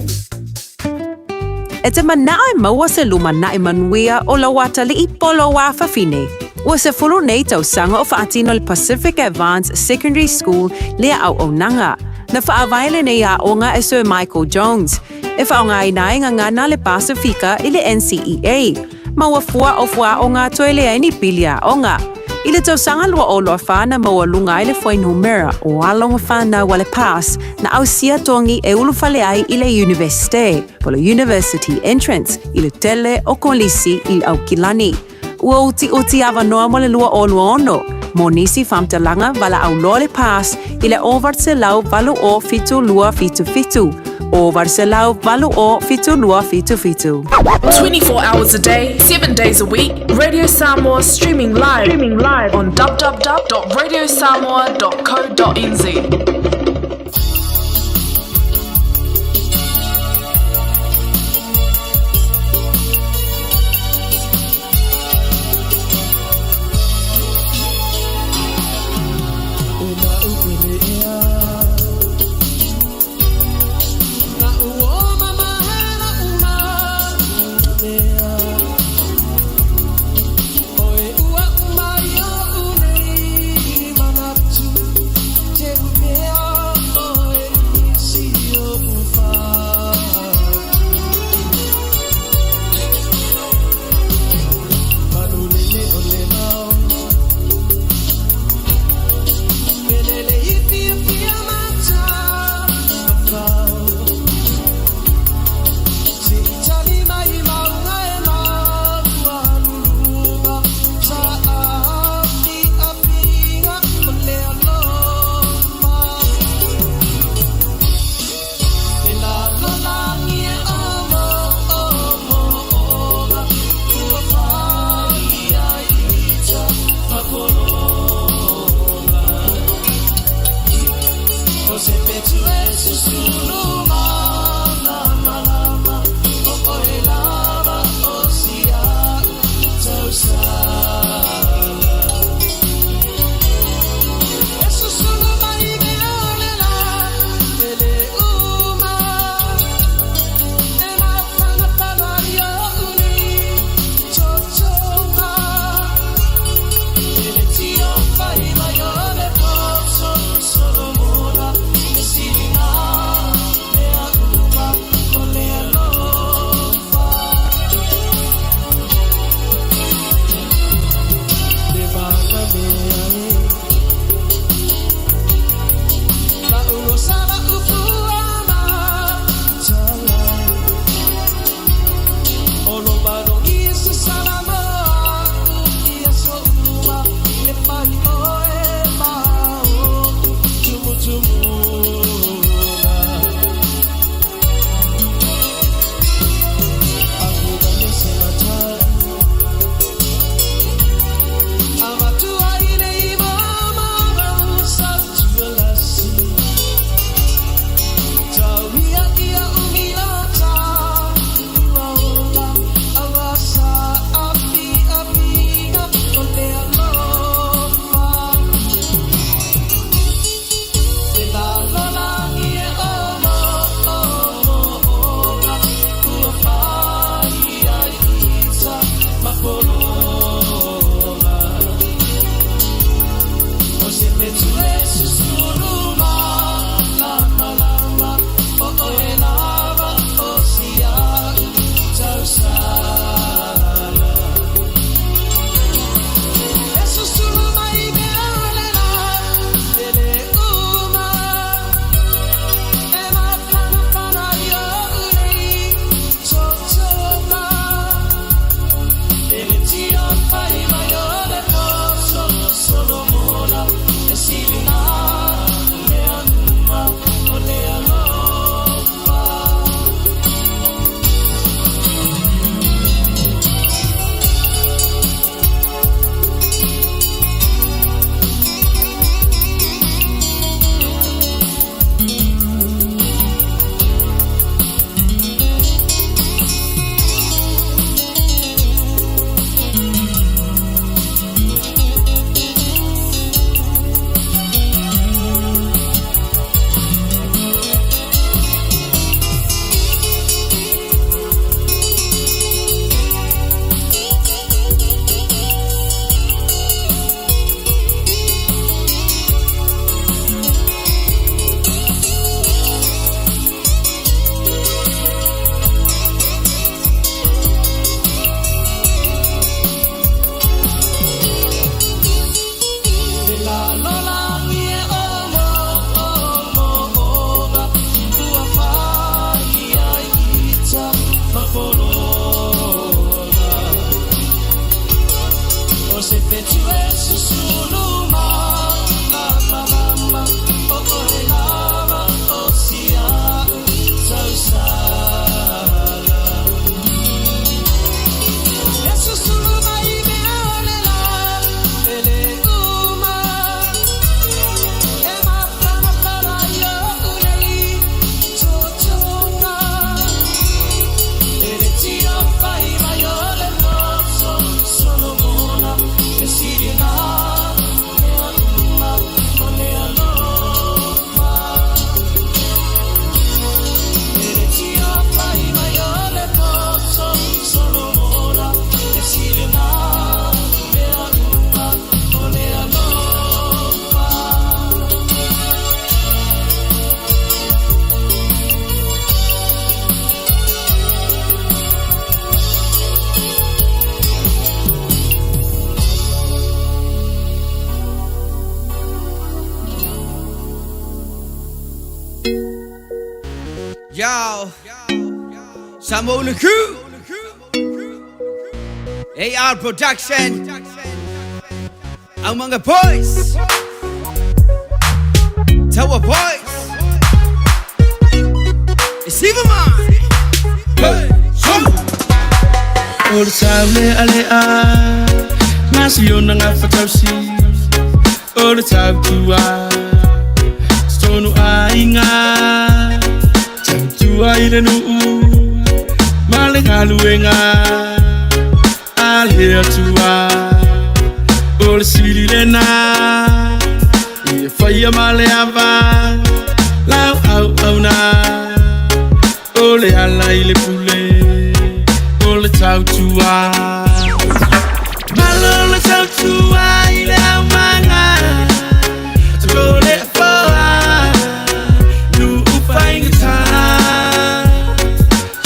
[SPEAKER 7] E te manao e maua se lumanai manuia o lou atalii po o lou afafine. Ua 10 nei tausaga o faatino le Pacific Advance Secondary School lea auaunaga. Na faavae lenei aoga e Sir Michael Jones, e faaaogaina ai gagana a le Pasifika i le NCEA, ma ua fua o fuaaoga toe leai ni pili aoga. I le tausaga 2024 na maualuga ai le fuainumera o alo ma fanau a le PASS na ausia togi e ulufale ai i le Iunivesite, po o le University Entrance, i le tele o kolisi i Aukilani. Ua utiuti avanoa mo le 2026 mo nisi faamatalaga valaau loa le PASS i le 808 0 72 77, 808 72 77.
[SPEAKER 16] 24 hours a day, 7 days a week, Radio Samoa streaming live, streaming live on www.radiosamoa.co.nz.
[SPEAKER 2] Yo, Samoa Crew, AR Production, ang mga boys, Tawa Boys, Isiva man, hey,
[SPEAKER 17] O le tau lea lea Nasi ona gafatausi O le tautua Totonu aiga Tautua i le nuu Ma le galuega A le Atua O le sili lena Ia faia ma le ava Lau auauna O le ala i le pule O le tautua Malo le tautua i le aumaga Toko le afoa Nuu faigata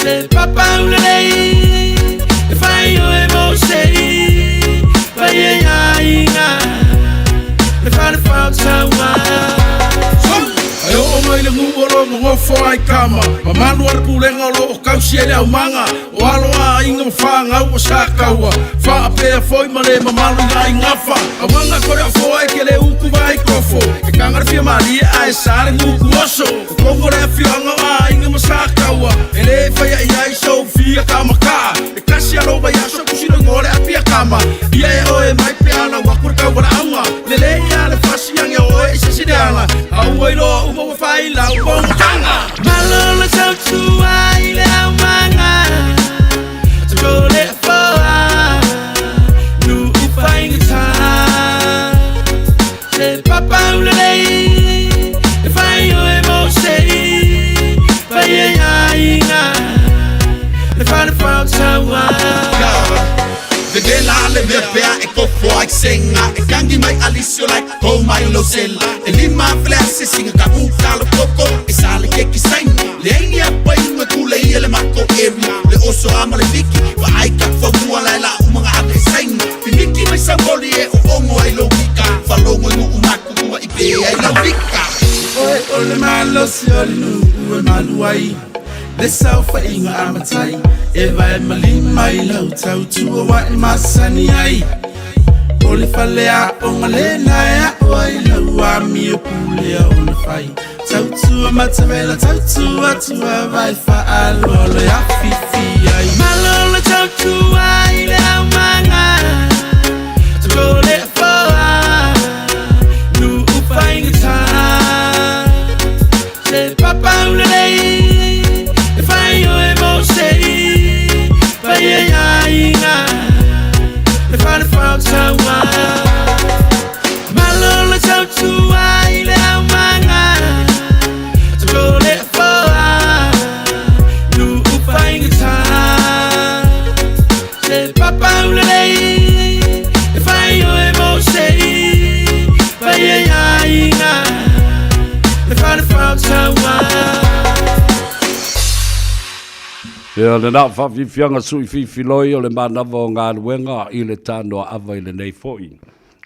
[SPEAKER 17] Se papa ulelei E fai o e mo sei Vai e aiga Le fale fautaua
[SPEAKER 18] Ai oo mai le nuu o lo gogofo ai kama Mamalu a le pulega o loo kausi ai le aumaga O alo aiga ma fagau o sa kaua Faapea foi ma le mamalu i aigafa Auaga kore afoa e ke le uku vai kofo E kaga le fia malie ae sa le guku oso O kogo le afioaga o aiga ma sa kaua E lē faiaʻi ai sou fia kamakaa E kasi alo vaiaso kusilo igoa le apia kama Ia e oe mai pe ana uaku le kaualaauga Lelei a le fasiage o oe i se sileaga Aua iloa uma ua fai lau pogaga
[SPEAKER 17] Malo le tautua i le aumaga Toko le afoa Nuu faigata Se papa ulelei E fai o e mo sei Vai e aiga Le fale fautaua.
[SPEAKER 19] Vevela le mea pea e kofo ai senga E kangi mai alisio lai kou mai lo sela E lima fele ase singa ka u kalo koko E sale keki saini Le aingi a pai me kule ia le mako area Le oso ama le viki Wa ai ka whamua lai la umanga ave saini Pimiki mai saukoli e o ongo ai lo wika Falongo i mo umaku kua i pe ai lo vika
[SPEAKER 17] Oe o le malosi o le nuu e malu ai Le saofaiga a matai E vae ma lima i lau tautua ua e masani ai O le faleaoga lena e aʻo ai lau amio pulea ona fai Tautua matavela tautua tua vae faaloalo e afifi ai
[SPEAKER 12] Malo le tautua i le aumaga Tuko le afoa Nuu faigata Se papa ulelei E fai oe mo sei Fai e aiga Le fale fautaua Malo le tautua i le aumaga Tuko le afoa Nuu faigata Se papa ulelei E fai oe mo sei Fai e aiga Le fale fautaua
[SPEAKER 4] Ia, lena faafiafiaga suifiifiloi o le manava o galuega i le tanoaava i lenei foi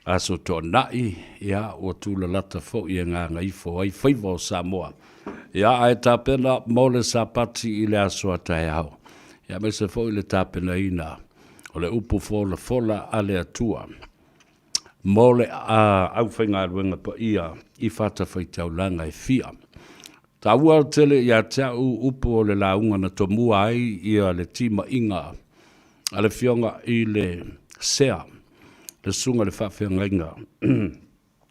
[SPEAKER 4] aso toanai, ia, ua tulalata foi e gagaifo ai faiva o Samoa. Ia, ae tapena mo le Sapati i le aso a taeao, ia, aemaise foi le tapenaina o le upu folafola a le Atua mo le aufaigaluega paia i fatafaitaulaga e fia. Taua tele ia te au upu o le lauga na tomua ai ia le timaiga a le Afioga i le Sea, le Susuga i le Faafeagaiga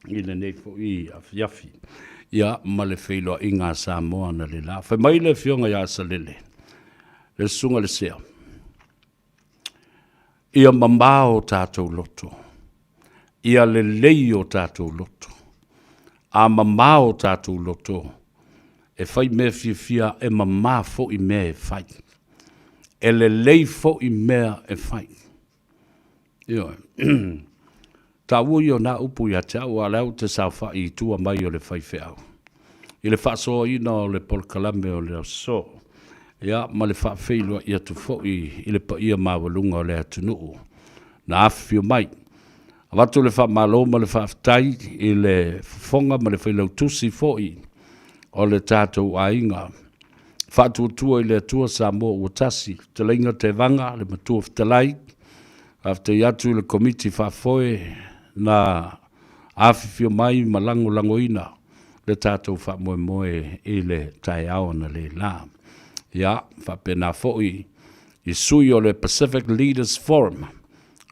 [SPEAKER 4] i lenei foi afiafi, ia ma le feiloaiga a Samoa na le la. Fai mai le Afioga ia Asalele, le Susuga i le Sea, Ia mamao o tatou loto, ia lelei o tatou loto. A mamao o tatou loto, e fai mea fiafia, e mama foi mea e fai. E lelei foi mea e fai. Ioe. Taua ia o nā upu ia te au, a o lea ou te saofai i tua mai o le faifeau. I le faasoaina o le polokalame o le aso, ia, ma le faafeiloai atu foi i le paia maualuga o le atunuu na afifio mai. Avatu le faamalo ma le faafetai i le fofoga ma le failautusi foi o le tatou aiga Faatuatua i le Atua Samoa ua tasi, Fetalaiga Tevaga, le Matua Fetalai, faafetai atu i le Komiti Faafoe na afifio mai ma lagolagoina le tatou faamoemoe i le taeao analeila. Ia, faapena foi i sui o le Pacific Leaders Forum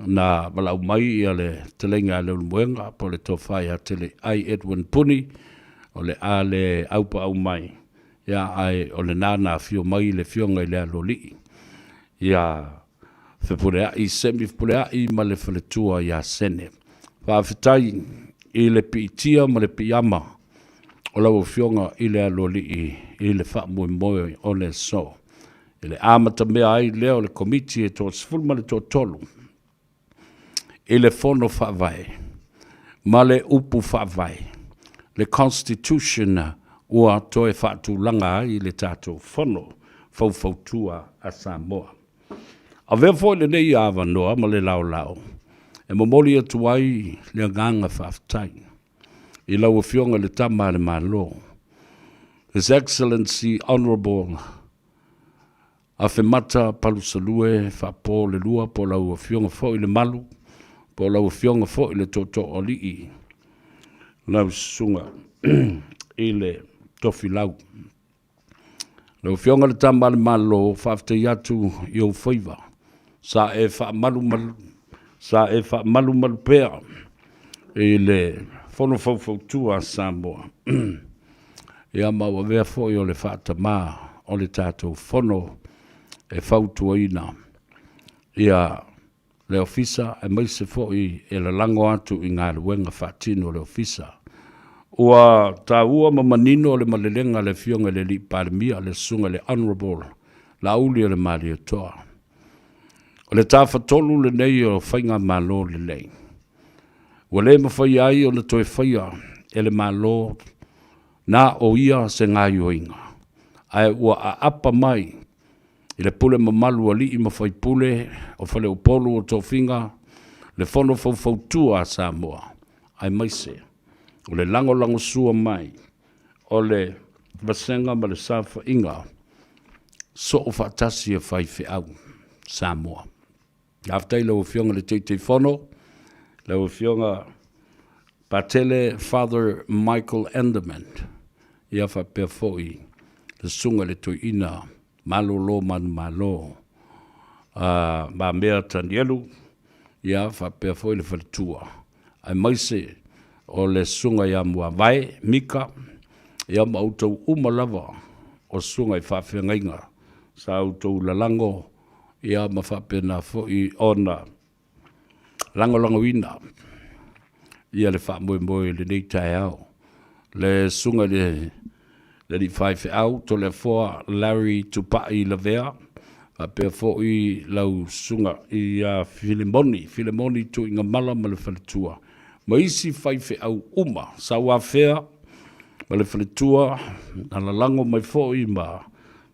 [SPEAKER 4] na valaau mai ia le Fetalaiga a Leulumoega po o le Tofa ia Teleiai Edwin Puni, o le a le aupaau mai Ia, ae o lena na afio mai le Afioga i le Aloalii ia Fepuleai, Semi Fepuleai ma le faletua ia Sene. Faafetai i le piitia ma le piiama o lau Afioga i le Aloalii i le faamoemoe o le aso. I le amatamea ai lea o le Komiti e toa-13 i le Fono Faavae ma le Upu Faavae, le Constitution ua toe faatulaga ai le tatou Fono Faufautua a Samoa. Avea foi lenei avanoa ma le laolao e momoli atu ai le agaga faafetai i lau Afioga i le Tama a le Malo, His Excellency Honourable Afemata Palusalue Faapo le Lua po o lau Afioga foi Lemalu po o lau Afioga foi le Tootooalii lau Susuga i le Tofilau. Lau Afioga le Tama a le Malo, faafetai atu i ou faiva sa e faamalumalu sa e faamalumalu pea i le Fono Faufautua a Samoa. Ia ma ua avea foi o le faatamā o le tatou Fono e fautuaina ia le Ofisa aemaise foi e lalago atu i galuega faatino a le Ofisa. Ua taua ma manino le malelega a le Afioga i le Alii Palemia, le Susuga i le Honourable Laauli o le Malietoa. O le tafatolu lenei o Faigamalo lelei, ua le mafai ai ona toe faia e le Malo na o ia se gaoioiga, ae ua aapa mai i le pule mamalu a alii ma faipule o Faleupolu o Tofiga, le Fono Faufautua a Samoa, aemaise o le lagolagosua mai o le Vasega ma le Saofaiga Soo Faatasi a Faifeau Samoa. Faafetai i lau Afioga i le Taitaifono, lau Afioga Patele Father Michael Enderman, ia faapea foi le Susuga i le Toeaina Malolo Manumalo Mamea Tanielu, ia faapea foi le faletua, aemaise o le Susuga ia Muavae Mika, ia ma outou uma lava o susuga i faafeagaiga sa outou lalago, ia ma faapena foi ona lagolagoina ia le faamoemoe i lenei taeao. Le susuga i le alii faifeau Toleafoa Larry Tupai Lavea, faapea foi lau susuga ia Filimoni, Filimoni Tuigamala ma le faletua, ma isi faifeau uma sa uafea ma le faletua na lalago mai foi ma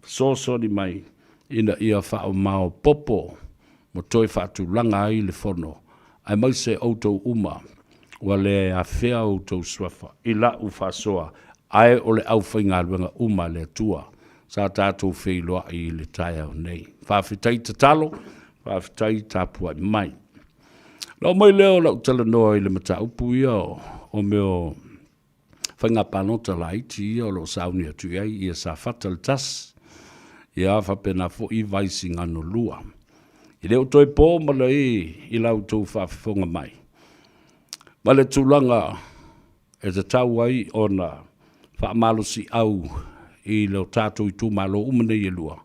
[SPEAKER 4] fesoasoani mai ina ia faamaopoopo ma toe faatulaga ai le Fono, aemaise outou uma ua le afea outou suafa i la'u faasoa, ae o le aufaigaluega uma a le Atua sa tatou feiloai i le taeao nei. Faafetai tatalo, faafetai tapuai mai. Ona oo mai lea o lau talanoa i le mataupu ia o mea o faiga palota laiti ia o lo o sauni atu i ai ia Safata le tasi, ia faapena foi Vaisigano 2. E le o toe po ma le i la outou faafofoga mai, ma le tulaga e tatau ai ona faamalosiau i lo tatou itumalo uma nei e lua,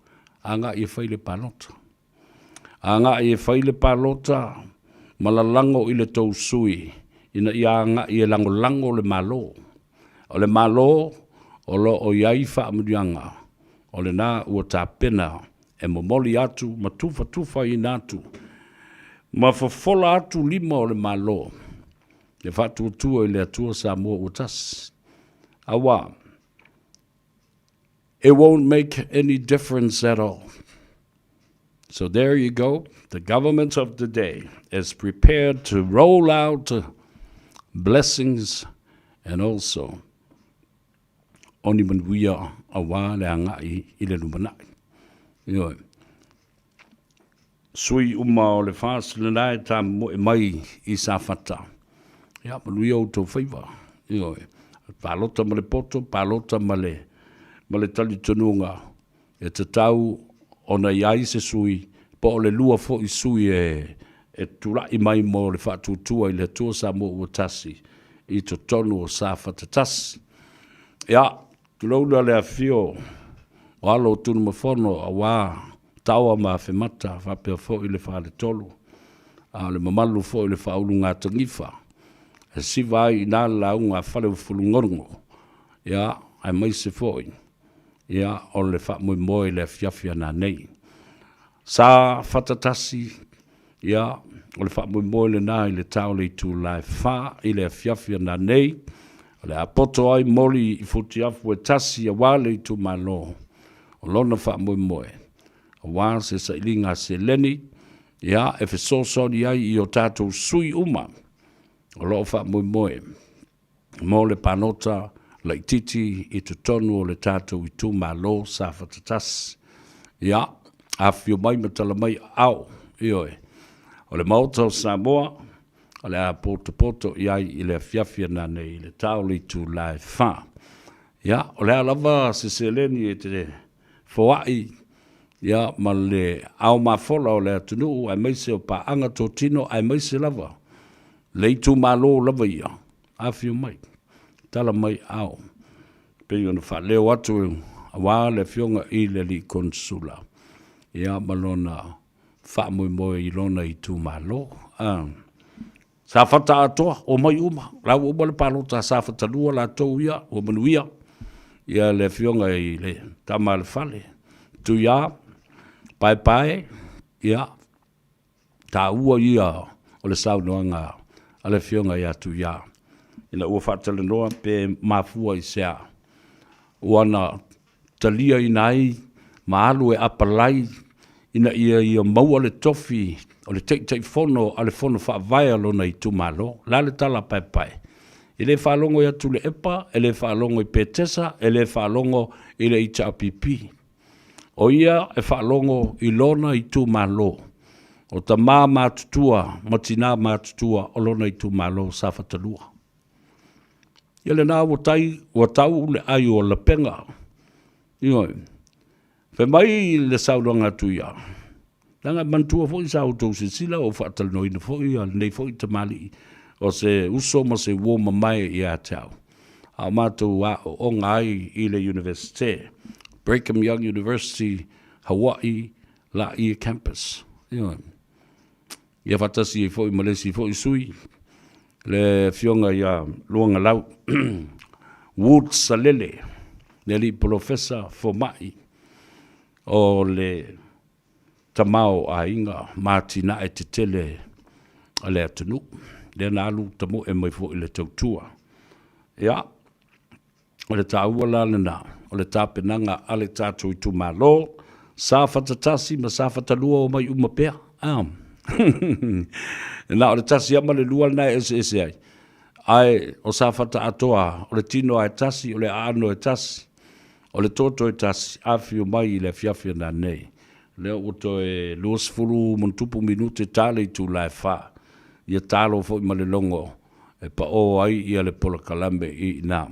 [SPEAKER 4] agai e fai le palota. Agai e fai le palota ma lalago i le tou sui ina ia agai e lagolago le Malo. O le Malo o lo o i ai faamanuiaga, o lena ua tapena e momoli atu ma tufatufaina atu ma fofola atu lima o le Malo e faatuatua i le Atua Samoa ua tasi. Aua, it won't make any difference at all. So there you go. The government of the day is prepared to roll out blessings and also o ni manuia aua le agai i le lumanai. Ioe. Sui uma o le FAST lena e tamoe mai i Safata. Ia, manuia outou faiva. Ioe. Palota ma le poto, palota ma le, ma le talitonuga e tatau ona i ai se sui, po o le lua foi sui e, e tulai mai mo le faatuatua i le Atua Samoa ua tasi i totonu o Safata tasi. Ia, tulouna le afio o alo o Tunumafono aua Taoa ma Afemata faapea foi le Faletolu, a o le mamalu foi o le Faaulugatanifa e siva ai i ina le lauga a Faleufulugogo, ia, aemaise foi ia, o le faamoemoe i le afiafi a nanei. Sa fatatasi, ia, o le faamoemoe lena i le ta o le itula e fa i le afiafi a nanei, o le a poto ai moli i futiafu e tasi aua le itumalo o lona faamoemoe, aua se sailiga seleni, ia, e fesoasoani ai i o tatou sui uma o lo o faamoemoe mo le palota laitiiti i totonu o le tatou itumalo Safata 1. Ia, afifio mai ma tala mai aao, ioe, o le Maota o Samoa, o le a potopoto i ai i le afiafi a nanei i le ta o le itula e fa. Ia, o le a lava se seleni e te foai ia, ma le ao mafola o le atunuu aemaise o paaga totino aemaise lava le itumalo lava ia, afio mai, tala mai ao, pei ona faaleo atu aua le afioga i le alii Konesula, ia ma lona faamoemoe i lona itumalo. Safata atoa, omai uma, la ua uma le palota a Safata 2 latou ia, ua manuia ia le afioga i le tama a le fale, Tuia, Paepae, ia. Taua ia o le saunoaga a le Afioga ia Tuia ina ua faatalanoa pe mafua i se a ua na taliaina ai ma alu e apalai ina ia ia maua le tofi o le Taitaifono a le Fono Faavae a lona itumalo. O le a le tala a Paepae? E le faalogo ia Tuilaepa, e le faalogo i Petesa, e le faalogo i le HRPP. O ia e faalogo i lona itumalo, o tama matutua ma tina matutua o lona itumalo o Safata 2. Ia lena ua tai, ua tau le ai o lapega. Ioe. Fai mai le saunoaga a Tuia, leaga e manatua foi sa outou silasila ua ou faatalanoaina foi lenei foi tamalii o se uso ma se uo mamae ia te au, a o matou aooga ai i le Iunivesite, Brigham Young University, Hawaii, Laie Campus. Ioe. Ia faatasi ai foi ma le isi foi sui, le Afioga ia Luagalau Wood Salele, le alii polofesa fomai o le tamaoaiga ma atinae tetele a le atunuu, lea na alu tamoe mai foi i le tautua. Ia, O le taua la lena o le tapenaga a le tatou itumalo, Safata 1 ma Safata 2 omai uma pea. Na o le tasi lava ma le lua lena e eseese ai, ae o Safata atoa o le tino lava e tasi, o le aano e tasi, o le toto e tasi. Afifio mai i le afiafi a nanei, lea ua toe 20 ma ona tupu minute ta le itula e fa, ia talo foi ma le logo e paʻō ai ia le polokalame i ina.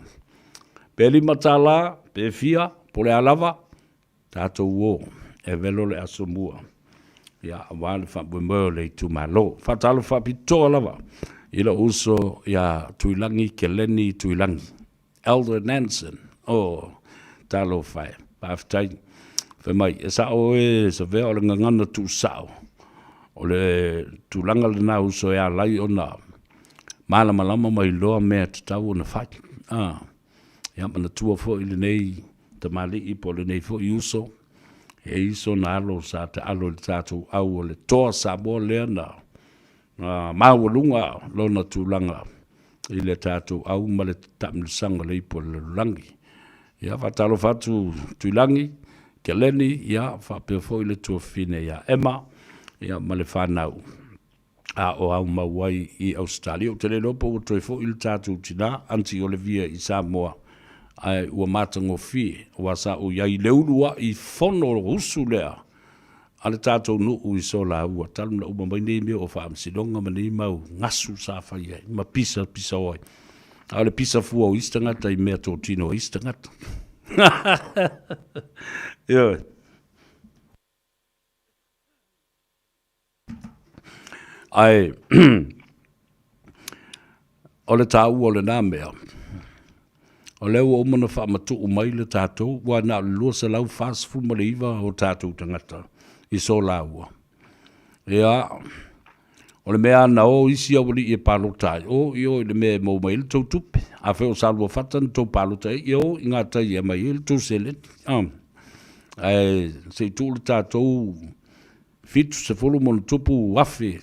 [SPEAKER 4] Pe $5, pe fia, po o le a lava, tatou o e velo le aso mua, ia, aua le faamoemoe o le itumalo. Faatalofa faapitoa lava i lou uso ia Tuilagi Keleni Tuilagi, Elder Nansen, oh, talofa e, faafetai. Fai mai, e sao oe Savea o le gagana tuusao, o le tulaga lena uso e ala ai ona malamalama ma iloa mea e tatau ona fai. Ah, ia manatua foi lenei tamalii po o lenei foi uso, e i ai sona alo sa taalo i le tatou au o le Toa Samoa lea na maualuga lona tulaga i le tatou au ma le taamilosaga o le ipu a le lalolagi. Ia, faatalofa atu Tuilagi, Keleni, ia, faapea foi le tuafafine ia Emma, ia, ma le fanau a o aumau ai i Ausetalia. Ou te le iloa po ua toe foi le tatou tina, Aunty Olivia i Samoa, ae ua matagofie, aua sa ou i ai i le uluai fono usu lea a le tatou nuu i Solaua talu na uma mai nei mea o faamasinoga ma nei mau gasu sa fai ai ma pisa pisa o ai. A o le pisa fua o isi tagata i mea totino o isi tagata. Ioe. Ae o le taua o lena mea, o lea ua uma ona faamatuu mai le tatou, ua na o le 249 o tatou tagata i Solaua. Ia, o le mea na o isi aualii e palota ai, o i o i le mea e maua mai ai le tou tupe. Afai o Saluafata na tou palota ai, ia o i gatai e aumai ai le tou seleni. Ae se i tuu le tatou 70 ma ona tupu afe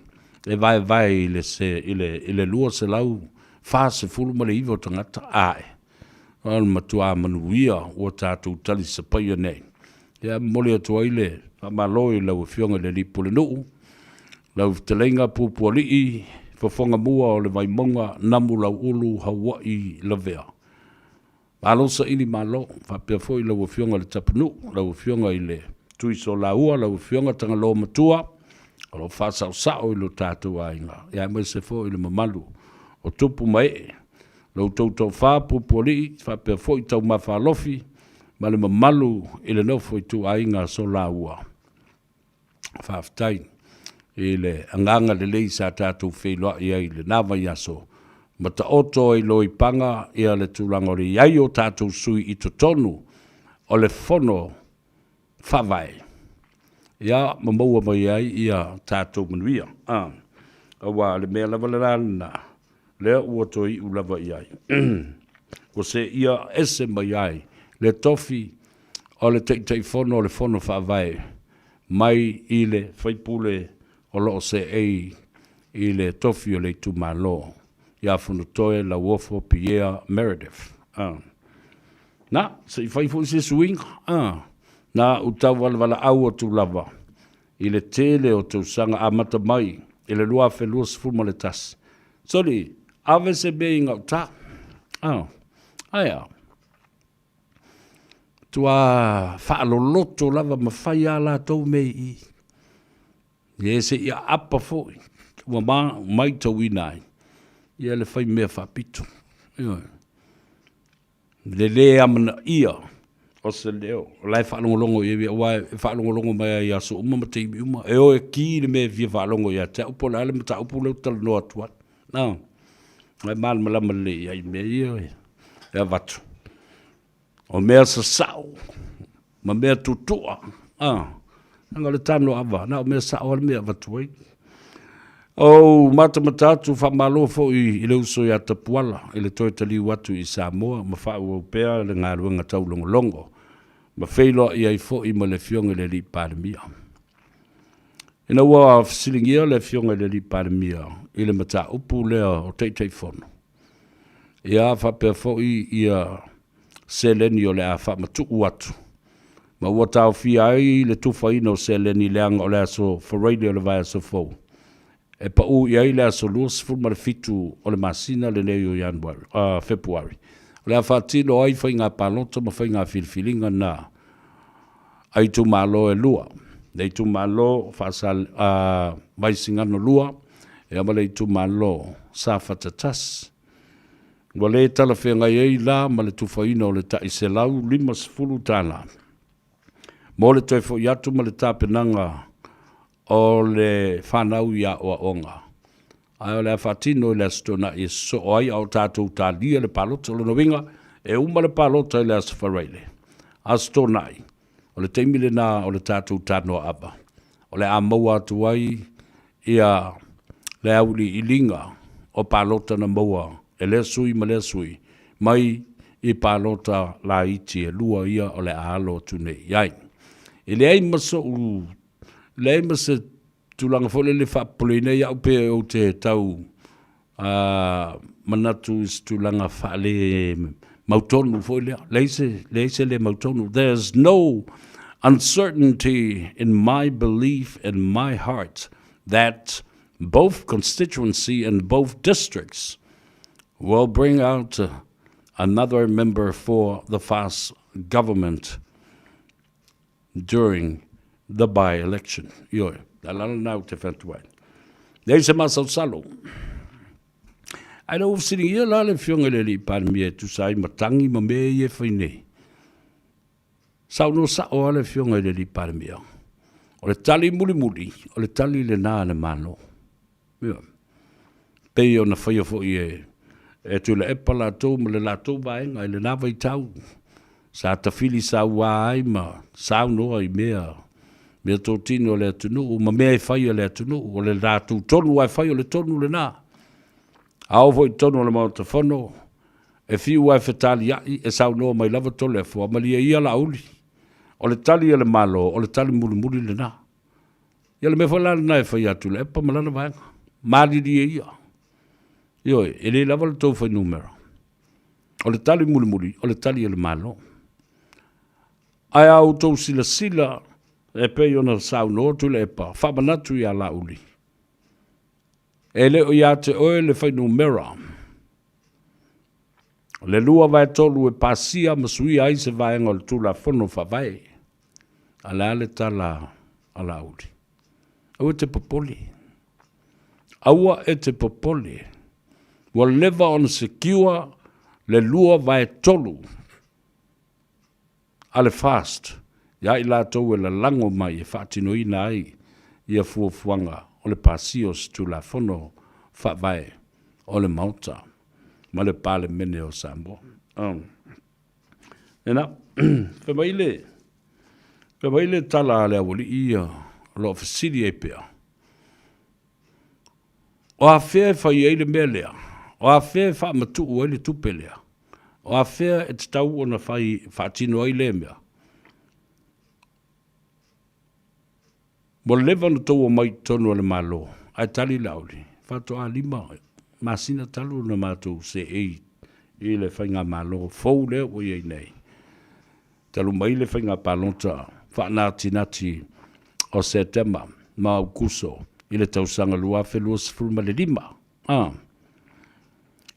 [SPEAKER 4] e vaevae i le se, i le, i le 249 o tagata, ae, o le matua manuia ua tatou talisapaia nei. Ia, e momoli atu ai le faamalo i lau Afioga i le Alii Pulenuu, lau Fetalaiga Puapualii, Fofogamua o le Vaimauga, Namulauulu, Haua'i, Lavea. Malo saili malo, faapea foi lau Afioga i le Tapunuu, lau Afioga i le Tuisolaua, lau Afioga Tagaloamatua, o lo o faasaosao i lo tatou aiga, aemaise foi le mamalu o tupu ma ee, lo outou toafa Puapualii, faapea foi Taumafa Alofi ma le mamalu i le nofo ituaiga Solaua. Faafetai i le agaga lelei sa tatou feiloai ai i lena vaiaso ma taoto ai loa i paga ia le tulaga o le i ai o tatou sui i totonu o le Fono Faavae, ia ma maua mai ai ia tatou manuia. Aua o le mea lava lena, lea ua toe iu lava i ai, ua seia ese mai ai le tofi o le Taitaifono o le Fono Faavae mai i le faipule. o lo o seei i le tofi o le itumalo ia Fonotoe Lauofo Pierre Meredith. Ah. Na, se i fai foi se suiga. Ah. Na ou tauvalevalaau atu lava i le tele o tausaga amata mai i le 2021. Soli, ave se mea i gauta. Ah. Ae a? Matua faaloloto lava ma fai a latou mea i i. Ia se i aapa foi ua matauina ai ia le fai mea faapito. Ioe. Le lē amanaia o se leo, o la e faalogologo i ai, aua e faalogologo mai lava i aso uma ma taimi uma, e o e ki le mea e fia faalogo ia te au po o le a le mataupu lea ou te talanoa atu ai. A, e malamalama lelei i ai i mea ia e avatu. O mea sasao ma mea tutua, a, leaga o le tano ava, na o mea sao lava le mea e avatu ai. Ou matamata atu, faamalo foi i le uso ia Tapuala i le toe taliu atu i Samoa ma faaauau pea le galuega taulogologo ma feiloai ai foi ma le Afioga i le Alii Palemia. Ina ua fesiligia le Afioga i le Alii Palemia i le mataupu lea o Taitaifono, ia faapea foi ia seleni o le a faamatuu atu, ma ua taofia ai le tufaina o seleni leaga o le aso Faraile o le vaiaso fou, e pau i ai le aso 27 o le masina lenei o Ianuari, Fepuari, o le a faatino ai faiga palota ma faiga filifiliga na a itumalo e lua, le itumalo Vaisigano 2 ia ma le itumalo Safata 1. Ua le talafeagai ai la ma le tufaina o le tai $150 mo le toe foi atu ma le tapenaga o le fanau i aoaoga, ae o le a faatino i le Aso Toonai e sosoo ai a o tatou talia le palota. O lona uiga, e uma le palota i le Aso Faraile, Aso Toonai, o le taimi lena o le tatou tanoa ava, o le a maua atu ai ia le auiliiliga o palota na maua e lea sui ma lea sui mai i palota laiti e lua ia o le a alo atu nei i ai. E leai ma so'u leai ma se tulaga foi lele faapopoleina ai au pe ou te tau manatu i se tulaga faale mautonu foi lea. Leai se, leai se le mautonu. There's no uncertainty in my belief in my heart that both constituency and both districts will bring out another member for the fast government during the by-election. Ioe, le ala lena ou te fai atu ai. Leai se masalosalo. Ae le ua fesiligia la le Afioga i le Alii Palemia e tusa ai ma tagi ma mea ia e fai nei. Saunoa sao lava le Afioga i le Alii Palemia, o le tali mulimuli, o le tali lena a le Malo. Ioe. Pei ona faia foi e e Tuilaepa latou ma le latou vaega i lena vaitau sa tafili saua ai ma saunoa i mea mea totino a le atunuu ma mea e fai a le atunuu. O le latou tonu lava e fai o le tonu lena. A oo foi i totonu o le Maota Fono, e fiu lava e fetaliai, e saunoa mai lava Toleafoa, malie ia Laauli. O le tali a le Malo, o le tali mulimuli lena. Ia o le mea foi la lena e fai a Tuilaepa ma lana vaega. Malilie ia. Ioe, e le lava le tou fuainumera. O le tali mulimuli, o le tali a le Malo. Ae a outou silasila e pei ona saunoa Tuilaepa, faamanatu ia Laauli, e le o ia te oe le fuainumera le 2/3 e pasia ma suia ai se vaega o le Tulafono Faavae. A o le a le tala a Laauli? Aua e te popole. Aua e te popole. Ua leva ona secure le 2/3 a le FAST ia i latou e lalago mai e faatinoina ai ia fuafuaga o le pasia o se Tulafono Faavae o le Maota ma le Palemene o Samoa. Ena, fai mai le, fai mai le tala a le aualii ia o lo o fesili ai pea, o afea e fai ai le mea lea? O afea e faamatuu ai le tupe lea? O afea e tatau ona fai, faatino ai lea mea? Ua leva ona tou omai i totonu o le Malo, ae tali Laauli, faatoa 5 masina talu ona matou seei i le faigamalo fou lea ua i ai nei. Talu mai le faiga palota faanatinati o Setema ma Aukuso i le tausaga 2025. A.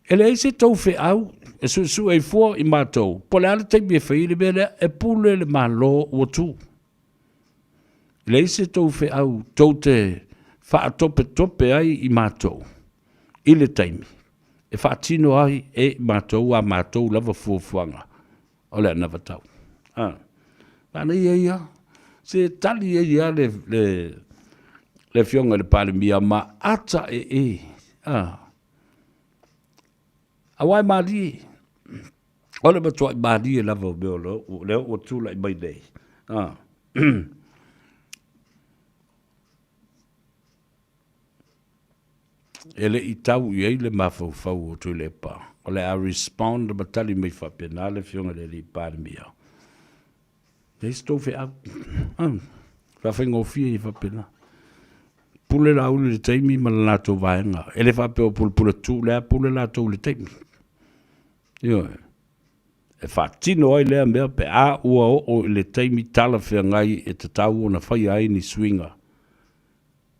[SPEAKER 4] E leai se tou feau e suesue ai fua i matou, po o le a le taimi e fai ai le mea lea, e pule le Malo ua tu. E leai se tou feau tou te faatopetope ai i matou i le taimi e faatino ai e matou a matou lava fuafuaga o le anavatau. A, manaia ia, se tali ai lava le, le, le Afioga i le Palemia ma ata ee. A, aua e malie, o le matuai malie lava o mea o lea ua tulai mai nei. A. E le i tau i ai le mafaufau o Tuilaepa, o le a respond ma tali mai faapena le Afioga i le Alii Palemia. Leai se tou feau. Faafaigofie ia faapena. Pule Laauli i le taimi ma le latou vaega. E le faapea o pulepule tu, lea pule latou i le taimi. Ioe. E faatino ai lea mea pe a ua oo i le taimi talafeagai e tatau ona faia ai ni suiga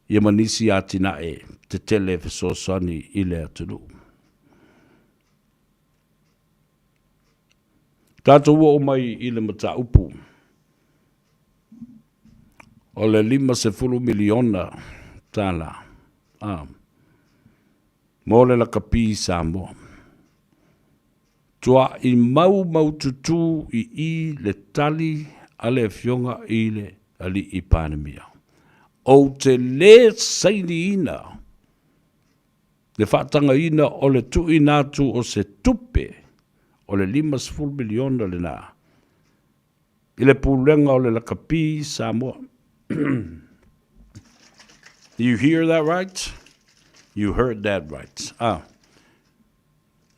[SPEAKER 4] ia ma nisi atinae tetele e fesoasoani i le atunuu. Tatou oo mai i le mataupu o le $50 miliona tala a, mo le lakapi i Samoa. Tua'i maumaututu i i le tali a le Afioga i le Alii Palemia, Ou te lē sainiina le faatagaina o le tuuina atu o se tupe o le $50 miliona lena i le Pulega o le Lakapi Samoa. You hear that right? You heard that right. Ah.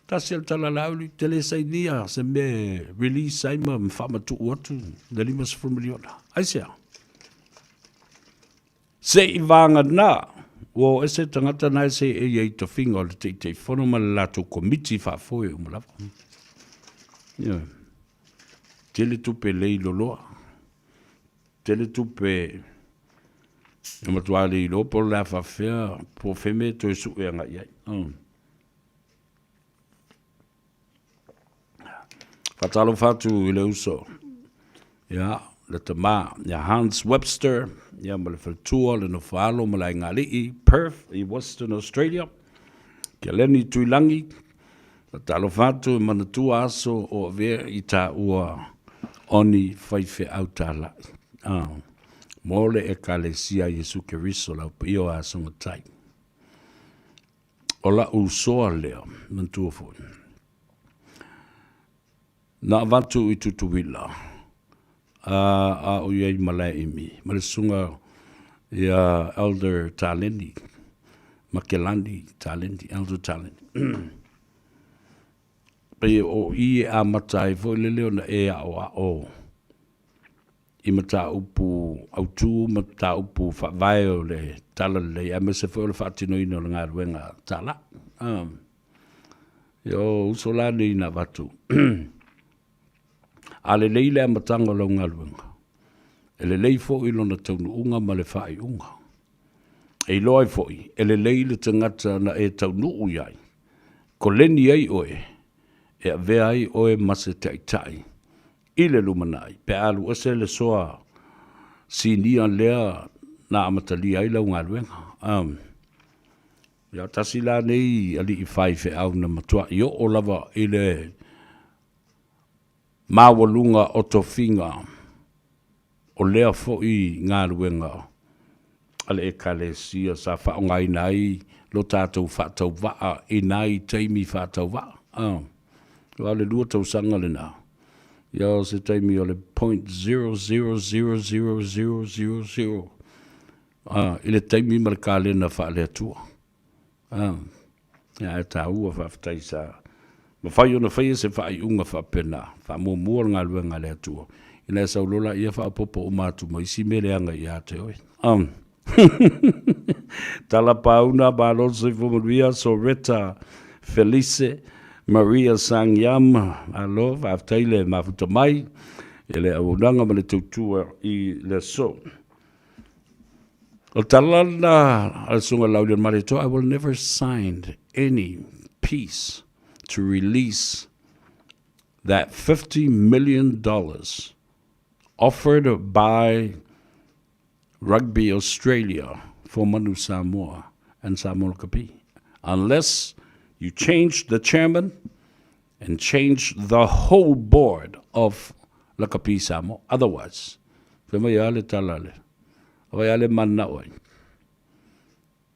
[SPEAKER 4] Tasi o le tala Laauli, te le sainia se mea e release ai ma faamatuu atu le $50 miliona. Aisea? Se i vagana ua o ese tagata na e seei ai i tofiga o le Taitaifono ma le latou Komiti Faafoe uma lava. Ioe. Tele tupe lei loloa. Tele tupe e matua le iloa po o le a faafefea po o fea mea e toe sue agai i ai. Faatalofa atu i le uso, ia, le tama ia Hans Webster, ia ma le faletua, le nofoalo ma le aigalii, Perth i Western Australia. Kia Lenny Tuilagi, faatalofa atu e manatua aso o avea i taua oni faifeau tālai. Ah, mo le Ekalesia Iesu Keriso lau paia o Asoga Tai. O la'u usoa lea, manatua foi, na avatu i Tutuila, a, a o i ai Malaeimi, ma le susuga ia Elder Taleni, Makelani Taleni, Elder Taleni. Pei o i e amata ai foi lele ona e aʻoaʻo i mataupu autu ma mataupu faavae o le Talalelei, aemaise foi o le faatinoina o le galuega tala. Ia o uso la nei na avatu. A lelei le amataga o lau galuega, e lelei foi lona taunuuga ma le faaiuga. E iloa ai foi, e lelei le tagata na e taunuu i ai, koleni ai oe, e avea ai oe ma se taitai i le lumanai pe a alu ese le soa sinia lea na amatalia ai lau galuega. Um, ia tasi la nei alii faifeau na matuai oo lava i le maualuga o tofiga o lea foi galuega a le Ekalesia sa faaaogaina ai lo tatou faatauvaa i nai taimi faatauvaa. Aua o le 2 tausaga lena, ia o se taimi o le .000000 i le taimi ma le kalena faale-Atua. Ae taua faafetai sa mafai ona faia se faaiuga faapena, faamuamua le galuega a le Atua. Ina e sau loa laia faaopoopo uma atu ma isi mea leaga ia te oe. Tala pauna, malo le soifua manuia, Soretta Felice Maria Sangiam, malo, faafetai le mafuta mai i le auaunaga ma le tautua i le aso. O le tala lena a le Susuga Laaulialemalietoa, I will never sign any peace to release that $50 million offered by Rugby Australia for Manu Samoa and Samoa Lakapi unless you change the chairman and change the whole board of Lakapi Samoa. Otherwise, fai mai a le tala le, vai a le manao ai.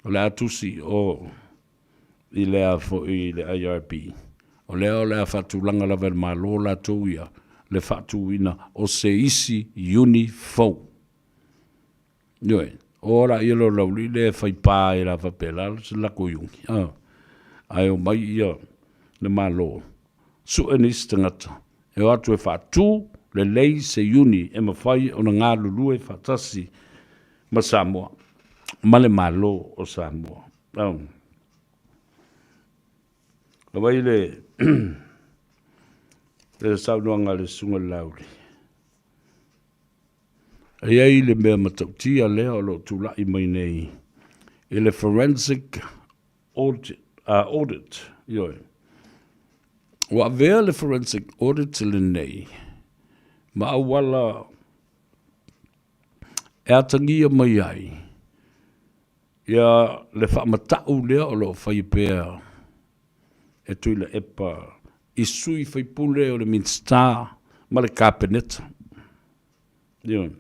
[SPEAKER 4] O le a tusi o i lea foi i le IRB. O lea o le a faatulaga lava e le Malo latou ia le faatuina o se isi iuni fou. Ioe, o la ia lo lauli le fai pa ai la faapela se lako iuni. Ae omai ia le Malo sue nisi tagata e o atu e faatu lelei se iuni e mafai ona galulue faatasi ma Samoa, ma le Malo o Samoa. Aumai le le saunoaga a le Susuga i le Laauli. E i ai le mea matautia lea o lo o tulai mai nei i le forensic audit, audit ioe. Ua avea le forensic audit lenei ma auala e atagia mai ai ia le faamatau lea o lo o faia pea e Tuilaepa i sui faipule o le Minisita ma le Kapeneta. Ioe.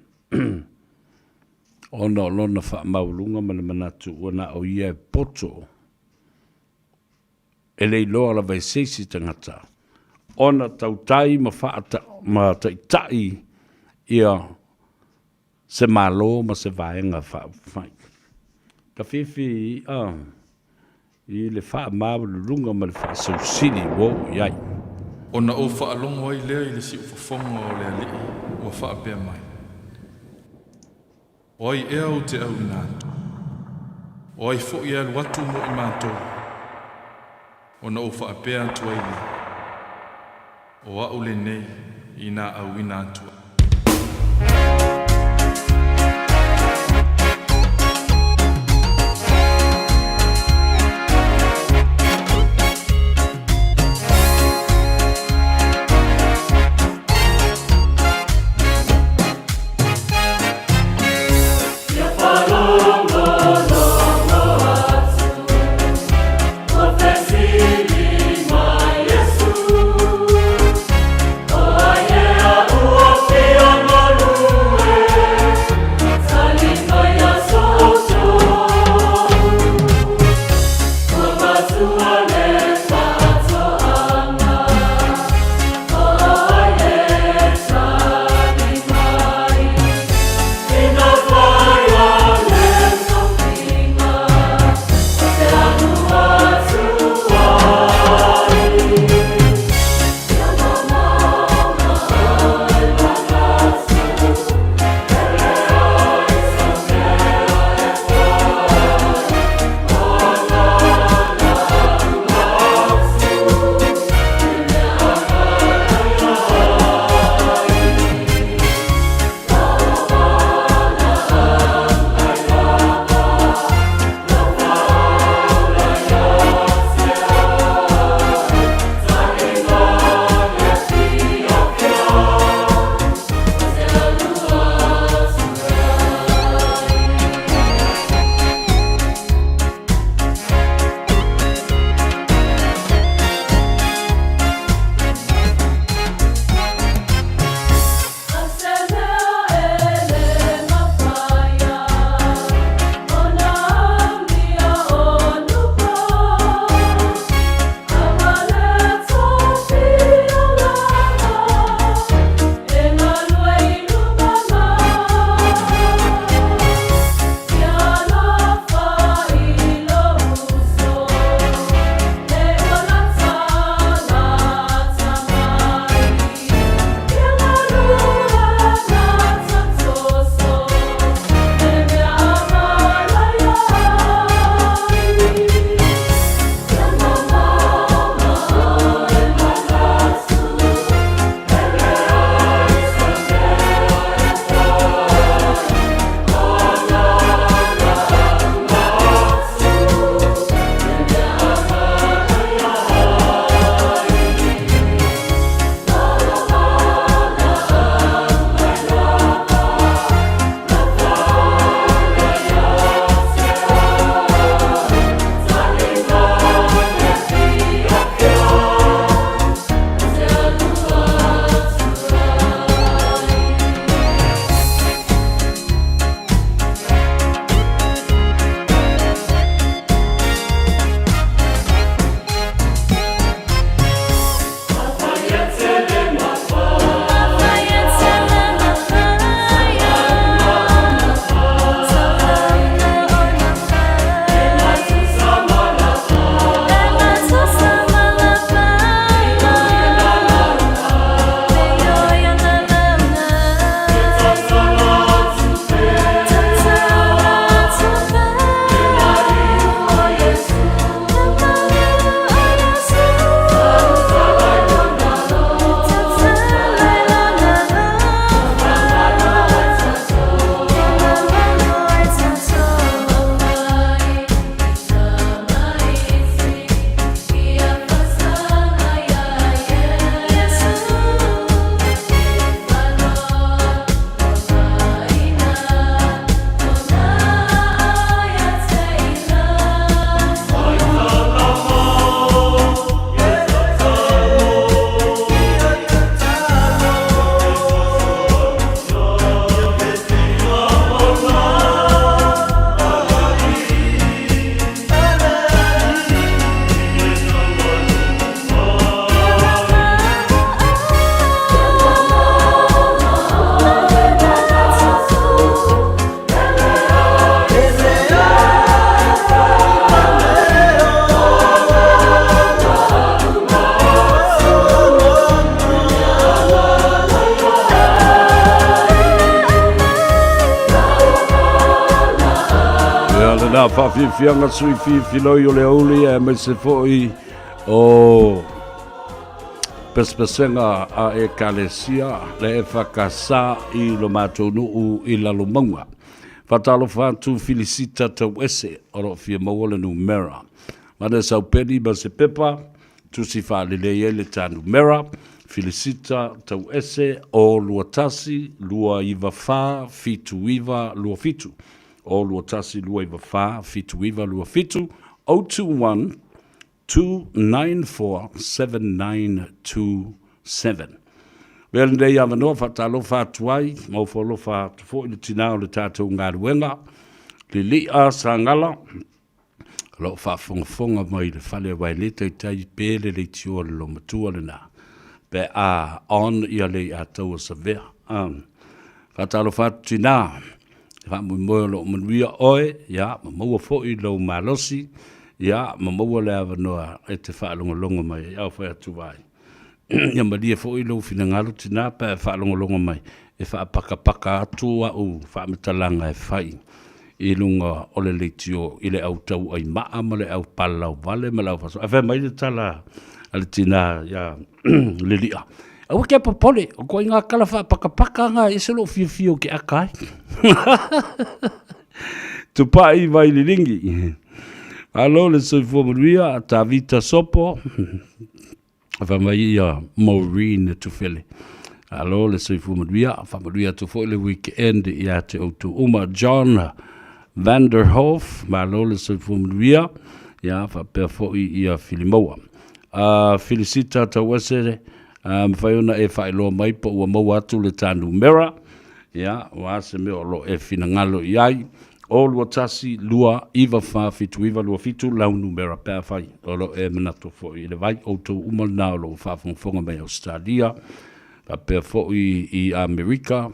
[SPEAKER 4] Ona o lona faamaualuga ma le manatu ua na o ia e poto e le iloa lava e se isi tagata ona tautai ma faata, ma taitai ia se Malo ma se Vaega Faaupufai. Tafifi i'a i le faamaualuluga ma le faaseusili ua oo i ai.
[SPEAKER 20] Ona ou faalogo ai lea i le siufofoga o le Alii ua faapea mai, O ai ea ou te auina atu? O ai foi e alu atu mo i matou? Ona ou faapea atu ai lea, O a'u lenei inā auina atu ai.
[SPEAKER 4] Na faafiafiaga sui fifiloi o le auli aemaise foi o pesepesega a Ekalesia le EFKS i lo matou nuu i Lalomauga. Faatalofa atu Filisita Tauese o lo o fia maua le numera. Mane sau peni ma se pepa, tusi faalelei ai le ta numera, Filisita Tauese o 21 294 7927. O 21 294 7927 021 294 7927. Avea lenei avanoa faatalofa atu ai ma ofo alofa atu foi i le tinā o le tatou galuega, Lili'a Sagala, o lo o faafogafoga mai i le fale aua e le taitai pe le leitioa le loomatua lena pe a on ia Leiataua Savea. Faatalofa atu tinā, faamoemoe o lo o manuia oe, ia, ma maua foi lou malosi, ia, ma maua le avanoa e te faalogologo mai ai. A o fai atu ai, ia malie foi lou finagalo tinā pe a e faalogologo mai, e faapakapaka atu au faamatalaga e fai i luga o le leitio i le au tauai maa ma le au palalauvale ma le au faaso. Ae fai mai le tala a le tinā ia Lili'a, Aua e te popole, o ituaiga tala faapakapaka na e ese lou fiafia ou te aka ai. Tupai vai liligi. Malo le soifua manuia, Tavita Sopo, fai mai ia Maureen Tufele. Malo le soifua manuia, faamanuia atu foi le weekend ia te outou uma. John Vanderhof, malo le soifua manuia, ia faapea foi ia Filimaua. Filisita Tauese, mafai ona e faailoa mai po ua maua atu le ta numera, ia, o a se mea o lo o e finagalo i ai, 0 2 1 2 9 4 7 9 2 7 lau numera pe afai o lo o e manatu foi i le vai, outou uma lena o lo o faafogafoga mai Ausetalia, faapea foi i Amerika,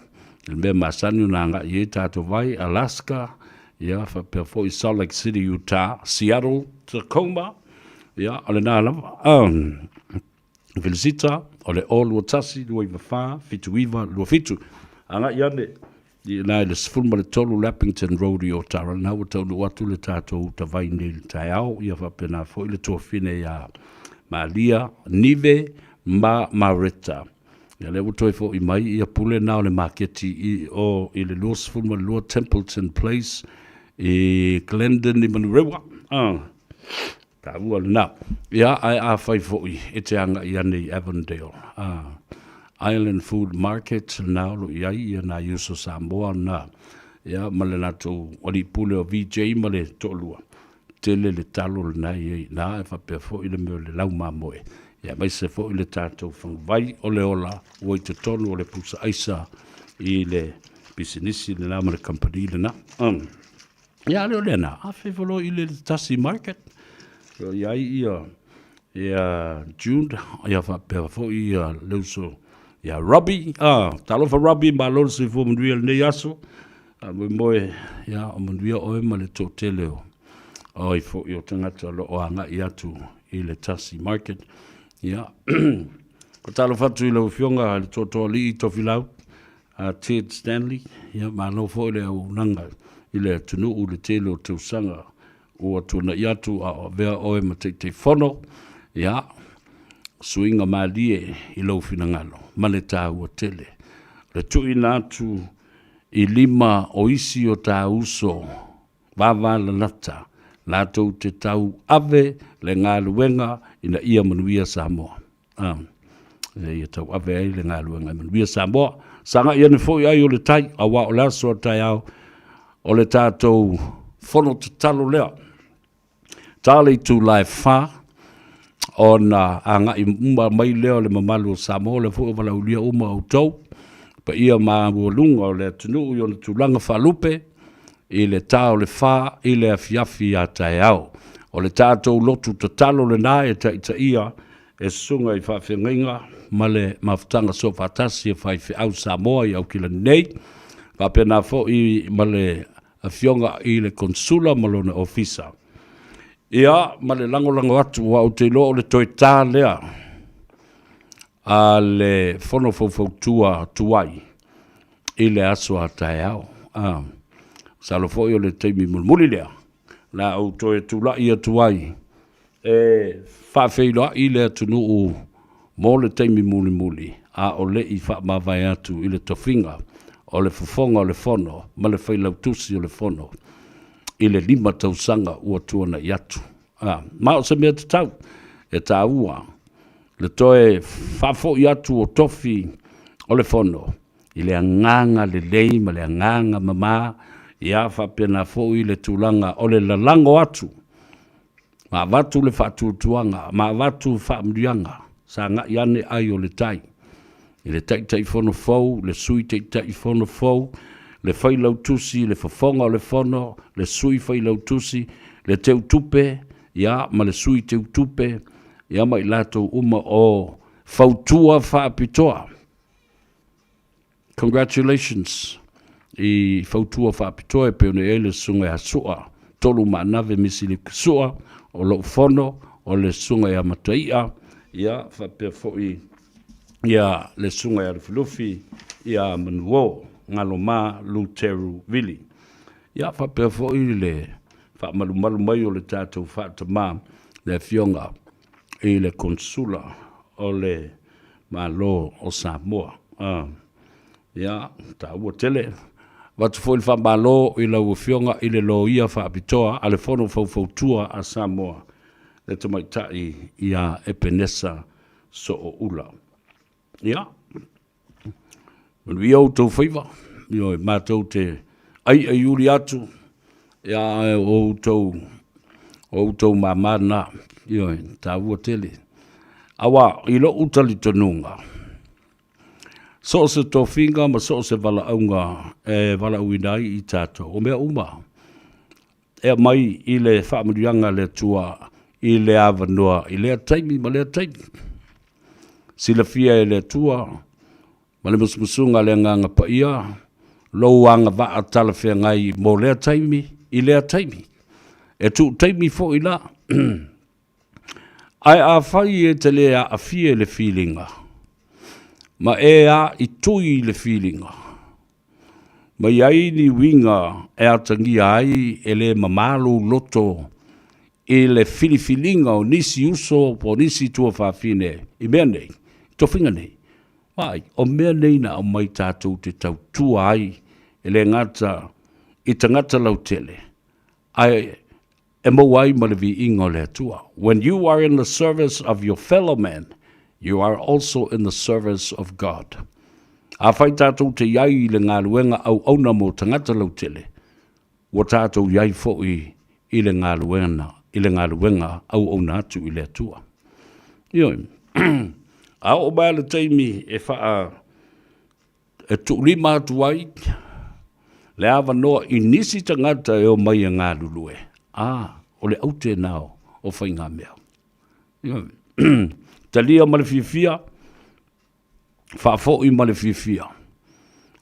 [SPEAKER 4] i le mea masani ona agai i ai tatou vai, Alaska, ia, faapea foi Salt Lake City, Utah, Seattle, Tacoma, Ia, o lena lava. Um, Felicita, o le 021 294 7927. Agai ane i ina i le 13 Lappington Road i Otara, lena ua taunuu atu le tatou utavai nei i le taeao, ia faapena foi le tuafine ia Malia, Nive ma Mareta. Ia lea ua toe foi mai ia pule na o le maketi i o i le 22 Templeton Place i Glendon i Manurewa. Ah. Taua lena. Ia, ae afai foi e te agai ane i Avondale, a, Island Food Market lena o lo o i ai ia nai uso Samoa na, ia, ma le latou alii pule o VJ ma le toalua, tele le talo lena e i ai i ina, ae faapea foi le mea o le laumamoe, ia, aemaise foi le tatou faguvai o le ola ua i totonu o le pusa aisa i le pisinisi lena ma le kamupani lena. Ia, a le o lea na, a fefolo i le tasi market, o i ai ia, ia June, ia faapea foi ia le uso ia Robbie, ah, talofa Robbie, malo le soifua manuia i lenei aso, faamoemoe, ia, o manuia oe ma le toatele o, o ai foi o tagata o lo o agai atu i le tasi market. Ia, ko talofa atu i lau Afioga i le Toatoalii Tofilau, a Ted Stanley, ia malo foi le auaunaga i le atunuu i le tele o tausaga ua tuanai atu a o avea oe ma Taitaifono, ia, suiga malie i lou finagalo ma le taua tele o le tuuina atu i lima o isi o ta uso vavalalata latou te tau ave le galuega ina ia manuia Samoa. Ina ia tauave ai le galuega e manuia Samoa. Sagai ane foi ai o le tai, aua o le aso a taeao o le tatou fono tatalo lea. Ta le itula e 4 ona agai uma mai lea o le mamalu o Samoa, lea foi ua valaaulia uma outou, paia maualuga o le atunuu i ona tulaga faalupe, i le ta o le 4 i le afiafi a taeao. O le tatou lotu tatalo lena e taitaia e susuga i faafeagaiga ma le mafutaga soofaatasi a faifeau Samoa i Aukilani nei, faapena foi ma le Afioga i le Konsula ma lona Ofisa. Ia, ma le lagolago atu, aua ou te iloa o le toe ta lea a le Fono Faufautua tuai i le aso a taeao. Masalo foi o le taimi mulimuli lea. Le a ou toe tula'i atu ai e faafeiloa'i le atunuu mo le taimi mulimuli a o le i faamavae atu i le tofiga o le Fofoga o le Fono ma le Failautusi o le Fono i le 5 tausaga ua tuana'i atu. A, ma o se mea tatau e taua le toe faafo'i atu o tofi o le Fono i le agaga lelei ma le agaga mama, ia faapena foi le tulaga o le lalago atu ma avatu le faatuatuaga ma avatu faamanuiaga, sagai ane ai o le tai i le Taitaifono fou, le Sui Taitaifono fou, le Failautusi, le Fofoga o le Fono, le Sui Failautusi, le Teutupe, ia, ma le Sui Teutupe, ia ma i latou uma o fautua faapitoa. Congratulations i fautua faapitoa e pei ona i ai le Susuga ia Sua Tolu Maanave Misi Sua o lou fono, o le Susuga ia Mataia, ia faapea foi ia le Susuga ia Lufilufi ia Manuo Galoma Luteru Vili. Ia faapea foi le faamalumalu mai o le tatou faatama le Afioga i le Konesula o le Malo o Samoa. Ia, taua tele. Avatu foi le faamalo i lau Afioga i le Loia Faapitoa a le Fono Faufautua a Samoa, le Tamaitai ia Epenesa Sooula. Ia, manuia outou faiva, ioe, matou te aiaiuli atu, ia, ae o outou, o outou mama na, ioe, taua tele. Aua, i lou talitonuga, so o se tofiga ma so o se valaauga e valaauina ai i tatou, o mea uma e aumai i le faamanuiaga a le Atua i le avanoa i lea taimi ma lea taimi. Silafia e le Atua ma le musumusuga a le Agaga Paia lou agavaa talafeagai mo lea taimi i lea taimi. E tuu taimi foi la. Ae afai e te le aafia i le filiga, ma e aaitui i le filiga, ma i ai ni uiga e atagia ai e le mamā lou loto i le filifiliga o nisi uso po o nisi tuafafine i mea nei, i tofiga nei, vaai, o mea nei na aumai tatou te tautua ai, e le gata i tagata lautele, ae e maua ai ma le viiga o le Atua. When you are in the service of your fellow man, you are also in the service of God. Afai tatou te i ai i le galuega auauna mo tagata lautele, ua tatou i ai foi i le galuega, i le galuega auauna atu i le Atua. Ioe. A oo mai le taimi e faa e tuulima atu ai le avanoa i nisi tagata e omai e galulue, a, o le aute na o faigamea. Talia ma le fiafia, faafoi ma le fiafia.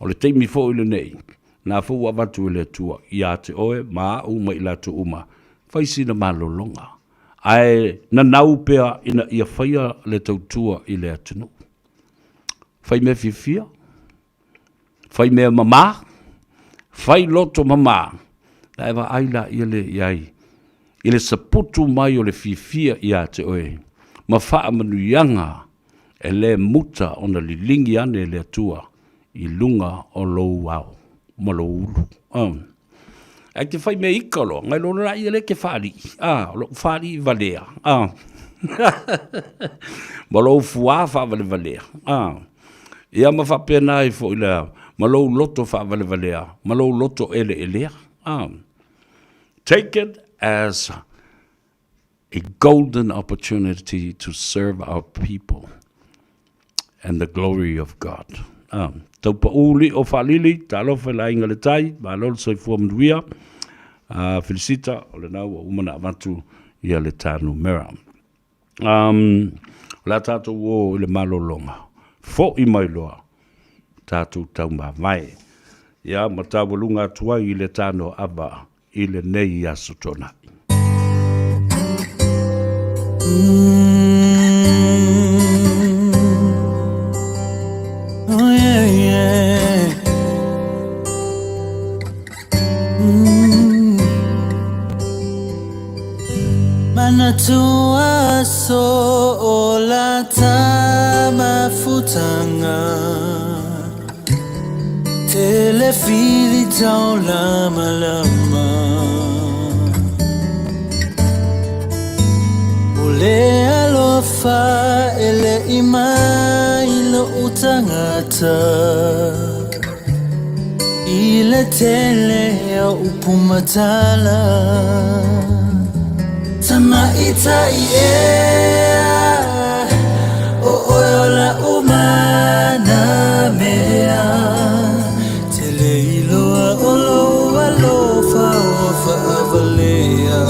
[SPEAKER 4] O le taimi foi lenei, na foi ua avatu e le Atua ia te oe ma au ma i latou uma, fai sina malologa, ae nanau pea ina ia faia le tautua i le atunuu. Fai mea fiafia, fai mea mamā, fai loto mamā, na e vaai laia lea i ai i le saputu mai o le fiafia ia te oe ma faamanuiaga e le muta ona liligi ane e le Atua i luga o lou ao ma lou ulu. Ae te fai mea ika loa, ngai loa laia lea ke faalii, a, o lou faalii valea, a. Ma lou fuā faavalevalea, a. Ia ma faapena ai foi lea, ma lou loto faavalevalea, ma lou loto eleelea, a. Take it as a golden opportunity to serve our people and the glory of God. Ah, tau paʻū liʻo faalili, talofa i le aiga le tai, malo le soifua manuia. Ah, Felisita, o lena ua uma na avatu ia le ta numera. O le a tatou o i le malologa, fo'i mai loa tatou taumavae. Ia, ma taualuga atu ai i le tano ava i lenei Aso Toonai.
[SPEAKER 12] Oh, yeah, yeah. tauga Tele fili tau lama lama O le alofa e le i mai lo utangata I le tele o upu matala Tamaitai ea O oe o la umana mea Te le iloa o lou alofa ua faavalea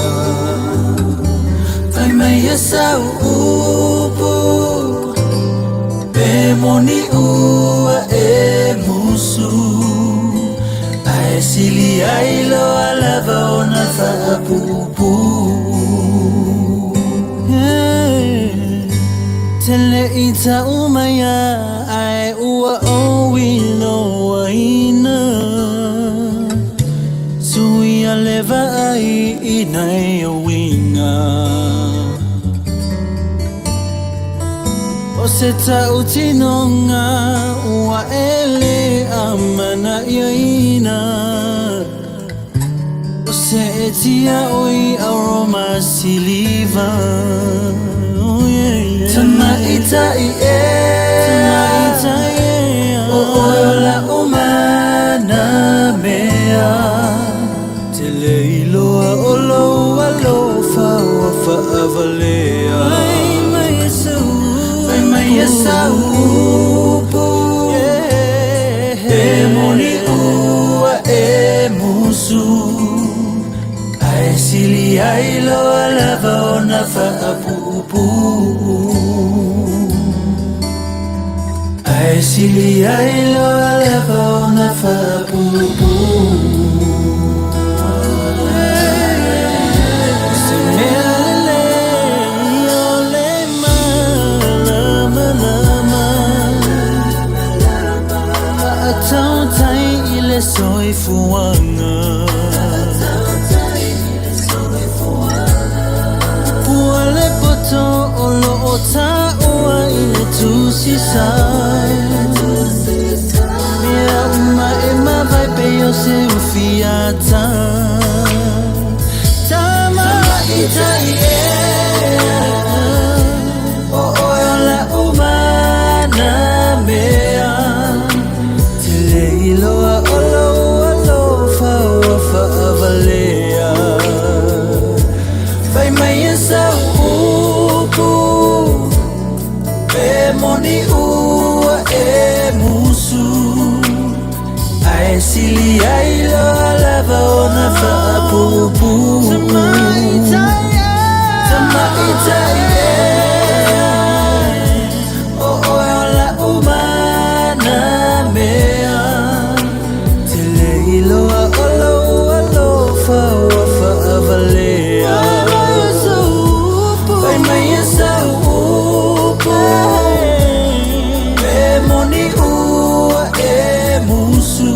[SPEAKER 12] Fai mai ia sau upu Pe moni ua e musu Ae sili ai loa lava ona faapuupuu Te le i tau mai ae ua ou iloaina Suia le vaai i nai ou uiga O se tautinoga ua e le amanaiaina O se etia oi aroma siliva Oh yeah, yeah. Tamaitai ea Tamaitai ea O oe o la umana mea Te le iloa o lou alofa ua faavalea Fai mai ia sau Fai mai ia sau upu Pe moni ua e musu Ae sili ai loa lava ona faapuupuu Ae sili ai loa lava ona faapuupuu Se mea lelei o le malamalama Faatautai i le soifuaga Pua le poto o loo taua i le tusi sa Mea uma e mavae pei o se ufiata Tamaitai ea O oe o la umana mea Te le iloa o lou alofa ua faavalea Fai mai ia sau upu Pe moni ua e musu Ae sili ai loa lava ona faapuupuu Tamaitai ea O oe o la umana mea Te le iloa o lou alofa ua faavalea Fai mai ia sau upu Pe moni ua e musu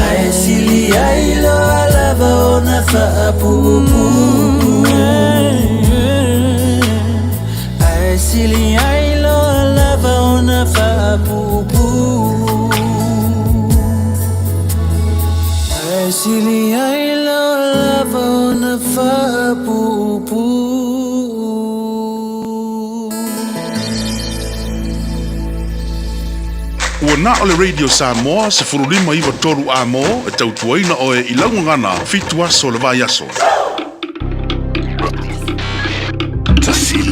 [SPEAKER 12] Ae sili ai loa lava ona faapuupuu Ae sili ai loa lava ona faapuupuu Ae sili ai loa lava ona faapuupuu
[SPEAKER 10] Ua na o le Radio Samoa 1593 amo e tautuaina oe i laugagana 7 aso le vai aso.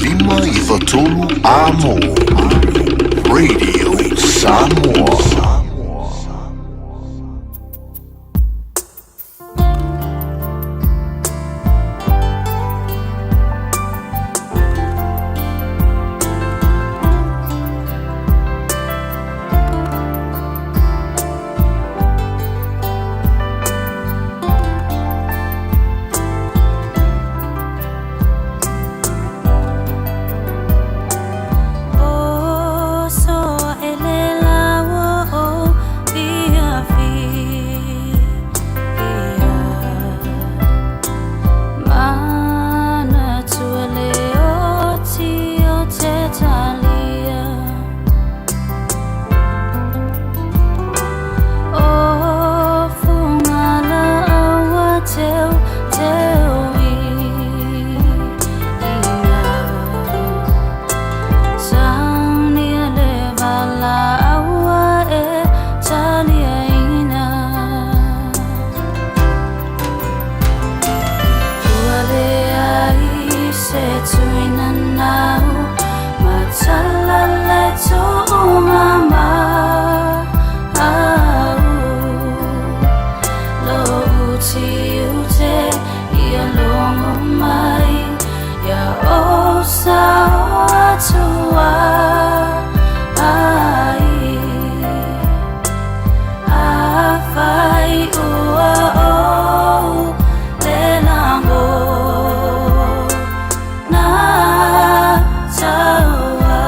[SPEAKER 13] 1593 Amo Radio Samoa.
[SPEAKER 14] O soa e le la Matala le tuʻuga ma au Loʻu tiute ia logo mai Ia o sa o atua ai Afai ua ou le lago Na taua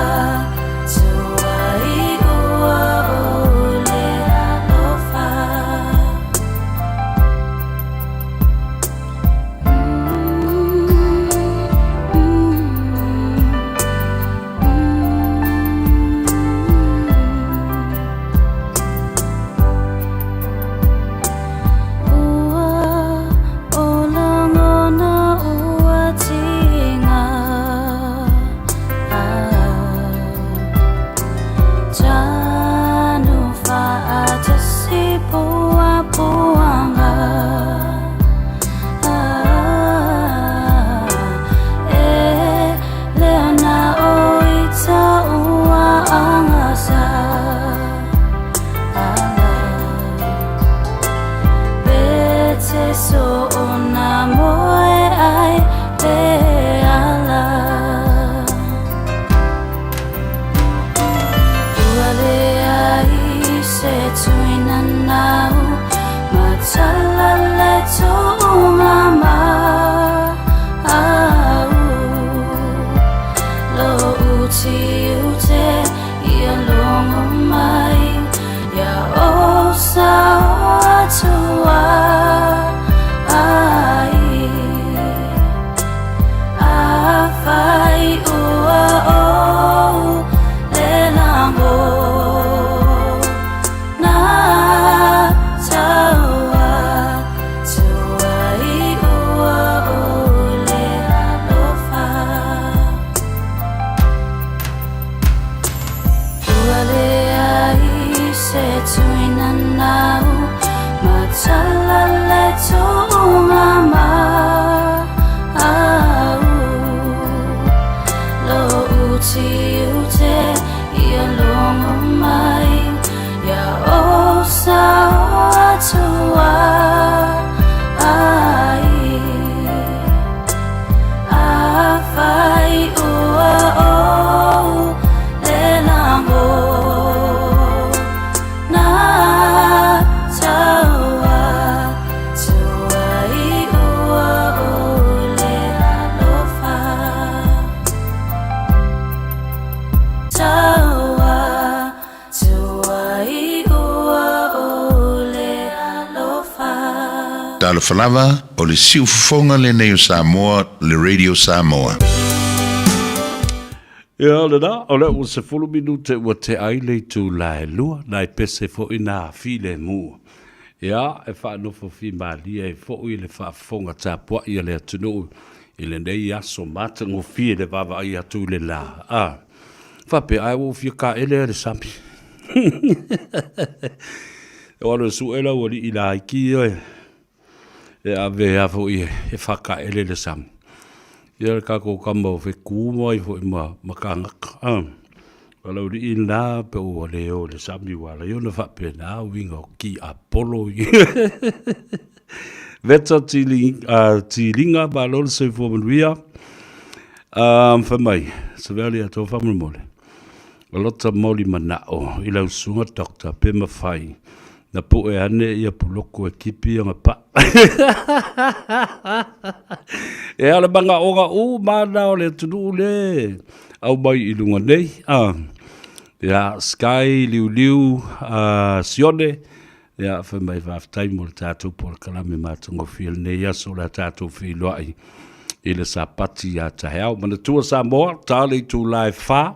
[SPEAKER 14] tuai ua ou le alofa. Ua o lagona ua tiga Tanu faatasi puapuaga E lea na o i taua agasa ala Pete so o na moe ai pe ala Ua leai se tuina nau Matala le tuʻuga ma au Loʻu tiute ia logo mai Ia o sa o atua ai Afai ua ou le lago Na taua tuai ua ou le alofa Ua leai se tuina nau Matala le tuʻuga ma au Loʻu tiute ia logo mai Ia o sa o atua ai Afai ua ou le lago Na taua tuai ua ou le alofa Taua tuai ua ou le alofa.
[SPEAKER 10] Talofa lava, o le siufofoga lenei o Samoa, le Radio Samoa.
[SPEAKER 4] Ia, lena, o lea ua 10 minute ua tea ai le itula e lua, nai pese foi na filemu. Ia, e faanofo fimalie ai foi le faafofoga tapuai a le atunuu i lenei aso matagofie le vaavaai atu i le la. A, faapea, ae ua ou fia kaele le sami. O alu e sue lau alii laiti ia e ave a foi e faakaele le sami. Ia le tatou tama o fetu mai foi ma ma tagata. A, o lau alii lena pe ua le o i le sami ua ala ai ona faapena uiga o tiapolo. Veta Tiliga, malo le soifua manuia. Fai mai, Savea le atoa faamolemole. O lota moli manao i lau susuga Doctor pe mafai na pue ane ia puloko e kipi ona pa. Ea o le manaoga uma na o le atunuu le au mai i luga nei. Ia, Sky, Liuliu, Sione, Ia, fai mai faafetai mo le tatou polokalame matagofie lenei aso o le a tatou feiloai i le Sapati a taeao. Manatua Samoa, ta le itula e fa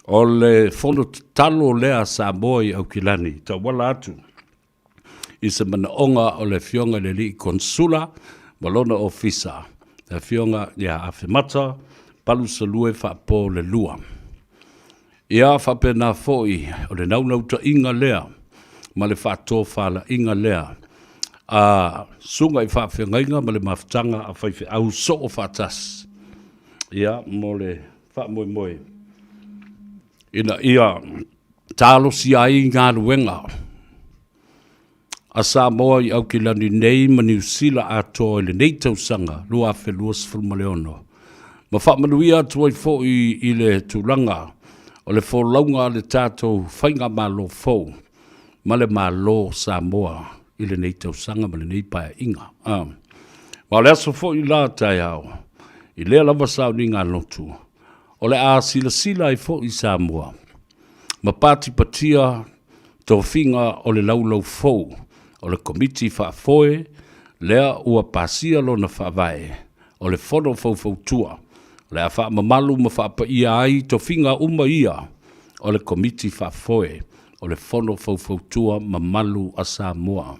[SPEAKER 4] o le fono tatalo lea a Samoa i Aukilani, tauala atu i se manaoga o le Afioga i le Alii Konsula ma lona ofisa, le Afioga ia Afemata Palusalue Faapo le Lua. Ia faapena foi o le naunautaiga lea ma le faatofalaiga lea a susuga i faafeagaiga ma le mafutaga a faifeau soo faatasi, ia, mo le faamoemoe. Ina ia talosia ai galuega a Samoa i Aukilani nei ma Niu Sila atoa i lenei tausaga 2026, ma faamanuia atu ai foi i le tulaga o le folauga a le tatou Faigamalo fou ma le Malo o Samoa i lenei tausaga ma lenei paeaiga. Ma o le aso foi la taeao, i lea lava sauniga lotu, o le a silasila ai foi Samoa ma patipatia tofiga o le laulau fou o le Komiti Faafoe lea ua pasia lona faavae o le Fono Faufautua o le a faamamalu ma faapaia ai tofiga uma ia o le Komiti Faafoe o le Fono Faufautua Mamalu a Samoa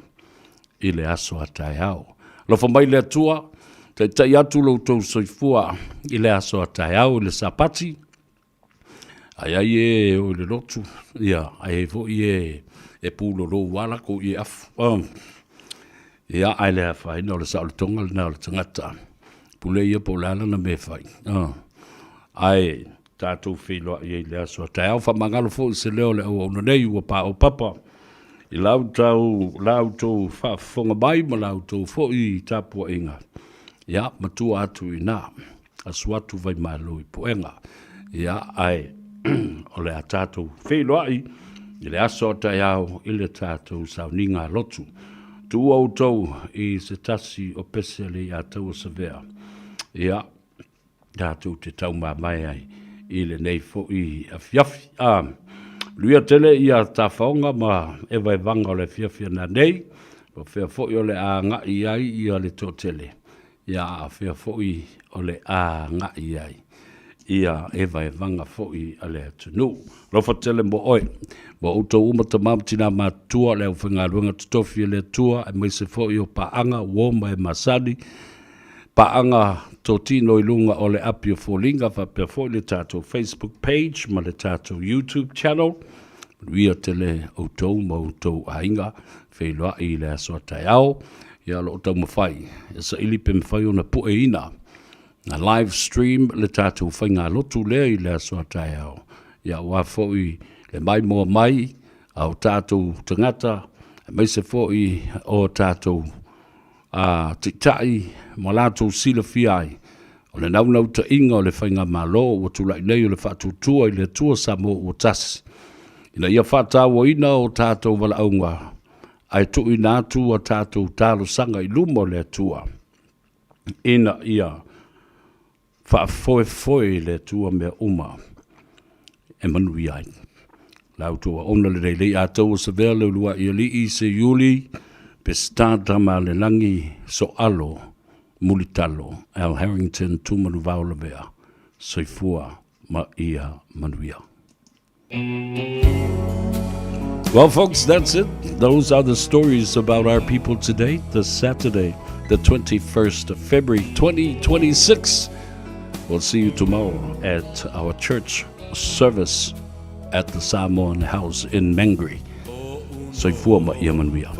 [SPEAKER 4] i le aso a taeao. Alofa mai le Atua, taitai atu lo outou soifua i le aso a taeao i le Sapati, Ai ai e o i le lotu, ia, ai ai foi e e pulolou lava latou i e afu. Oh. Ia, ae le afaina o le saolotoga lena o le tagata. Pule ia po o le a lana mea e fai. Oh. Ae tatou feiloai ai i le aso a taeao. Faamagalo foi se leo o le auauna nei ua paopapa i la outou, la outou faafofoga mai ma la outou foi tapuaiga. Ia, matua atu i ina. Asu atu Vaimalo i Puega. Ia, ae o le a tatou feiloai i le aso a taeao i le tatou sauniga lotu. Tuua outou i se tasi o pese a Leiataua Savea. Ia, tatou te taumamae ai i lenei foi afiafi. A, manuia tele ia tafaoga ma evaevaga o le afiafi a nanei, o fea foi o le a agai ai ia le toatele. Ia aafia foi o le a agai ai ia evaevaga foi a le atunuu. Alofa tele mo oe, mo outou uma tama ma tina matutua, le aufaigaluega totofi a le Atua, aemaise foi o paaga uo ma e masani, paaga totino i luga o le api o foliga, faapea foi le tatou Facebook page ma le tatou YouTube channel. Manuia tele outou ma outou aiga, feiloai i le aso a taeao. Ia o lo o taumafai e saili pe mafai ona pueina na live stream le tatou faigalotu lea i le aso a taeao. Ia aua foi le maimoa mai a o tatou tagata, aemaise foi o tatou a taitai ma latou silafia ai o le naunautaiga o le Faigamalo ua tulai nei o le faatuatua i le Atua Samoa ua tasi, ina ia faatauaina o tatou valaauga ae tuuina atu a tatou talosaga i luma o le Atua ina ia faafoefoe i le Atua mea uma e manuia ai. La outou aona lelei lei atou o savea le uluai alii Seiuli Peseta Tamalelagi Soalo Mulitalo Al Harrington Tumanuvao Lavea Soifua ma ia manuia. Well, folks, that's it. Those are the stories about our people today, this Saturday, the 21st of February, 2026. We'll see you tomorrow at our church service at the Samoan House in Mangere. Soifua ma ia manuia.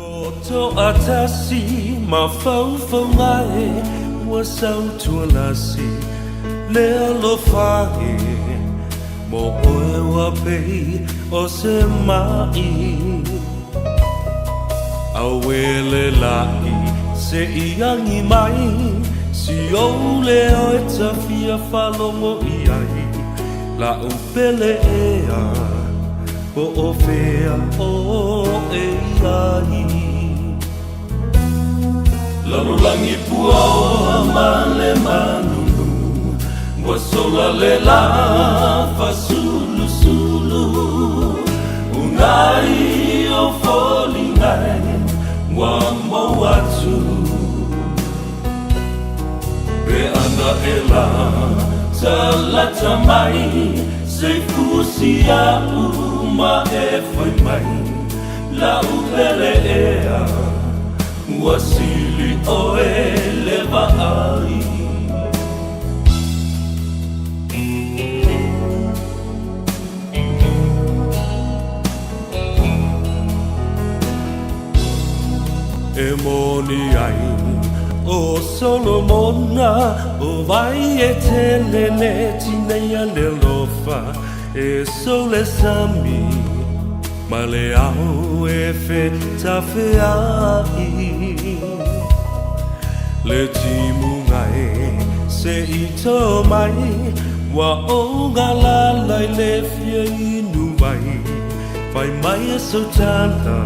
[SPEAKER 1] La'u pele ea po o fea oe i ai. Lalolagi puaoa ma le manunu Ua sola le la fasulusulu Unai o foliga e ua mau atu Pe ana e la talata mai Se fusi a'u ma e fai mai La'u pele ea Ua sili ʻoe le vaai. E moni ai ʻo Solomona, ʻO wai e tele le tineia le alofa? E sole sami ma le ao e fetafea'i Le timuga e se i tō mai Ua ou galala i le fia inu mai Fai mai e sau tala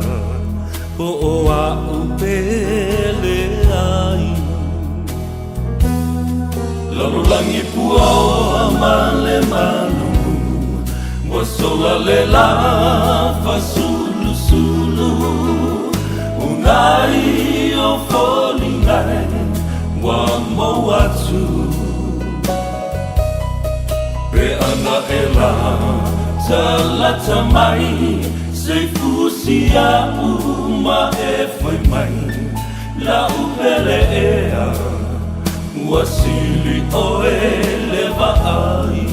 [SPEAKER 1] po o a'u pele ai Lalolagi puaoa ma le malulu Ua sola le lā fasulusulu Unai o foliga e ua maua atu Pe ana e latalata mai Se i fusi a'u ma e fai mai La'u pele ea ua sili oe le vaai.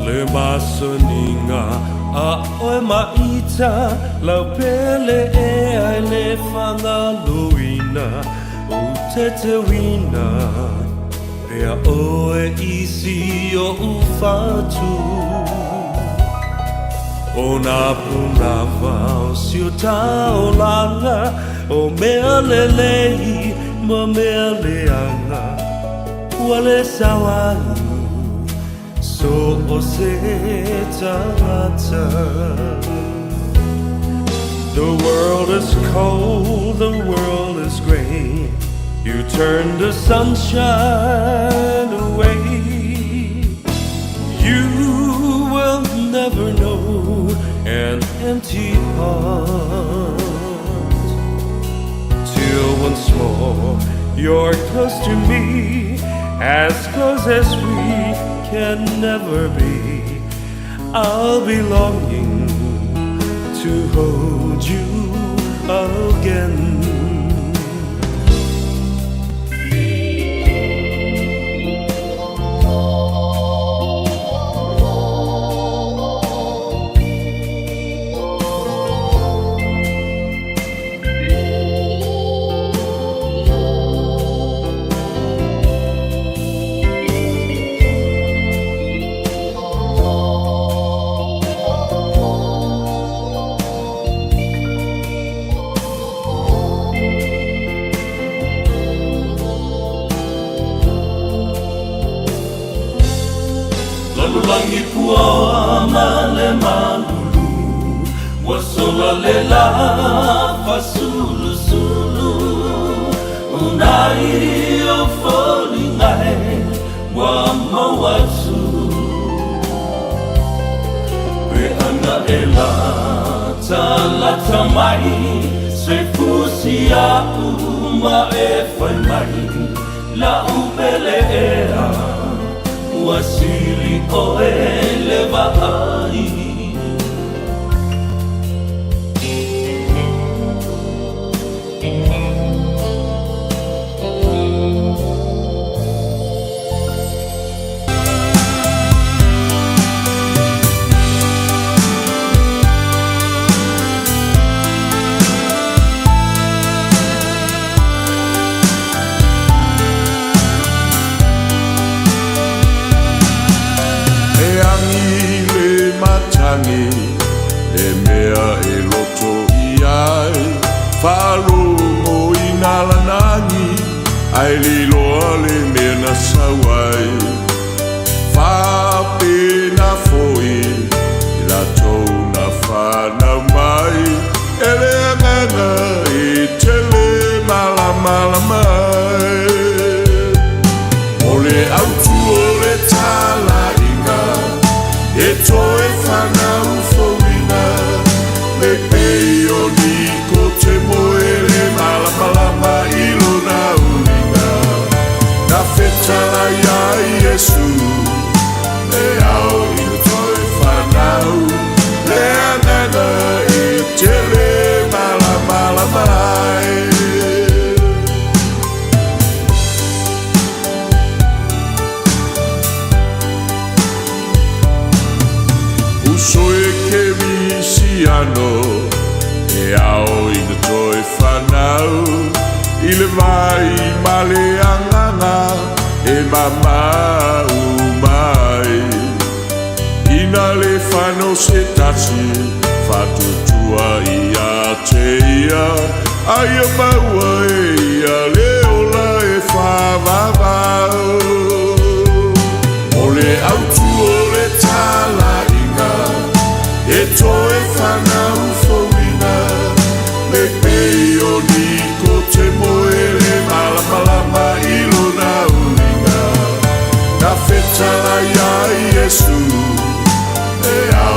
[SPEAKER 1] Le masaniga a oe ma ita Lau pele ea e le faagaloina Ou te teuina pea oe i si oʻu fatu O nā punava o si o taolaga O mea lelei ma mea leaga Ua le sao ai so o se tagata. The world is cold, the world is gray. You turn the sunshine away. You will never know an empty heart till once more you're close to me, as close as we can never be. I'll be longing to hold you again. Lalolagi puaoa ma le malulu Ua sola le lā fasulusulu Unai o foliga e ua maua atu Pe ana e latalata mai Se fusi a'u ma e fai mai La'u pele ea ua sili oe le vaai.
[SPEAKER 10] E agi le matagi le mea e loto i ai Faalogo i nā lana agi ae liloa le mea na sau ai Faapena foi i latou na fanau mai E le Agaga e tele malamalama ai. O le autu o le talaiga e toe fanau fouina Le pei o Nikotemo e le malamalama i lona uiga Na fetalai ai Iesu e ao i le toe fanau Le Agaga e tele malamalama ai. Uso e Kerisiano e ao i o se tasi Faatuatua ia te ia A ia maua e ia le ola e faavavau. O le autu o le talaiga E toe fanau fouina Le pei o Nikotemo e le malamalama i lona uiga. Na fetalai ai Iesu e.